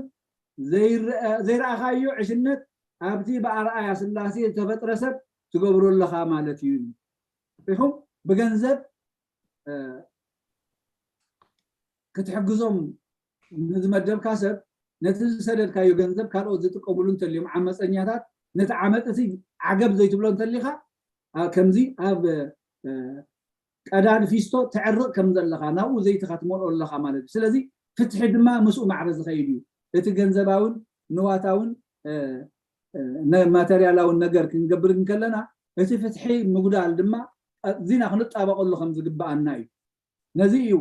ዘይረኣኻዮ ዕሽነት ኣብቲ ብኣርኣያ ስላሴ ዝተፈጥረ ሰብ ትገብሮ ኣለኻ ማለት እዩ። ኢኹም ብገንዘብ ክትሕግዞም ንዝመደብካ ሰብ ነቲ ዝሰደድካዮ ገንዘብ ካልኦት ዝጥቀምሉ እንተልዮም ዓመፀኛታት ነቲ ዓመፅ እቲ ዓገብ ዘይትብሎ እንተሊኻ ከምዚ ኣብ ቀዳድ ፊስቶ ተዕርቕ ከም ዘለኻ ናብኡ ዘይትኻ ትመልኦ ኣለኻ ማለት እዩ። ስለዚ ፍትሒ ድማ ምስኡ ማዕረ ዝኸይድ እዩ። እቲ ገንዘባውን ንዋታውን ማተርያላውን ነገር ክንገብር እንከለና እቲ ፍትሒ ምጉዳል ድማ እዚና ክንጣበቐሉ ከም ዝግብኣና እዩ። ነዚ እዩ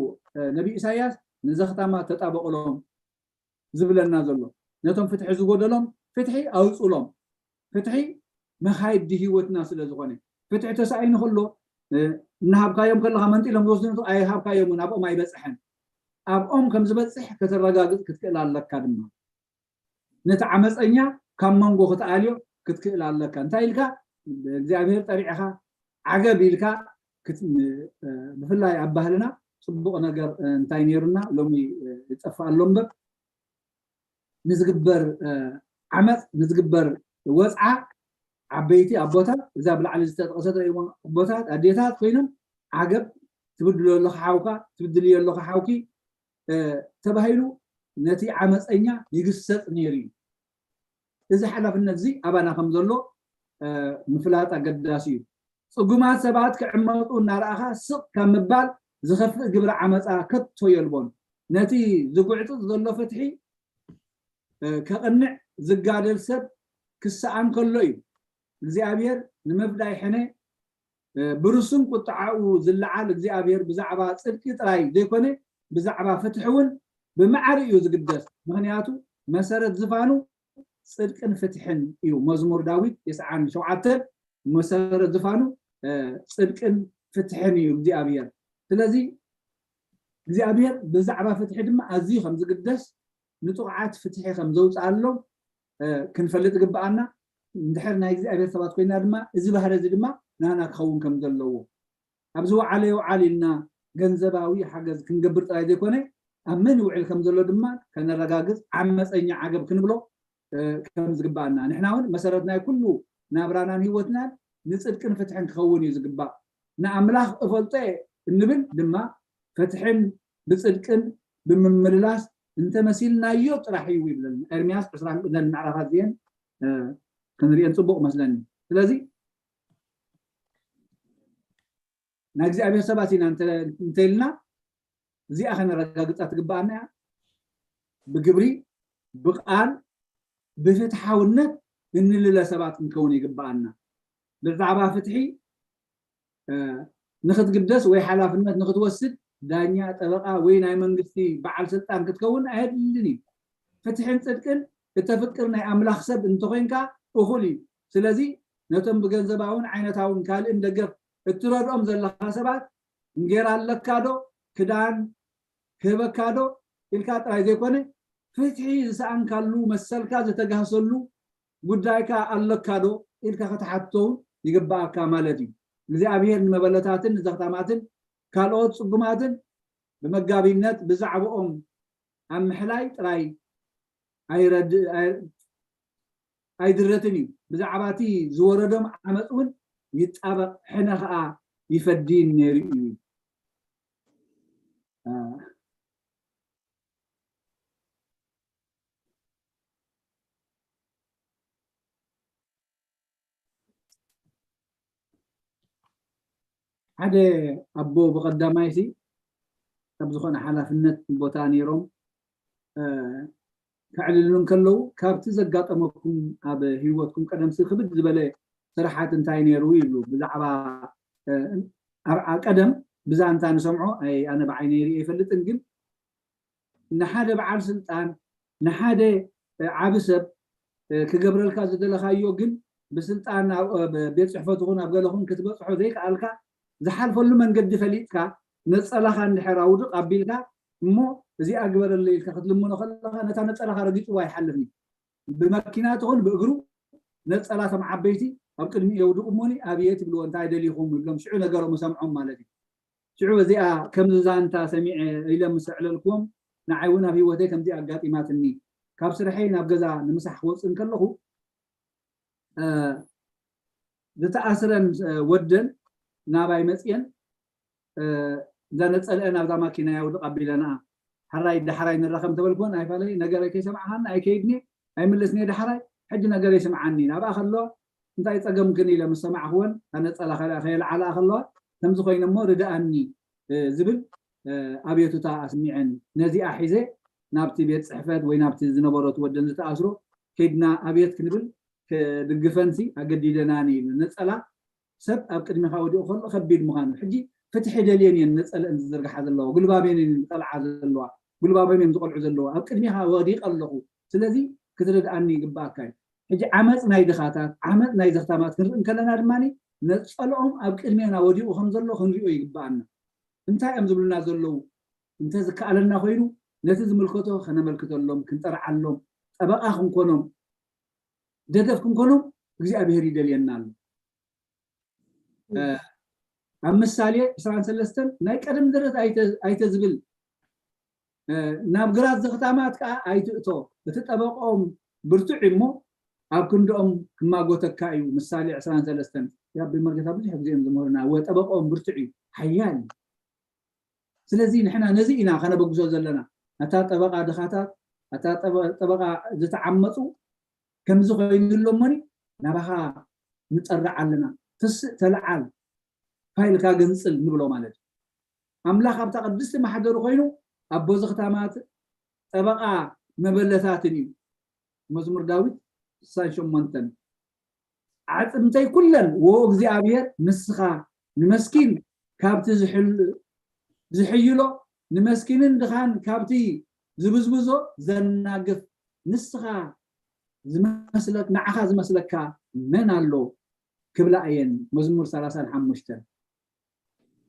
ነቢ ኢሳያስ ንዘኽታማት ተጣበቕሎም ዝብለና ዘሎ። ነቶም ፍትሒ ዝጎደሎም ፍትሒ ኣውፅሎም። ፍትሒ መኻይዲ ህይወትና ስለ ዝኾነ ፍትሒ ተሳኢኑ ከሎ እናሃብካዮም ከለካ መንጢሎም ዝወስዱ ኣይሃብካዮምን ኣብኦም ኣይበፅሐን። ኣብኦም ከም ዝበፅሕ ከተረጋግፅ ክትክእል ኣለካ ድማ ነቲ ዓመፀኛ ካብ መንጎ ክትኣልዮ ክትክእል ኣለካ። እንታይ ኢልካ እግዚኣብሔር ጠሪዕኻ ዓገብ ኢልካ ብፍላይ ኣብ ባህልና ፅቡቕ ነገር እንታይ ነይሩና ሎሚ ይጠፍእ ኣሎ እምበር ንዝግበር ዓመፅ ንዝግበር ወፅዓ ዓበይቲ ኣቦታት እዛ ብላዕሊ ዝተጠቐሰት ኣቦታት ኣዴታት ኮይኖም ዓገብ ትብድሎ ኣለካ ሓውካ ትብድልዮ ኣለካ ሓውኪ ተባሂሉ ነቲ ዓመፀኛ ይግሰፅ ነይሩ እዩ። እዚ ሓላፍነት እዚ ኣባና ከም ዘሎ ምፍላጥ ኣገዳሲ እዩ። ፅጉማት ሰባት ክዕመፁ እናረኣኻ ስቕ ካብ ምባል ዝኸፍእ ግብሪ ዓመፃ ከቶ የልቦን። ነቲ ዝጉዕፅፅ ዘሎ ፍትሒ ከቕንዕ ዝጋደል ሰብ ክሰኣን ከሎ እዩ። እግዚኣብሔር ንምፍዳይ ሕነ ብርሱን ቁጥዓኡ ዝለዓል እግዚኣብሔር ብዛዕባ ፅድቂ ጥራይ ዘይኮነ ብዛዕባ ፍትሒ እውን ብማዕሪ እዩ ዝግደስ። ምክንያቱ መሰረት ዝፋኑ ፅድቅን ፍትሕን እዩ። መዝሙር ዳዊት ተስዓን ሸውዓተን መሰረት ዝፋኑ ፅድቅን ፍትሕን እዩ እግዚኣብሔር። ስለዚ እግዚኣብሔር ብዛዕባ ፍትሒ ድማ ኣዝዩ ከም ዝግደስ ንጥቑዓት ፍትሒ ከም ዘውፅኣሎም ክንፈልጥ ይግብኣና። እንድሕር ናይ እግዚኣብሔር ሰባት ኮይና ድማ እዚ ባህሪ እዚ ድማ ናና ክኸውን ከም ዘለዎ ኣብዚ ወዓለ የውዓል ኢልና ገንዘባዊ ሓገዝ ክንገብር ጥራይ ዘይኮነ ኣብ መን ይውዕል ከም ዘሎ ድማ ከነረጋግፅ ዓመፀኛ ዓገብ ክንብሎ ከም ዝግብኣና ንሕና እውን መሰረት ናይ ኩሉ ናብራናን ህይወትናን ንፅድቅን ፍትሕን ክኸውን እዩ ዝግባእ። ንኣምላኽ እፈልጦ እየ እንብል ድማ ፍትሕን ብፅድቅን ብምምልላስ እንተመሲልናዮ ጥራሕ እዩ ይብለና ኤርምያስ ዕስራን ቅደን ምዕራፋት እዚአን ክንሪአን ፅቡቅ መስለኒ። ስለዚ ናይ እግዚኣብሔር ሰባት ኢና እንተኢልና እዚኣ ከነረጋግፃ ትግብኣና እያ። ብግብሪ ብቃል ብፍትሓውነት እንልለ ሰባት ክንከውን ይግብኣና። ብዛዕባ ፍትሒ ንክትግደስ ወይ ሓላፍነት ንክትወስድ ዳኛ፣ ጠበቃ ወይ ናይ መንግስቲ በዓል ስልጣን ክትከውን ኣየድልን እዩ። ፍትሕን ፅድቅን እተፍቅር ናይ ኣምላኽ ሰብ እንተኮይንካ እኹል እዩ። ስለዚ ነቶም ብገንዘባውን ዓይነታውን ካልእን ደገፍ እትረድኦም ዘለካ ሰባት እንጌራ ኣለካ ዶ ክዳን ክህበካ ዶ ኢልካ ጥራይ ዘይኮነ ፍትሒ ዝሰኣንካሉ መሰልካ ዝተጋህሰሉ ጉዳይካ ኣለካ ዶ ኢልካ ክትሓቶ ይግባኣካ ማለት እዩ። እግዚኣብሔር ንመበለታትን ንዘኽታማትን ካልኦት ፅጉማትን ብመጋቢነት ብዛዕባኦም ኣብ ምሕላይ ጥራይ ኣይረድ- ኣይ- ኣይድረትን እዩ። ብዛዕባ እቲ ዝወረዶም ዓመፅ እውን ይጣበቕ፣ ሕነ ከዓ ይፈድይን ነይሩ እዩ። አ፣ ሓደ ኣቦ ብቐዳማይ ሲ ካብ ዝኾነ ሓላፍነት ቦታ ነይሮም፣ እ፣ ከዕልሉ እንከለዉ፣ ካብቲ ዘጋጠመኩም ኣብ ህይወትኩም ቀደም ሲ ክብድ ዝበለ ስራሓት እንታይ ነይሩ ይብሉ። ብዛዕባ፣ እ፣ ኣብ ዓ- ቀደም ብዛንታ ንሰምዖ፣ ኣይ ኣነ ብዓይነይ ርእየ ኣይፈልጥን፣ ግን ንሓደ በዓል ስልጣን፣ ንሓደ፣ እ፣ ዓቢ ሰብ፣ እ፣ ክገብረልካ ዝደለኻዮ ግን ብስልጣን ኣብ፣ እ፣ ቤት ጽሕፈት ይኹን ኣብ ገለኹን ክትበጽሖ ዘይከኣልካ፣ ዝሓልፈሉ መንገዲ ፈሊጥካ፣ ነጸላኻ እንድሕር ኣውድቕ ኣቢልካ፣ እሞ እዚኣ ግበረለይ ኢልካ ክትልምኖ ከለኻ፣ ነታ ነጸላኻ ረጊጽዋ ይሓልፍ እዩ። ብመኪና ትኹን ብእግሩ ነጸላ፣ እቶም ዓበይቲ ኣብ ቅድሚ የውድቑ እሞኒ፣ ኣብየት ይብልዎ፣ እንታይ ደሊኹም ይብሎም፣ ሽዑ ነገሮም እሰምዖም ማለት እዩ። ሽዑ እዚኣ ከምዚ ዛንታ ሰሚዐ ኢለ ምስ ኣዕለልክዎም፣ ንዓይ እውን ኣብ ህይወተይ ከምዚ ኣጋጢማትኒ። ካብ ስርሐይ ናብ ገዛ ንምሳሕ ክወፅእ እንከለኹ፣ እ፣ ዝተኣስረን፣ እ፣ ወደን ናባይ መፅየን፣ እ፣ እዛ ነፀለአን ኣብዛ ማኪና የውድቕ ኣቢለንኣ፣ ሓራይ ዳሕራይ ንራኸብ እንተበልክወን፣ ኣይፋለይ፣ ነገረይ ከይሰማዕኻኒ ኣይከይድኒ፣ ኣይምለስኒ ዳሕራይ፣ ሕጂ ነገረይ ስምዓኒ፣ ናብኣ ከለዋ እንታይ ጸገምክን ኢለ ምስ ሰማዕክወን፣ እታ ነጸላ ከ-፣ ከየልዓላ ከለዋ፣ ከምዚ ኮይነ እሞ ርድኣኒ፣ እ፣ ዝብል፣ እ፣ ኣብየቱታ ኣስሚዐን። ነዚኣ ሒዘ ናብቲ ቤት ጽሕፈት ወይ ናብቲ ዝነበሮ እቲ ወደን ዝተኣስሮ ከይድና ኣብየት ክንብል ክድግፈንሲ ኣገዲደናኒ ኢሉ። ነጸላ ሰብ ኣብ ቅድሚኻ ወዲቑ ከሎ ከቢድ ምዃኑ። ሕጂ ፍትሒ ደልየን እየን ነጸለአን ዝዝርግሓ ዘለዋ፣ ጉልባበን እየን ዝቐልዓ ዘለዋ፣ ጉልባቦም እዮም ዝቐልዑ ዘለዉ። ኣብ ቅድሚኻ ወዲቐ ኣለኹ። ስለዚ ክትርድኣኒ ይግባኣካ እዩ። ሕጂ ዓመፅ ናይ ድኻታት፣ ዓመፅ ናይ ዘኽታማት ክንርኢ እንከለና ድማ ነጸለኦም ኣብ ቅድሜና ወዲቑ ከም ዘሎ ክንሪኦ ይግባኣና። እንታይ እዮም ዝብሉና ዘለዉ? እንተ ዝከኣለና ኮይኑ ነቲ ዝምልከቶ ከነመልክተሎም፣ ክንጠርዓሎም፣ ጠበቓ ክንኮኖም፣ ደገፍ ክንኮኖም እግዚኣብሔር ይደልየና ኣሎ። እ፣ ኣብ ምሳሌ ዕስራን ሰለስተን ናይ ቀደም ደረት ኣይተ-፣ ኣይተዝብል፣ እ፣ ናብ ግራት ዘኽታማት ከዓ ኣይትእቶ። እቲ ጠበቆም ብርቱዕ እዩ እሞ ኣብ ክንድኦም ክማጎተካ እዩ። ምሳሌ ዕስራን ሰለስተን። ያቤ መርጌታ ብዙሕ ግዜ እዮም ዝምህሩና። ወ-፣ ጠበቆም ብርቱዕ እዩ፣ ሓያል እዩ። ስለዚ ንሕና ነዚ ኢና ከነበግሶ ዘለና። ኣታ ጠበቓ ድኻታት፣ ኣታ ጠበ-፣ ጠበቓ ዝተዓመፁ ከምዚ ኮይኑሎሞኒ ናባኻ ንጠርዕ ኣለና። ትስእ ተለዓል፣ ፋይልካ ገንጽል ንብሎ ማለት እዩ። ኣምላኽ ኣብታ ቅድስቲ ማሕደሩ ኮይኑ ኣቦ ዘኽታማት፣ ጠበቓ መበለታትን እዩ። መዝሙር ዳዊት ስሳን ሸሞንተን። ኣዕጽምተይ ኩለን፣ ወ እግዚኣብሔር፣ ንስኻ ንመስኪን ካብቲ ዝሕል-፣ ዝሕይሎ፣ ንመስኪንን ድኻን ካብቲ ዝብዝብዞ ዘናግፍ፣ ንስኻ ዝመስለክ-፣ ንዓኻ ዝመስለካ መን ኣሎ? ክብላ እየን። መዝሙር ሰላሳን ሓሙሽተን።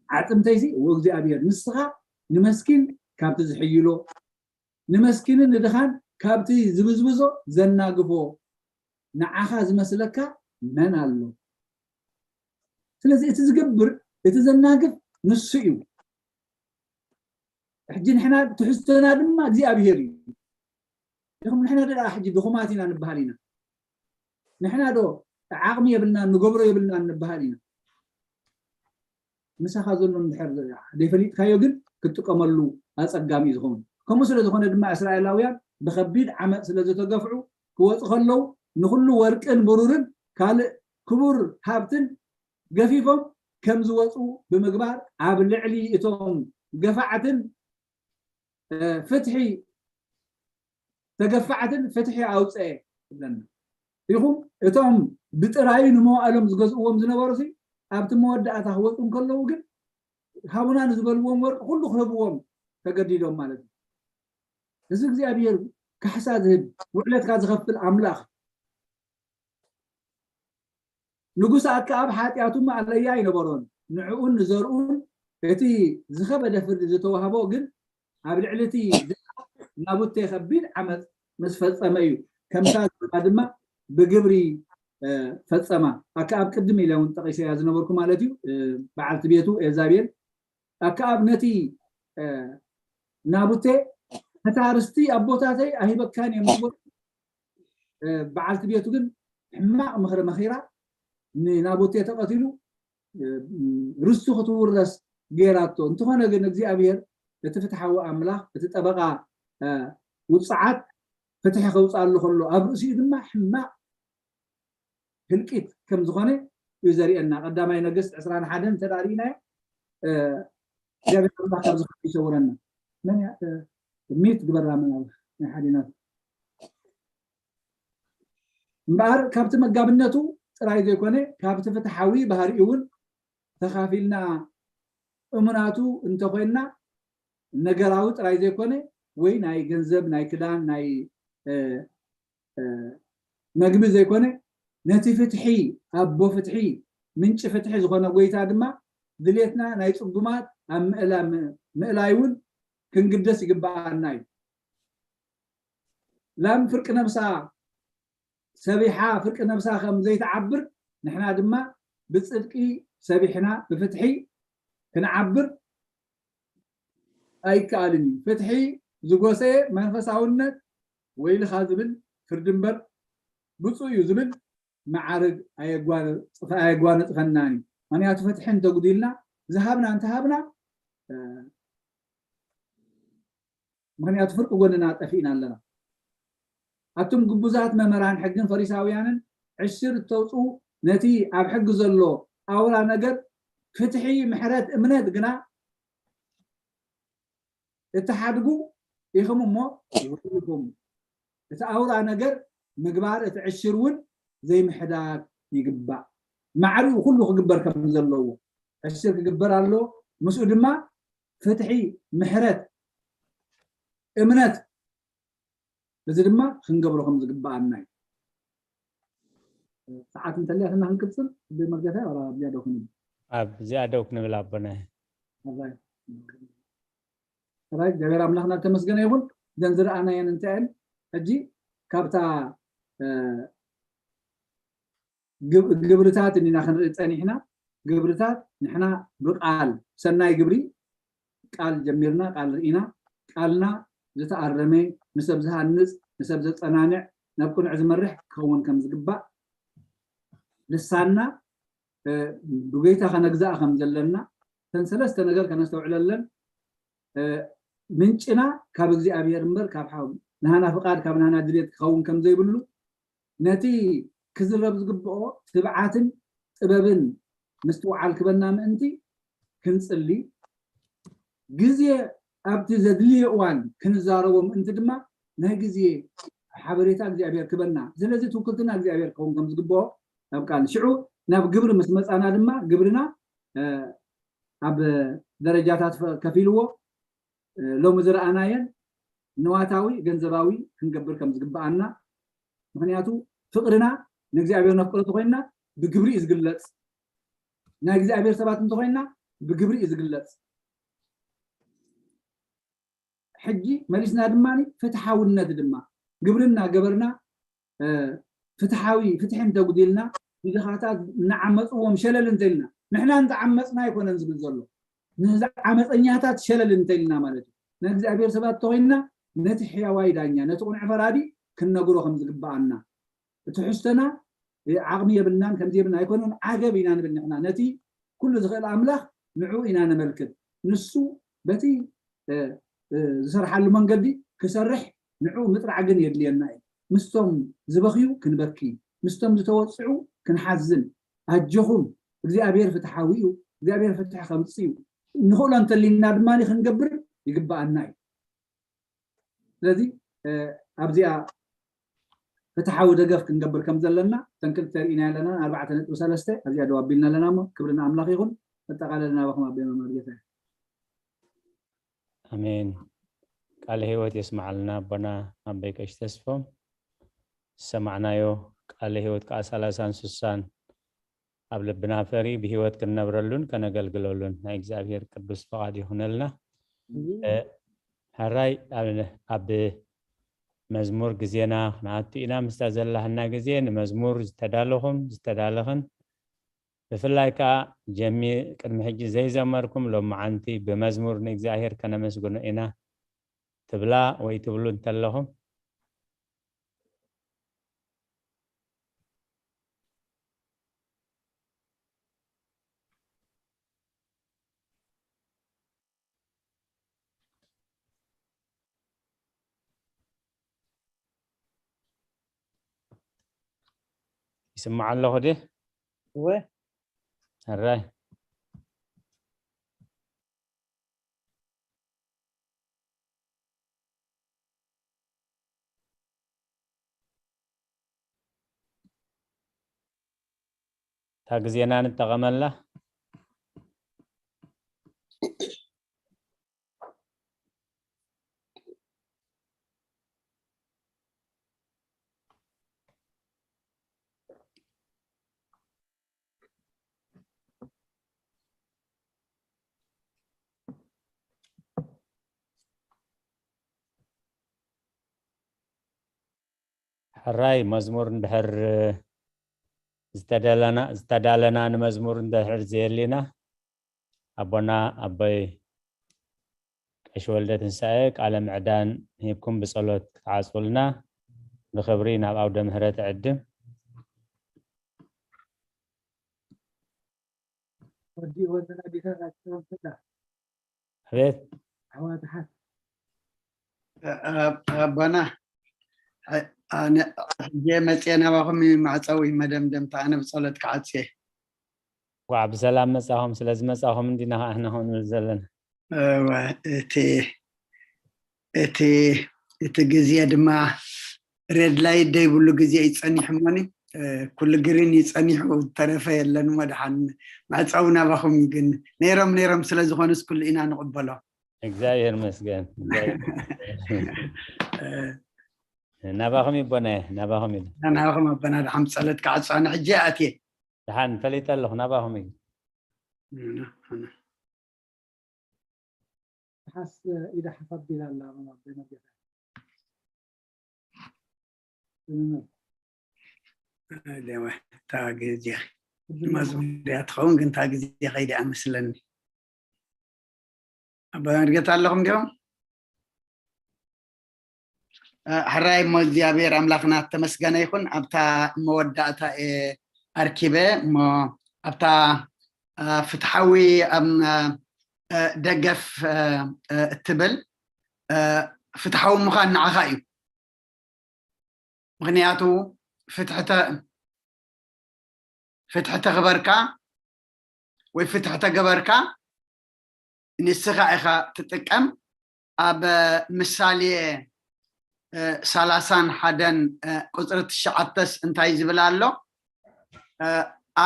ኣዕጽምተይሲ፣ ወ እግዚኣብሔር፣ ንስኻ ንመስኪን ካብቲ ዝሕይሎ፣ ንመስኪንን ንድኻን ካብቲ ዝብዝብዞ ዘናግፎ ንዓኻ ዝመስለካ መን ኣሎ? ስለዚ እቲ ዝገብር፣ እቲ ዘናግፍ ንሱ እዩ። ሕጂ ንሕና ትሕዝቶና ድማ እግዚኣብሔር እዩ። ኢኹም ንሕና ደኣ ሕጂ ድኹማት ኢና ንበሃል ኢና። ንሕና ዶ ዓቕሚ የብልናን፣ ንገብሮ የብልናን ንበሃል ኢና። ምሳኻ ዘሎ እንድሕር ዘይፈሊጥካዮ ግን ክትጥቀመሉ ኣጸጋሚ እዩ ዝኸውን። ከምኡ ስለ ዝኾነ ድማ እስራኤላውያን ብኸቢድ ዓመጽ ስለ ዝተገፍዑ ክወጹ ከለዉ ንኹሉ ወርቅን ብሩርን ካልእ ክቡር ሃብትን ገፊፎም ከም ዝወጹ ብምግባር ኣብ ልዕሊ እቶም ገፋዕትን፣ እ፣ ፍትሒ ተገፋዕትን ፍትሒ ኣውፅኤ ይብለና። ይኹም እቶም ብጥራዩ ንመዋእሎም ዝገዝእዎም ዝነበሩ ሲ ኣብቲ መወዳእታ ክወፁ እንከለዉ ግን ሃቡና ንዝበልዎም ወርቂ ኩሉ ክህብዎም ተገዲዶም ማለት እዩ። እዚ እግዚኣብሔር ካሕሳ ዝህብ ውዕለትካ ዝኸፍል ኣምላኽ። ንጉስ ኣከኣብ ሓጢኣቱ ማእለያ ኣይነበሮን። ንዕኡን ንዘርኡን እቲ ዝኸበደ ፍርዲ ዝተዋህቦ ግን ኣብ ልዕሊ እቲ ድኻ ናቡቴ ከቢድ ዓመፅ ምስ ፈጸመ እዩ። ከምታ ዘረባ ድማ ብግብሪ፣ እ፣ ፈጸማ። ኣከኣብ ቅድም ኢለ እውን ጠቒሰያ ዝነበርኩ ማለት እዩ። እ፣ በዓልቲ ቤቱ ኤልዛቤል ኣከኣብ ነቲ፣ እ፣ ናቡቴ ነታ ርስቲ ኣቦታተይ ኣይበካን እዮም ዝበሉ በዓልቲ ቤቱ ግን ሕማቕ ምኽሪ መኺራ፣ ንናቡቴ ተቐቲሉ ርስቱ ክትውረስ ገይራቶ። እንተኾነ ግን እግዚኣብሔር እቲ ፍትሓዊ ኣምላኽ፣ እቲ ጠበቓ ውፅዓት ፍትሒ ከውፅኣሉ ከሎ ኣብ ርእሲኡ ድማ ሕማቕ ህልቂት ከም ዝኾነ እዩ ዘርእየና። ቀዳማይ ነገስት ዕስራን ሓደን እንተ ርኢናዮ እግዚኣብሔር ኣምላኽ ካብ ዝኽሪ ይሰውረና። መን እያ ሚት ግበራ መናብር ናይ ሓዲናት እምበኣር ካብቲ መጋብነቱ ጥራይ ዘይኮነ ካብቲ ፍትሓዊ ባህሪኡ እውን ተኻፊልና እሙናቱ እንተኮይንና ነገራዊ ጥራይ ዘይኮነ ወይ ናይ ገንዘብ ናይ ክዳን ናይ መግቢ ዘይኮነ ነቲ ፍትሒ ኣቦ ፍትሒ ምንጪ ፍትሒ ዝኾነ ጎይታ ድማ ድሌትና ናይ ፅጉማት ኣብ ምእላይ እውን ክንግደስ ይግበኣና እዩ። ላም ፍርቂ ነብሳ ሰቢሓ ፍርቂ ነብሳ ከም ዘይትዓብር ንሕና ድማ ብፅድቂ ሰቢሕና ብፍትሒ ክንዓብር ኣይከኣልን እዩ። ፍትሒ ዝጎሰየ መንፈሳውነት ወይልኻ ዝብል ፍርዲ እምበር ብፁዕ እዩ ዝብል መዓርግ ኣየጓነፅፈናን እዩ። ምክንያቱ ፍትሒ እንተጉዲልና ዝሃብና እንተሃብና ምክንያቱ ፍርቂ ጎንና ጠፊእና ኣለና። ኣቱም ግቡዛት መምህራን ሕግን ፈሪሳውያንን ዕሽር እተውፅኡ ነቲ ኣብ ሕጊ ዘሎ ኣውራ ነገር ፍትሒ፣ ምሕረት፣ እምነት ግና እትሓድጉ ኢኹም እሞ ይኹም እቲ ኣውራ ነገር ምግባር እቲ ዕሽር እውን ዘይምሕዳግ ይግባእ። ማዕሪኡ ኩሉ ክግበር ከም ዘለዎ ዕሽር ክግበር ኣለዎ። ምስኡ ድማ ፍትሒ፣ ምሕረት፣ እምነት እዚ ድማ ክንገብሮ ከም ዝግበኣና እዩ። ሰዓት እንተልያትና ክንቅፅል ብመርገታ ወላ ኣብዚኣ ዶ ክንብል? ኣብዚኣ ደው ክንብል ኣቦና። ራይ እግዚኣብሔር ኣምላኽና ተመስገነ ይኹን። እዘን ዝረኣናየን እንታይ እየን? ሕጂ ካብታ ግብርታት እንዲና ክንርኢ ፀኒሕና። ግብርታት ንሕና ብቃል ሰናይ ግብሪ ቃል ጀሚርና ቃል ርኢና ቃልና ዝተኣረመ ንሰብ ዝሃንፅ ንሰብ ዘፀናንዕ ናብ ቅኑዕ ዝመርሕ ክኸውን ከም ዝግባእ ልሳንና ብጎይታ ከነግዛእ ከም ዘለና እተን ሰለስተ ነገር ከነስተውዕለለን ምንጭና ካብ እግዚኣብሔር እምበር ካብ ናህና ፍቃድ ካብ ናህና ድሌት ክኸውን ከም ዘይብሉ ነቲ ክዝረብ ዝግብኦ ትብዓትን ጥበብን ምስትውዓል ክበና ምእንቲ ክንፅሊ ግዜ ኣብቲ ዘድልዮ እዋን ክንዛረቦ ምእንቲ ድማ ናይ ግዜ ሓበሬታ እግዚኣብሔር ክበና። ስለዚ ትውክልትና እግዚኣብሔር ክኸውን ከም ዝግብኦ ናብ ቃል ሽዑ ናብ ግብሪ ምስ መፃና ድማ ግብርና ኣብ ደረጃታት ከፊልዎ ሎሚ ዝረኣናየን ንዋታዊ ገንዘባዊ ክንገብር ከም ዝግበኣና ምክንያቱ ፍቅርና ንእግዚኣብሔር ነፍቅሮ ተኮይንና ብግብሪ እዩ ዝግለፅ። ናይ እግዚኣብሔር ሰባት እንተኮይንና ብግብሪ እዩ ዝግለፅ። ሕጂ መሊስና ድማ ፍትሓውነት ድማ ግብርና ገበርና ፍትሓዊ ፍትሒ እንተጉዲልና ንድኻታት ንዓመፅዎም ሸለል እንተልና ንሕና እንተዓመፅና ኣይኮነን ዝብል ዘሎ ንዝዓመፀኛታት ሸለል እንተልና ማለት እዩ። ናይ እግዚኣብሔር ሰባት ተኮይንና ነቲ ሕያዋይ ዳኛ ነቲ ቁንዕ ፈራዲ ክንነግሮ ከም ዝግበኣና ትሕዝቶና ዓቕሚ የብልናን ከምዚ የብልና ኣይኮነን ዓገብ ኢና ንብል ንሕና ነቲ ኩሉ ዝኽእል ኣምላኽ ንዕኡ ኢና ነመልክት። ንሱ በቲ ዝሰርሓሉ መንገዲ ክሰርሕ ንዕኡ ምጥራዕ ግን የድልየና እዩ። ምስቶም ዝበኽዩ ክንበኪ፣ ምስቶም ዝተወፅዑ ክንሓዝን፣ ኣጆኹም እግዚኣብሔር ፍትሓዊ እዩ፣ እግዚኣብሔር ፍትሒ ከምፅእ እዩ፣ ንኽእሎ እንተሊና ድማ ክንገብር ይግበኣና እዩ። ስለዚ ኣብዚኣ ፍትሓዊ ደገፍ ክንገብር ከም ዘለና እተን ክልተ ርኢና ኣለና ኣርባዕተ ነጥቢ ሰለስተ ኣብዚኣ ደው ኣቢልና ኣለና እሞ ክብሪ ንኣምላኽ ይኹን። መጠቃለሊ ናባኹም ኣቦይ መምህር ጌታ። ኣሜን። ቃለ ህይወት የስማዓልና ኣቦና ኣቦይ ቀሺ ተስፎም። ዝሰማዕናዮ ቃለ ህይወት ከዓ ሰላሳን ስሳን ኣብ ልብና ፈሪ ብህይወት ክንነብረሉን ከነገልግለሉን ናይ እግዚኣብሔር ቅዱስ ፍቓድ ይኹነልና። ሕራይ ኣብ መዝሙር ግዜና ክንኣቱ ኢና። ምስታ ዘላህና ግዜ ንመዝሙር ዝተዳለኹም ዝተዳለኽን ብፍላይ ከዓ ጀሚ ቅድሚ ሕጂ ዘይዘመርኩም ሎመዓንቲ ብመዝሙር ንእግዚኣብሔር ከነመስግኖ ኢና ትብላ ወይ ትብሉ እንተለኹም ይስማዕ ኣለኹ ድየ? እወ። ሕራይ። እታ ግዜና ንጠቐመላ። ሕራይ መዝሙር እንድሕር ዝተደለና ዝተዳለና ንመዝሙር እንድሕር ዘየሊና ኣቦና ኣቦይ ቀሺ ወልደ ትንሳኤ ቃለ ምዕዳን ሂብኩም ብጸሎት ክትዓጽውልና ብኽብሪ ናብ ኣውደ ምህረት እዕድም። ወዲኡ ወዘና ጌታ ራጭ ተወሰዳ ኣቤት ኣሕዋትሓት ኣቦና ሕጂ መፅየ ናባኹም ማዕፀዊ መደምደምታ ኣነ ብፀሎት ክዓፅየ። ኳዕ ብሰላም መጻኹም። ስለዚ መጻኹም እንዲና ከዓ ንሕና ከምኡ ንብል ዘለና። እወ፣ እቲ እቲ እቲ ግዜ ድማ ሬድ ላይት ደይብሉ ግዜ እዩ ጸኒሑ እሞኒ፣ ኩሉ ግሪን እዩ ጸኒሑ፣ ዝተረፈ የለን እሞ ደሓን መዕጸዊ ናባኹም እዩ። ግን ነይሮም ነይሮም ስለ ዝኾኑስ ኩሉ ኢና ንቕበሎ። እግዚኣብሔር ይመስገን። ናባኹም ይቦነ ናባኹም እዩ። ናባኹም ኣቦና ደሓን ብጸሎት ክዓጽዋኒ ሕጂ ኣትየ። ደሓን ፈሊጠ ኣለኹ ናባኹም እዩ። ሓስ ኢዳ ሓፍ ኣቢላ ኣላ ኣቦና ኣቦና ጌታ እታ ግዜ መዝሙር እያ ትኸውን፣ ግን እታ ግዜ ከይደ ኣመስለኒ። ኣቦና እድገት ኣለኹም ዲኹም? ሕራይ እሞ እግዚኣብሔር ኣምላኽና ተመስገነ ይኹን። ኣብታ መወዳእታ እየ ኣርኪበ እሞ ኣብታ ፍትሓዊ ደገፍ እትብል ፍትሓዊ ምዃን ንዓኻ እዩ። ምኽንያቱ ፍትሒ ተኽበርካ ወይ ፍትሒ ተገበርካ ንስኻ ኢኻ ትጥቀም። ኣብ ምሳሌ ሰላሳን ሓደን ቁፅሪ ትሽዓተስ እንታይ ዝብል ኣሎ?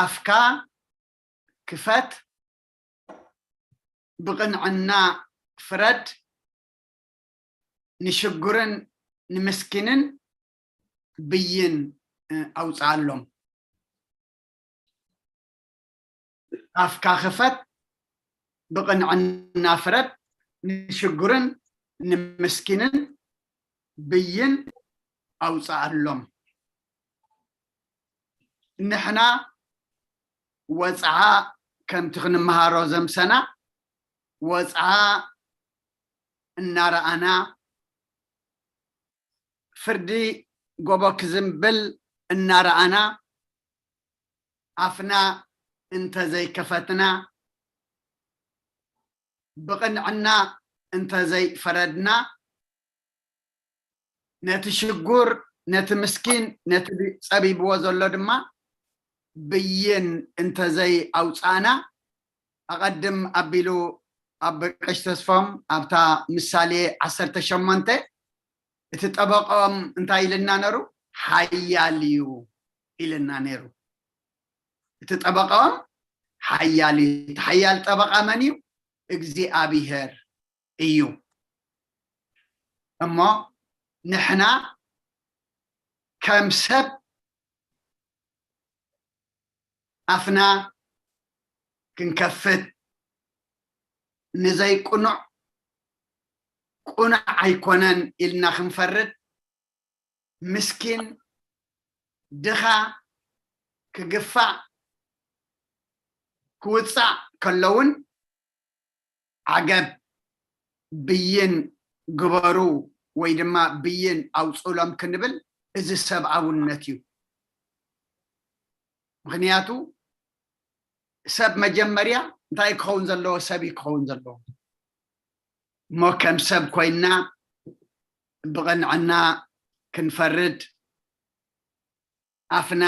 ኣፍካ ክፈት፣ ብቕንዕና ፍረድ፣ ንሽጉርን ንምስኪንን ብይን ኣውፅኣሎም። ኣፍካ ክፈት፣ ብቕንዕና ፍረድ፣ ንሽጉርን ንምስኪንን ብይን ኣውፅኣሎም። ንሕና ወፅዓ ከምቲ ክንመሃሮ ዘምሰና ወፅዓ እናረኣና ፍርዲ ጎቦ ክዝንብል እናረኣና ኣፍና እንተዘይከፈትና ብቕንዕና እንተዘይፈረድና ነቲ ሽጉር ነቲ ምስኪን ነቲ ጸቢብዎ ዘሎ ድማ ብይን እንተዘይ ኣውጻእና ኣቐድም ኣቢሉ ኣብ ቀሽ ተስፎም ኣብታ ምሳሌ ዓሰርተ ሸሞንተ እቲ ጠበቆም እንታይ ኢልና ነሩ ሓያል እዩ ኢልና ነሩ። እቲ ጠበቃኦም ሓያል እዩ። እቲ ሓያል ጠበቃ መን እዩ? እግዚኣብሄር እዩ። እሞ ንሕና ከም ሰብ ኣፍና ክንከፍት ንዘይቅኑዕ ቅኑዕ ኣይኮነን ኢልና ክንፈርድ ምስኪን ድኻ ክግፋዕ ክውፃእ ከለውን ዓገብ ብይን ግበሩ ወይ ድማ ብይን ኣውፅሎም ክንብል እዚ ሰብኣውነት እዩ። ምክንያቱ ሰብ መጀመርያ እንታይ ክኸውን ዘለዎ ሰብ እዩ ክኸውን ዘለዎ እሞ ከም ሰብ ኮይና ብቕንዕና ክንፈርድ ኣፍና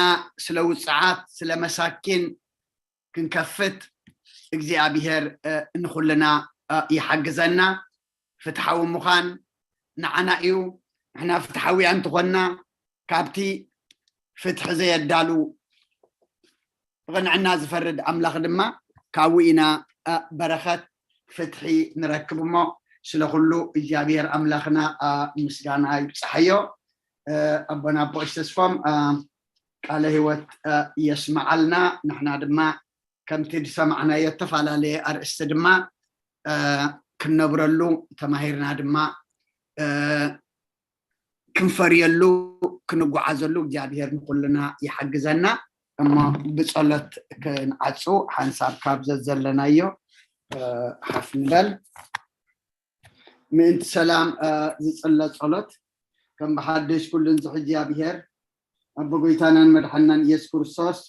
ስለ ውፅዓት፣ ስለ መሳኪን ክንከፍት እግዚኣብሔር፣ እ፣ ንኹልና፣ እ፣ ይሓግዘና። ፍትሓዊ ምዃን ንዓና እዩ። ንሕና ፍትሓውያን እንተኾንና፣ ካብቲ ፍትሒ ዘየዳሉ ብቕንዕና ዝፈርድ ኣምላኽ ድማ ካብኡ ኢና፣ እ፣ በረኸት ፍትሒ ንረክብ። እሞ ስለ ኩሉ እግዚኣብሔር ኣምላኽና፣ እ፣ ምስጋና ይብጽሓዮ። እ፣ ኣቦና ኣቦ ተስፎም፣ እ፣ ቃለ ህይወት፣ እ፣ የስምዓልና። ንሕና ድማ ከምቲ ዝሰማዕናዮ እተፈላለየ ኣርእስቲ ድማ፣ እ፣ ክንነብረሉ ተማሂርና ድማ፣ እ፣ ክንፈርየሉ፣ ክንጓዓዘሉ እግዚኣብሔር ንኹልና ይሓግዘና። እሞ ብጸሎት ክንዓጹ ሓንሳብ ካብ ዘዘለናዮ፣ እ፣ ሓፍ ንበል። ምእንቲ ሰላም፣ እ፣ ዝጽለ ጸሎት ከም ብሓድሽ ኩሉን ዝሕጂ እግዚኣብሔር ኣቦ ጎይታናን መድሓናን ኢየሱስ ክርስቶስ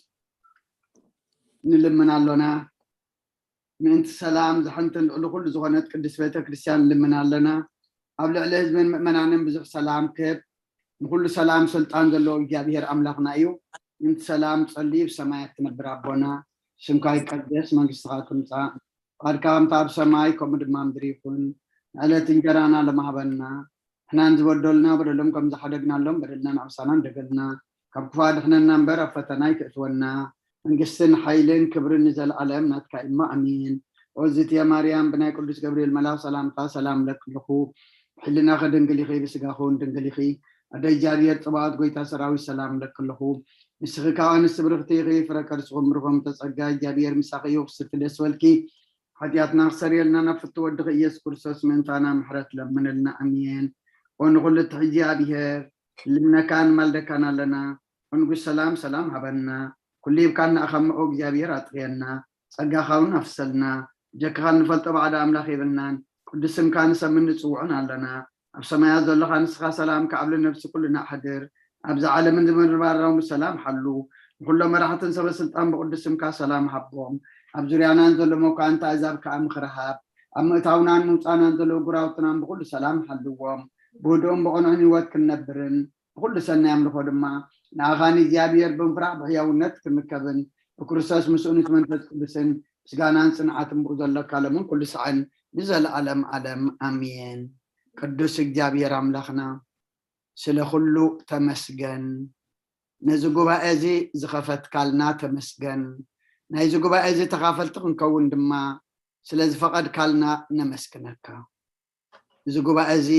ንልምን ኣሎና። ምእንቲ ሰላም ዝሓንትን ልዕሊ ኩሉ ዝኾነት ቅድስት ቤተ ክርስቲያን ንልምን ኣለና። ኣብ ልዕሊ ህዝብን ምእመናንን ብዙሕ ሰላም ክህብ፣ ንኩሉ ሰላም ስልጣን ዘለዎ እግዚኣብሔር ኣምላኽና እዩ። ምእንቲ ሰላም ጸልዩ፣ ብሰማያት ትነብር ኣቦና፣ ስምካ ይቀደስ፣ መንግስትኻ ትምጻእ፣ ፍቓድካ ከምታ ኣብ ሰማይ ከምኡ ድማ ምድሪ ይኹን። ንዕለት እንጀራና ሎም ሃበና፣ ንሕናን ዝበደሉና በደሎም ከም ዝሓደግናሎም በደልና ንዕብሳና እንደገልና፣ ካብ ክፉእ ኣድሕነና እምበር ኣብ ፈተና ኣይተእትወና። መንግስትን ሓይልን ክብርን ንዘለኣለም ናትካ እዩ እሞ ኣሜን። ኦዝትየ ማርያም ብናይ ቅዱስ ገብርኤል መልኣኽ ሰላምታ ሰላም እለኪ ኣለኹ። ብሕልናኺ ድንግል ኢኺ፣ ብስጋኺ እውን ድንግል ኢኺ። ኣደ እግዚኣብሔር ጽባኦት ጎይታ ሰራዊት ሰላም እለኪ ኣለኹ። ንስኺ ካብ ኣንስቲ ብርኽቲ ኢኺ፣ ፍረ ከርስኺ እውን ብሩኽ እዩ። ጸጋ እግዚኣብሔር ምሳኺ እዩ። ክስቲ ደስ በልኪ፣ ሓጢኣትና ክሰርየልና ናብ ፍቱ ወድኺ ኢየሱስ ክርስቶስ ምእንታና ምሕረት ለምንልና። ኣሜን። ኦ ንኹሉ እትሕጂ ኣብሔር፣ ልምነካን ማልደካን ኣለና። ኦ ንጉስ ሰላም፣ ሰላም ሃበና። ኩሉ ሂብካና ኣኸምኦ እግዚኣብሔር ኣጥርየና። ጸጋኻ እውን ኣፍሰልና። ብጀካኻ እንፈልጦ ባዕዳ ኣምላኽ የብልናን። ቅዱስ ስምካ ንሰምን ንጽውዑን ኣለና። ኣብ ሰማያት ዘለኻ ንስኻ ሰላም ከዓብሊ ነብሲ ኩልና ኣሕድር። ኣብዚ ዓለምን ዝምድርባራውን ብሰላም ሓሉ። ንኹሎም መራሕትን ሰበ ስልጣን ብቅዱስ ስምካ ሰላም ሃቦም። ኣብ ዙርያናን ዘሎ መኳንንቲ ኣህዛብ ከኣ ምኽሪ ሃብ። ኣብ ምእታውናን ምውጻእናን ዘለዉ ጉራውትናን ብኹሉ ሰላም ሓልዎም። ብህዱእን ብቕኑዕን ህይወት ክንነብርን ብኹሉ ሰናይ ኣምልኾ ድማ ንኣኻ ንእግዚኣብሔር ብምፍራሕ ብሕያውነት ክንርከብን ብክርስቶስ ምስኡ ምስ መንፈስ ቅዱስን ምስጋናን ጽንዓትን ብኡ ዘለካ ለምን ኩሉ ሳዕን ንዘለኣለም ዓለም ኣሜን። ቅዱስ እግዚኣብሔር ኣምላኽና ስለ ኩሉ ተመስገን። ነዚ ጉባኤ እዚ ዝኸፈትካልና ተመስገን። ናይዚ ጉባኤ እዚ ተኻፈልቲ ክንከውን ድማ ስለ ዝፈቐድካልና ነመስግነካ። እዚ ጉባኤ እዚ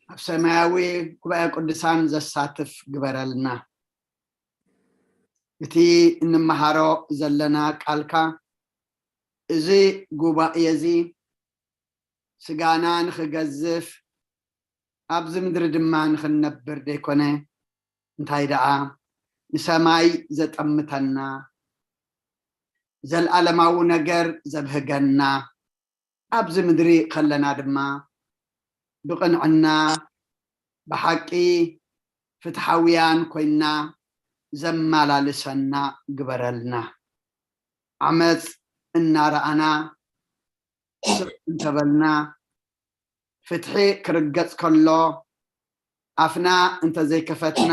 ኣብ ሰማያዊ ጉባኤ ቅዱሳን ዘሳትፍ ግበረልና። እቲ እንመሃሮ ዘለና ቃልካ እዚ ጉባኤ እዚ ስጋና ንኽገዝፍ ኣብዚ ምድሪ ድማ ንኽንነብር ዘይኮነ እንታይ ደኣ ንሰማይ ዘጠምተና ዘልኣለማዊ ነገር ዘብህገና ኣብዚ ምድሪ ከለና ድማ ብቕንዕና ብሓቂ ፍትሓውያን ኮይና ዘመላልሰና ግበረልና። ዓመፅ እናረኣና ስቕ እንተበልና ፍትሒ ክርገፅ ከሎ ኣፍና እንተዘይከፈትና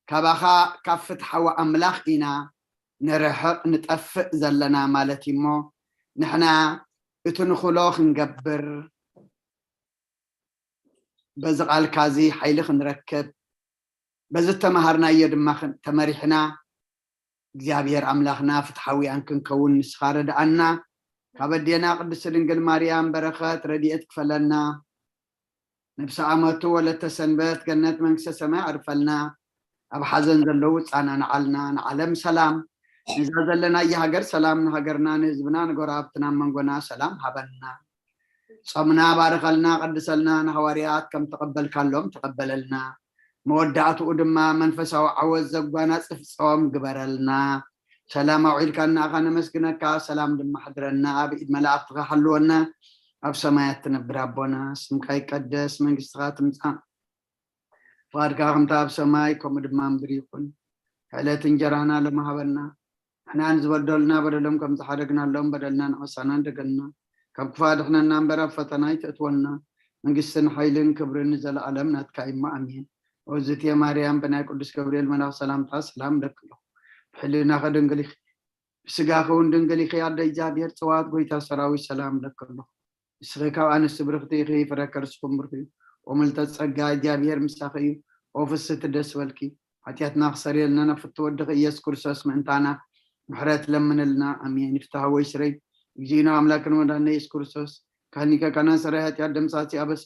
ካባኻ ካብ ፍትሓዊ ኣምላኽ ኢና ንርሕቕ ንጠፍእ ዘለና ማለት እዩ እሞ ንሕና እቲ ንኽሎ ክንገብር በዚ ቃልካ እዚ ሓይሊ ክንረክብ በዚ ተመሃርናዮ ድማ ተመሪሕና እግዚኣብሔር ኣምላኽና ፍትሓውያን ክንከውን ንስኻ ረድኣና። ካብ ኣዴና ቅድስቲ ድንግል ማርያም በረኸት ረድኤት ክፈለና። ነብሲ ዓመቱ ወለተ ሰንበት ገነት መንግስተ ሰማይ ኣዕርፈልና። ኣብ ሓዘን ዘለዉ ጻናንዓልና። ንዓለም ሰላም፣ ነዛ ዘለናያ ሃገር ሰላም፣ ንሃገርና ንህዝብና ንጎረባብትና መንጎና ሰላም ሃበና። ጾምና ባርኸልና፣ ቀድሰልና፣ ንሃዋርያት ከም ተቐበልካሎም ተቐበለልና። መወዳእትኡ ድማ መንፈሳዊ ዓወት ዘጓናጽፍ ጾም ግበረልና። ሰላም ኣውዒልካ እናኣኻ ነመስግነካ፣ ሰላም ድማ ሓድረና፣ ኣብ ኢድ መላእኽትኻ ሓልወና። ኣብ ሰማያት ትነብር ኣቦና፣ ስምካ ይቀደስ፣ መንግስትኻ ትምጻእ፣ ፍቓድካ ከምታ ኣብ ሰማይ ከምኡ ድማ ምድሪ ይኹን። ዕለት እንጀራና ሎሚ ሃበና፣ ንሕና ንዝበደሉና በደሎም ከም ዝሓደግናሎም በደልና ንኸሳና እንደገልና፣ ካብ ክፉእ ኣድሕነና እምበር ኣብ ፈተና ኣይተእትወና። መንግስትን ሓይልን ክብርን ንዘለኣለም ናትካ እዩ እሞ ኣሜን። ኦዝትየ ማርያም፣ ብናይ ቅዱስ ገብርኤል መልኣኽ ሰላምታ ሰላም እለኪ ኣለኹ። ብሕልናኸ ድንግል ኢኺ፣ ብስጋኸ እውን ድንግል ኢኺ። ኣደ እግዚኣብሔር፣ ጽባኦት፣ ጎይታ ሰራዊት፣ ሰላም እለኪ ኣለኹ። ንስኺ ካብ ኣንስቲ ብርኽቲ ኢኺ፣ ፍረ ከርስኹም ብሩኽ እዩ። ኦ ምልዕተ ጸጋ፣ እግዚኣብሔር ምሳኺ እዩ። ኦ ፍስሕቲ፣ ደስ በልኪ። ሓጢኣትና ክሰርየልና ናብ ፍትው ወድኺ ኢየሱስ ክርስቶስ ምእንታና ምሕረት ለምንልና። ኣሜን። ይፍታሕ ወይ ስረይ። እግዚእነ ኣምላክን መድኃኒነ ኢየሱስ ክርስቶስ ካህኒከ ካህናት ሰራይ ሓጢኣት ደምሳሲ ኣበሳ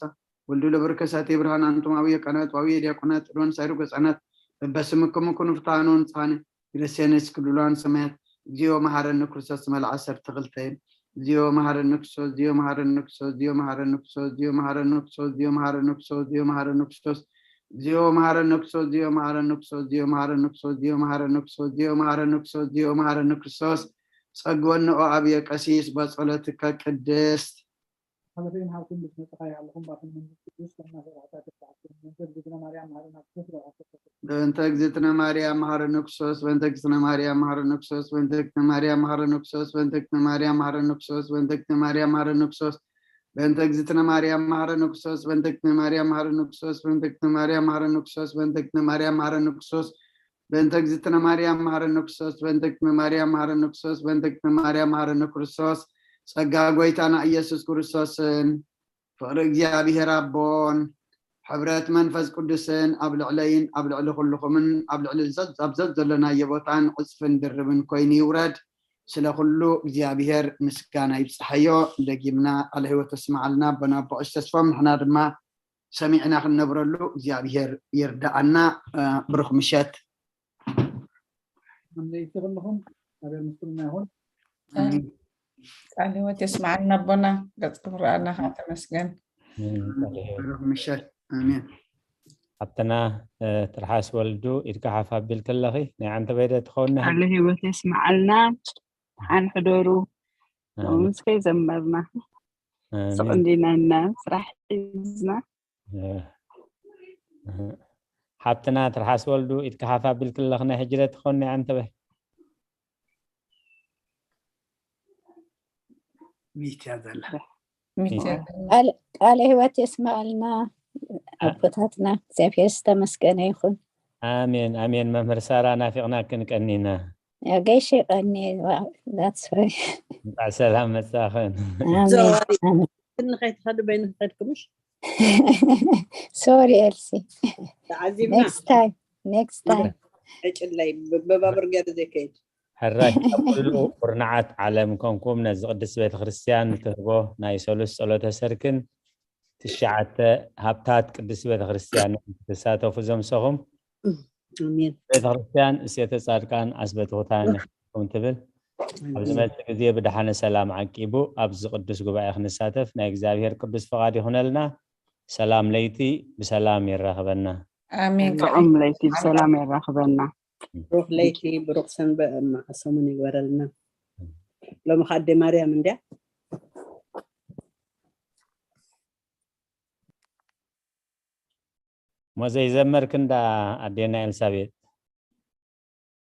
ወልዱ ለበርከሳቴ ብርሃን ኣንቱም ኣብየ ካህናት ወኣብየ ዲያቆናት ጥዶን ሳይሩ ገጻናት በበስምክሙ ኩኑ ፍትሓነ ወንጽሓነ ይረሴነ ስክዱላን ሰማያት። እግዚኦ መሐረነ ክርስቶስ መልዓ ዓሰርተ ክልተ። እግዚኦ መሐረነ ክርስቶስ፣ እግዚኦ መሐረነ ክርስቶስ፣ እግዚኦ መሐረነ ክርስቶስ፣ እግዚኦ መሐረነ ክርስቶስ፣ እግዚኦ መሐረነ ክርስቶስ፣ እግዚኦ መሐረነ ክርስቶስ፣ እግዚኦ መሐረነ ክርስቶስ፣ እግዚኦ መሐረነ ክርስቶስ፣ እግዚኦ መሐረነ ክርስቶስ፣ እግዚኦ መሐረነ ክርስቶስ፣ እግዚኦ መሐረነ ክርስቶስ። ጸግወነ ኦ ኣብየ ቀሲስ በጸሎትከ ቅድስት። ሓለፈይን ሃብኩም ምስ መጻኻይ ኣለኹም ባኹም መንፈስ ቅዱስ ከማሰራዕታ ተባዕኩም መንፈስ ግዝና ማርያም ማረና ክርስቶስ ረብዓተ በእንተ እግዝእትነ ማርያም መሐረነ ክርስቶስ፣ በእንተ እግዝእትነ ማርያም መሐረነ ክርስቶስ፣ በእንተ እግዝእትነ ማርያም መሐረነ ክርስቶስ፣ በእንተ እግዝእትነ ማርያም መሐረነ ክርስቶስ፣ በእንተ እግዝእትነ ማርያም መሐረነ ክርስቶስ፣ በእንተ እግዝእትነ ማርያም መሐረነ ክርስቶስ፣ በእንተ እግዝእትነ ማርያም መሐረነ ክርስቶስ፣ በእንተ እግዝእትነ ማርያም መሐረነ ክርስቶስ፣ በእንተ እግዝእትነ ማርያም መሐረነ ክርስቶስ፣ በእንተ እግዝእትነ ማርያም መሐረነ ክርስቶስ፣ በእንተ እግዝእትነ ማርያም መሐረነ ክርስቶስ። ጸጋ ጎይታና ኢየሱስ ክርስቶስን ፍቕሪ እግዚኣብሔር ኣቦን ሕብረት መንፈስ ቅዱስን ኣብ ልዕለይን ኣብ ልዕሊ ኩልኹምን ኣብ ልዕሊ ዘዝ- ኣብ ዘዘለናዮ ቦታን ዕጽፍን ድርብን ኮይኑ ይውረድ። ስለ ኩሉ እግዚኣብሔር ምስጋና ይብጽሓዮ። ደጊምና ቃለ ሕይወት ተስምዓልና ኣቦና ኣቦ ቀሺ ተስፎም፣ ንሕና ድማ ሰሚዕና ክንነብረሉ እግዚኣብሔር ይርዳኣና። እ፣ ብሩኽ ምሸት። ኣሜን። ይኹንኹም እግዚኣብሔር ምስጋና ይኹን። ኣሜን። ቃል ህይወት የስምዓልና ኣቦና፣ ገጽኩም ረኣና ከዓ ተመስገን። ኣሜን። ቃል ህይወት። ብሩኽ ምሸት። ኣሜን። ሓብትና፣ እ፣ ትርሓስ ወልዱ፣ ኢድካ ሓፍ ኣቢልኪ ኣለኺ። ናይ ዓንተበይ ዶ ትኸውን? ቃል ህይወት የስምዓልና። ሓን ሕደሩ። ኣሜን። ምስከይ ዘመርና። ኣሜን። ስቕ እንዲናና ስራሕ ሒዝና። እ፣ እ። ሓብትና ትርሓስ ወልዱ፣ ኢድካ ሓፍ ኣቢልኪ ኣለኺ። ናይ ሕጂ ዶ ትኸውን ናይ ዓንተበይ? ሚት እያ ዘላ። ሚት እያ። ቃል- ቃለ ህይወት የስምዓልና ኣቦታትና፣ እግዚኣብሔር ዝተመስገነ ይኹን። ኣሜን፣ ኣሜን። መምህር ሳራ ናፊቕናክን ቀኒና። ያው ገይሽ ቀኒ፣ wow, that's right። እንኳዕ ሰላም መጻኽን። ኣሜን፣ ሶሪ፣ ኣሜን። ክንኸይድ ትኸዱ በይንኺ ከድኩምሽ? ሶሪ ኤልሲ። ተዓዚብና። Next time, next time። ዕጭለይ ብ- ብባቡር ገይሩ ዘይከይድ። ሕራይ ኣብ ኩሉ ኩርናዓት ዓለም ኮንኩም ነዚ ቅድስት ቤተ ክርስቲያን ትህቦ ናይ ሰሉስ ጸሎተ ሰርክን ትሽዓተ ሃብታት ቅድስት ቤተ ክርስቲያን ትሳተፉ ዘምሰኹም ኣሜን። ቤተ ክርስቲያን እሴተ ጻድቃን ዓስበ ትሑታን ይኹንኩም ትብል። ኣብዚ ኣሜን። መጽእ ግዜ ብደሓነ ሰላም ዓቂቡ ኣብዚ ቅዱስ ጉባኤ ክንሳተፍ ናይ እግዚኣብሔር ቅዱስ ፍቓድ ይኹነልና። ሰላም ለይቲ ብሰላም የራኽበና። ኣሜን። ጥዑም ለይቲ ብሰላም የራኽበና። ብሩኽ ለይቲ፣ ብሩኽ ሰንበ-፣ ሰሙን ይግበረልና። ሎሚ ከኣ ኣደ ማርያም እንድያ። እሞ ዘይዘመርክ እንዳ ኣዴና ኤልሳቤጥ።